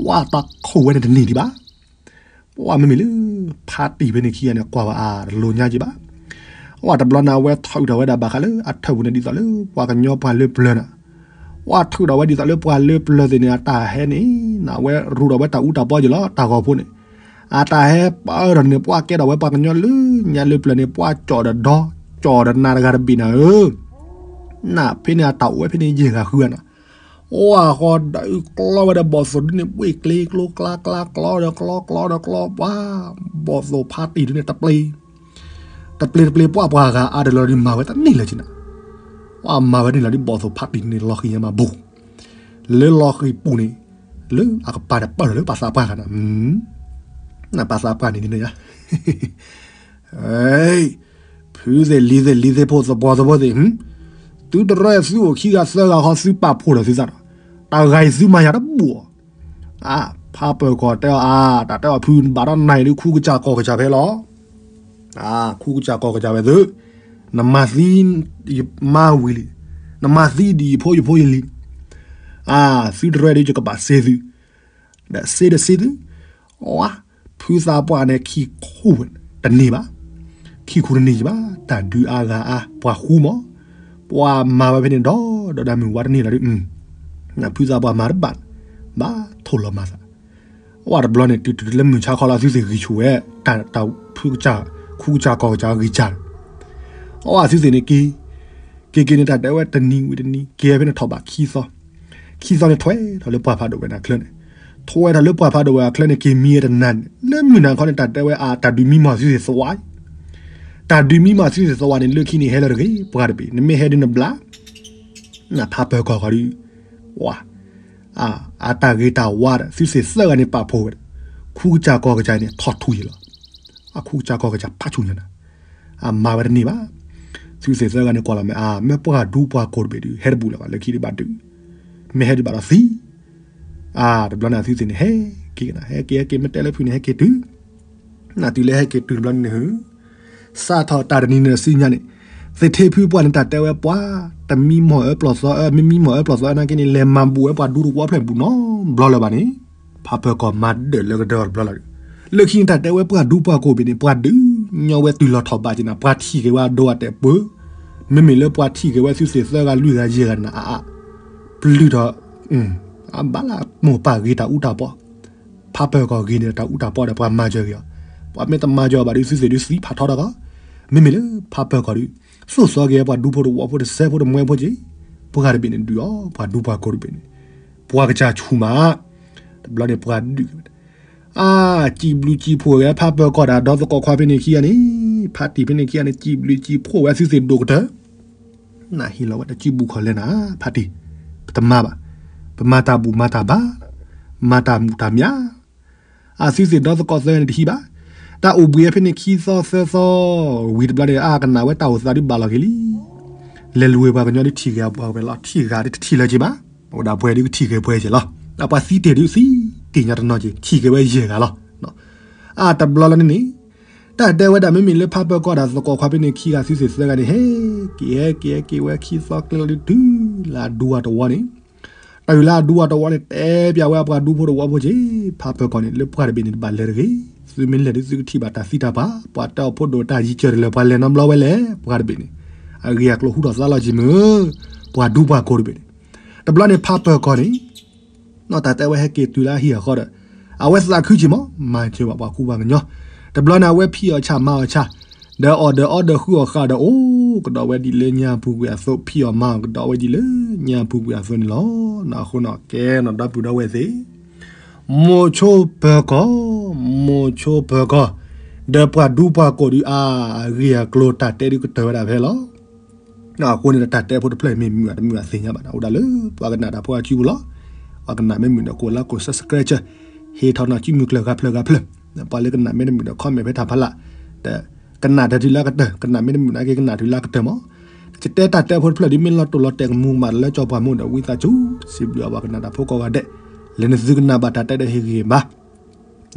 ဝဲတၢ်ခိၣ်ဝဲန့ၣ်တန့ၢ်ဒံးဘၣ်. ပှၤမ့မ့ၢ်လၢ ဖါတံၢ်ဖဲန့ၣ်ခံဂၤန့ၣ် ကွၢ်ဘၣ်အါတလိၤညါက့ဘၣ်. ဝဲတဘျီန့ၣ် အဝဲထုးထီၣ်ဝဲဒၣ်ဘၣ်ဃးလၢအထၢၣ်ပူၤန့ၣ် ဒ်သိးလၢပှၤကညီပှၤလၢပျၢၤန့ၣ်, ဝဲထုးထီၣ်ဝဲဒ်သိးလၢပှၤလၢပျၢၤသ့ၣ်န့ၣ် အတၢ်ဟဲန့ၣ် နဝဲရူးထီၣ်ဝဲတၢ်အူတၢ်ပီက့ၤလီၤ တၢ်ဂီၤဖိန့ၣ်, အတၢ်ဟဲပၢထီၣ်န့ၣ် ပှၤကဲထီၣ်ဝဲပှၤကညီလၢညါလၢပျၢၤန့ၣ် ပှၤကၠီၣ်ဒီးဒီ ကၠီၣ်ဒီးနၤတဂၤတဘ့ၣ်နၤဧၢ နဖဲန့ၣ်အတၢ်အိၣ်ဝဲဖဲန့ၣ်ယဲၢ်ဂၤဃုဂၤန့ၣ်, အိၣ်အဃီဒီးအုၣ်ကျီဝဲဒီးဘီၣ်သိၣ်ဒုန့ၣ် ဘှ့ၣ်ကျ့ကျိကျါကျါကျီဒီးကျီကျီဒီးကျီ ပှၤ ဘီၣ်သိၣ်ဖါတံၢ်ဒုန့ၣ် တပျ့ၤ တပျ့ၤတပျ့ၤ ပှၤပှၤဂၤအါတလီၤဒုးမၤဝဲတန့ၢ်လၢၤက့နၤ, ပှၤမၤဝဲန့ၢ်လီၤဒုး ဘီၣ်သိၣ်ဖါတံၢ်န့ၣ် လီၤဃံၤညါမးဘူး, လၢလီၤဃံၤပူၤန့ၣ် လၢအကပၤန့ၣ်ပၢၢ်ထီၣ်လၢပှၤသးပှၢ်ဂၤန့ၣ်, နပှၤသးပှၢ်န့ၣ်ဒ်န့ၣ်ယါ ဖုသ့ၣ်လံၤသ့ၣ်လံၤသ့ၣ်ဖိသပှၢ်သပှၢ်သ့ၣ်, သုတရၢသုအိၣ်ခံဂၤသၢဂၤဃီ သုပာ်ဖှိၣ်ဒီးသုသးဒီး, တဂၤအံၤသုမၤယၤတဘူၣ်အီၤ, အါ ဖးပၢၢ်ကီၢ်တဲအီၤ အါ တၢ်တဲအီၤဖုဘၣ်ဒီးနၤအံၤဒုး ခူကစၢ်ကီၢ်ကစၢ်ဖဲလီၤ, အါ ခူကစၢ်ကီၢ်ကစၢ်ဝဲသု, နမၤသံ ယမါဝံၤလံ, နမၤသံဒ်ယဖိယဖိယလံၤ, အါ သုတရၢဒုး ယကဘၣ်စ့သု ဒီးစ့ဒီးစ့သု, အါ ဖုသးပှၢ်န့ၣ် ခံခူတန့ၢ်ဘၣ်, ခံခူတန့ၢ်ယဘၣ် တၢ်ဒုးအါဂၤအါ ပှၤဃူမး, ပှၤမၤဝဲဖဲန့ၣ်ဒီး ဒီးဒၣ်မုၢ်ဝါတန့ၢ်လီၤဒုး, ဖုသးပှၢ်မၤတဘၣ်, ဘၣ်ထိၣ်လီၤမၤသး, အါ တဘျီန့ၣ် တုၤတုၤလၢမုၢ်ဆါခီလီၤ သုသ့ၣ်ဂံၢ်ဆူၣ်ဝဲ တၢ်ဖုကစၢ် ခူကစၢ်ကီၢ်ကစၢ်ဂံၢ်စၢ်, အါ သုသ့ၣ်န့ၣ်က့ၤ က့ၤက့ၤန့ၣ် တၢ်တဲဝဲတနံၤဝံၤတနံၤ က့ၤဖဲန့ၣ်ထီၣ်ဘးခံသီ, ခံသီန့ၣ်ထွဲထီၣ်လၢပှၢ်ဖးဒိၣ်ဝဲန့ၣ်အချၢန့ၣ်, ထွဲထီၣ်လၢပှၢ်ဖးဒိၣ်ဝဲအချၢန့ၣ် က့ၤမံဝဲတနၤန့ၣ် လၢမုၢ်နၤခီန့ၣ် တၢ်တဲဝဲအါ တၢ်ဒုးမံမီၢ်သုသ့ၣ်သဝး, တၢ်ဒုးမံမီၢ်သုသ့ၣ်သဝးန့ၣ် လၢခံန့ၣ်ဟဲလၢတဂ့ၤ ပှၤတဘ့ၣ် နမ့ၢ်ဟဲဒုးနဘျါ, နဖးပၢၢ်ကီၢ်ဃီဒုး, ဝါ အတၢ်ဂ့ၤတၢ်ဝါဒီး သုသ့ၣ်သၢဂၤန့ၣ်ပာ်ဖှိၣ်ဝဲဒီး ခူကစၢ်ကီၢ်ကစၢ်န့ၣ် ထီၣ်ထူယံာ်လီၤ, အခူကစၢ်ကီၢ်ကစၢ်ဖးဆူၣ်ညါနၤ, အမၤဝဲတန့ၢ်ဘၣ်, သုသ့ၣ်သၢဂၤန့ၣ်ကွၢ်လီၤမ့ၢ်အါ မ့ၢ်ပှၤဒူပှၤကိာ်တဘ့ၣ်ဒုး ဟဲတဘူၣ်လၢၤဘၣ် လၢခံဒုးဘၣ်ဒုး, မ့ၢ်ဟဲဒုးဘၣ်ဒီးသံ, အါ တဘျီန့ၣ်သုသ့ၣ်န့ၣ် ဟဲက့ၤကနၤ ဟဲက့ၤဟဲက့ၤ မ့ၢ်တဲလၢဖုန့ၣ် ဟဲက့ၤတုၤ နတုၤလၢဟဲက့ၤတုၤတဘျီန့ၣ် စးထီၣ်တၢ်တနံၤန့ၣ်စုညါန့ၣ်, သ့ၣ်ထ့ဖုပှၢ်န့ၣ် တၢ်တဲဝဲပှၤ တမံမီၢ်အၢပျီၢ်သီအၢ မ့ၢ်မံမီၢ်အၢပျီၢ်သီအၢနာ်က့န့ၣ် လဲၤမၤဘူးဝဲပှၤဒူတဝီဖျၢၣ်ဘူးနီတဘျီလၢၤဘၣ်န့ၣ်, ဖးပၢၢ်ကီၢ်မၤဒၢၣ်လၢကဒၢတဘျီလီၤ, လၢခံန့ၣ်တၢ်တဲဝဲပှၤဒူပှၤကိာ်ဘ့ၣ်န့ၣ် ပှၤဒုးညီဝဲတုၤလီၤထီၣ်ဘးက့ၤနၤ ပှၤထံၣ်က့ၤဝဲအဒိအတဲာ်ပၢ, မ့မ့ၢ်လၢပှၤထံၣ်က့ၤဝဲသုသ့ၣ်သၢဂၤလွံၢ်ဂၤယဲၢ်ဂၤန့ၣ်အါအါ, ပျုၢ်ထီၣ် အဘၣ်လၢမိၢ်ပၢ်ဂ့ၤတၢ်အူတၢ်ပီ, ဖးပၢၢ်ကီၢ်ဂ့ၤန့ၣ်တၢ်အူတၢ်ပီဒီးပှၤမၤစၢၤက့ၤအီၤ, ပှၤမ့ၢ်တမၤစၢၤဘၣ်ဒီးသုသ့ၣ်ဒုးသံဖးထီတၢ်ကီ, မ့မ့ၢ်လၢဖးပၢၢ်ကီၢ်ဒုး, သိၣ်စီက့ၤပှၤဒူဖိတဝီဖိတစဲးဖိတမှဲဖိက့ၤ, ပှၤတဘ့ၣ်န့ၣ်ဒုးအီၤ ပှၤဒူပှၤကိာ်တဘ့ၣ်န့ၣ်, ပှၤကစၢ်ဆူၣ်မး, တဘျီန့ၣ်ပှၤဒုး အါ စံးဘျုးစံးဖှိၣ်ဝဲဖးပၢၢ်ကီၢ်ဒီးဒီသကိးခွါဖဲန့ၣ်ခံဂၤန့ၣ်, ဖါတံၢ်ဖဲန့ၣ်ခံဂၤန့ၣ် စံးဘျုးစံးဖှိၣ်ဝဲသုသ့ၣ်ဒိၣ်ကတၢၢ်, နဟ့ၣ်လီၤဝဲတၢ်စုပူၤခီၣ်လဲနၤ, ဖါတံၢ်, ပတမၤဘၣ်, ပမၤတၢ်ဘူၣ်မၤတၢ်ဘါ, မၤတၢ်မုာ်တၢ်မၠး, အသုသ့ၣ်ဒီသကိးသၢဂၤန့ၣ်တဟံးဘၣ်, တၢ်အိၣ်ဘှံးဝဲဖဲန့ၣ်ခံသီသၢသီ, ဝံၤတဘျီန့ၣ် အကနၣ်ဝဲတၢ်အိၣ်သးဒုးဘၣ်လီၤက့ၤလံ လဲၤလူၤဝဲပှၤကညီဒုးထံၣ်ဂ့ၤအပှၤဝဲလီၤ, ထံၣ်ဂ့ၤဒုးတထံၣ်လၢၤက့ၤဘၣ်, အိၣ်ဒၣ်ပှဲၤဒုးကထံၣ်ဂ့ၤပှဲၤက့ၤလီၤ, အပှၤသံတ့ၢ်ဒုးသံတ့ၢ်ညါတနီၤက့ၤ ထံၣ်ဂ့ၤဝဲယဲၢ်ဂၤလီၤ, အါ တဘျီလီၤန့ၣ်န့ၣ်, တၢ်တဲဝဲဒၣ်မ့မ့ၢ်လၢဖးပၢၢ်ကီၢ်ဒီးသကိးခွါဖဲန့ၣ်ခံဂၤသုသ့ၣ်သၢဂၤန့ၣ် ဟဲက့ၤဟဲက့ၤဟဲက့ၤဝဲခံသီကျဲလီၤဒုးတုၤလၢအဒူအတဝီန့ၣ်, တၢ်အုၣ်လၢအဒူအတဝီန့ၣ် တဲပျးဝဲအပှၤဒူဖိတဝီဖိက့ၤ, ဖးပၢၢ်ကီၢ်န့ၣ် လၢပှၢ်တဘ့ၣ်န့ၣ် တဘၣ်လဲၤတဂ့ၤ, သုမ့ၢ်လဲၤဒုးသုကထံၣ်ဘၣ်တၢ်သံတၢ်ပှၢ်, ပှၤတဲအီၤဖိဒိၣ်တၢ်ယံၤကၢၢ်တလၢာ် ပှၤလဲၤနီတဘျီဝဲလဲၣ်, ပှၢ်တဘ့ၣ်န့ၣ်, အဂ့ၢ်အကျိၤဟူထီၣ်သါလီၤက့ၤမုၢ်, ပှၤဒူပှၤကိာ်တဘ့ၣ်န့ၣ်, တဘျီန့ၣ်ဖးပၢၢ်ကီၢ်န့ၣ် နီၢ်တၢ်တဲဝဲဟဲက့ၤတုၤလၢအဟံၣ်အဃီဒီး, အဝဲသးခုက့ၤမး, မၤစၢၤဘၣ်ပှၤကူပှၤကညီ, တဘျီန့ၣ် အဝဲဖံးအီၣ်ဆၣ်မၤအီၣ်ဆၣ်, ဒီးအီၣ်ဒီးအီဒီးဃုအီၣ်ဃာ်ဒီးအိၣ်ကဒီးဝဲဒ်လၢညါပူၤကွံာ်အသိး, ဖံးအီၣ်မၤအီၣ်ကဒီးဝဲဒ်လၢညါပူၤကွံာ်အသိးန့ၣ်လီၤ. အဃိနီၢ်ကဲနီၢ်ဒီပုၢ်ဒီဝဲၢ်သ့ၣ်, မိၤဆိပၢၤကီၢ်, မိၤဆိပၢၤကီၢ်, ဒီးပှၤဒူပှၤကိာ်ဒုးအါ, အဂ့ၢ်အကျိၤတၢ်တဲဒုးကတၢၢ်ဝဲဒၣ်ဖဲလီၤ. အဃိန့ၣ်ဒီးတၢ်တဲဖိတဖျၢၣ်အံၤမ့ၢ်မုာ်တမုာ်အသ့ၣ်ညါဘၣ်န့ၣ် အိၣ်ဒၣ်လၢပှၤကနၣ်တၢ်ဖိအစုပူၤလီၤ. ပှၤကနၣ်မ့ၢ်မုာ်ဒီး ကိးလၢကိး subscribe, ဟ့ၣ်ထီၣ်နီၢ်စုမုၢ်ကျၢၢ်ဂၤဖျၢၣ်ဂၤဖျၢၣ်, ပှၤလၢကနၣ်မ့ၢ်တမုာ်ဒီး comment ဖဲတၢ်ဖးလၢ်, ဒီးကနၣ်တၢ်တုၤလၢအကတၢၢ်, ကနၣ်မ့ၢ်တမုာ်နာ်က့ ကနၣ်တုၤလၢအကတၢၢ်မး. ယတဲတၢ်တဲဖိတဖျၢၣ်ဒ်မ့ၢ်လီၤတိၢ်လီၤတဲာ်ကမူၤကမၣ်လၢကၠီပှၤမိၢ်ဒီး ဝံသးစူၤ စံးဘျုးအပှၤကနၣ်တၢ်ဖိကိးဂၤဒဲး, လၢနသုကနၣ်ဘၣ်တၢ်တဲဒီးဟ့ၣ်ဂံၢ်ဘါ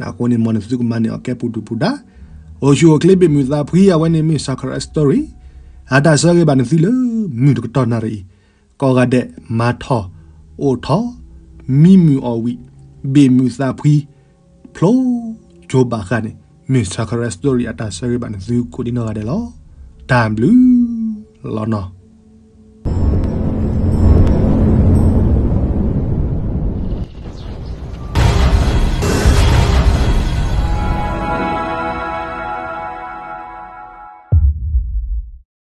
အဃိန့ၣ် မ်နသုကမၤန့ၢ်အီၤကဲပူၤဒုၣ်ပူၤဒါ, အိၣ်ဆူၣ်အိၣ်ချ့ဘၣ်မုာ်သးဖှံ, အဝဲန့ၣ်မ့ၢ် Sakura Story, အတၢ်ဆၢဂ့ၤဘၣ်နသုလၢ မုၢ်တကတီၢ်နၣ်ရံၣ်အံၤ, ကိးဂၤဒဲးမၤထီၣ်, အိၣ်ထီၣ်, မံမုာ်အီၣ်ဝံၣ်, ဘ့ၣ်မုာ်သးဖှံ, ဖျိကၠိဘၣ်ဃးန့ၣ် မုၢ်ဆၣ်ခရၢ story အတၢ်ဆၢဂ့ၤဘၣ်နသုကိးဒံနီၢ်ဂၤဒဲးလီၤ. တၢ်ဘျုးလီၤနီၤ.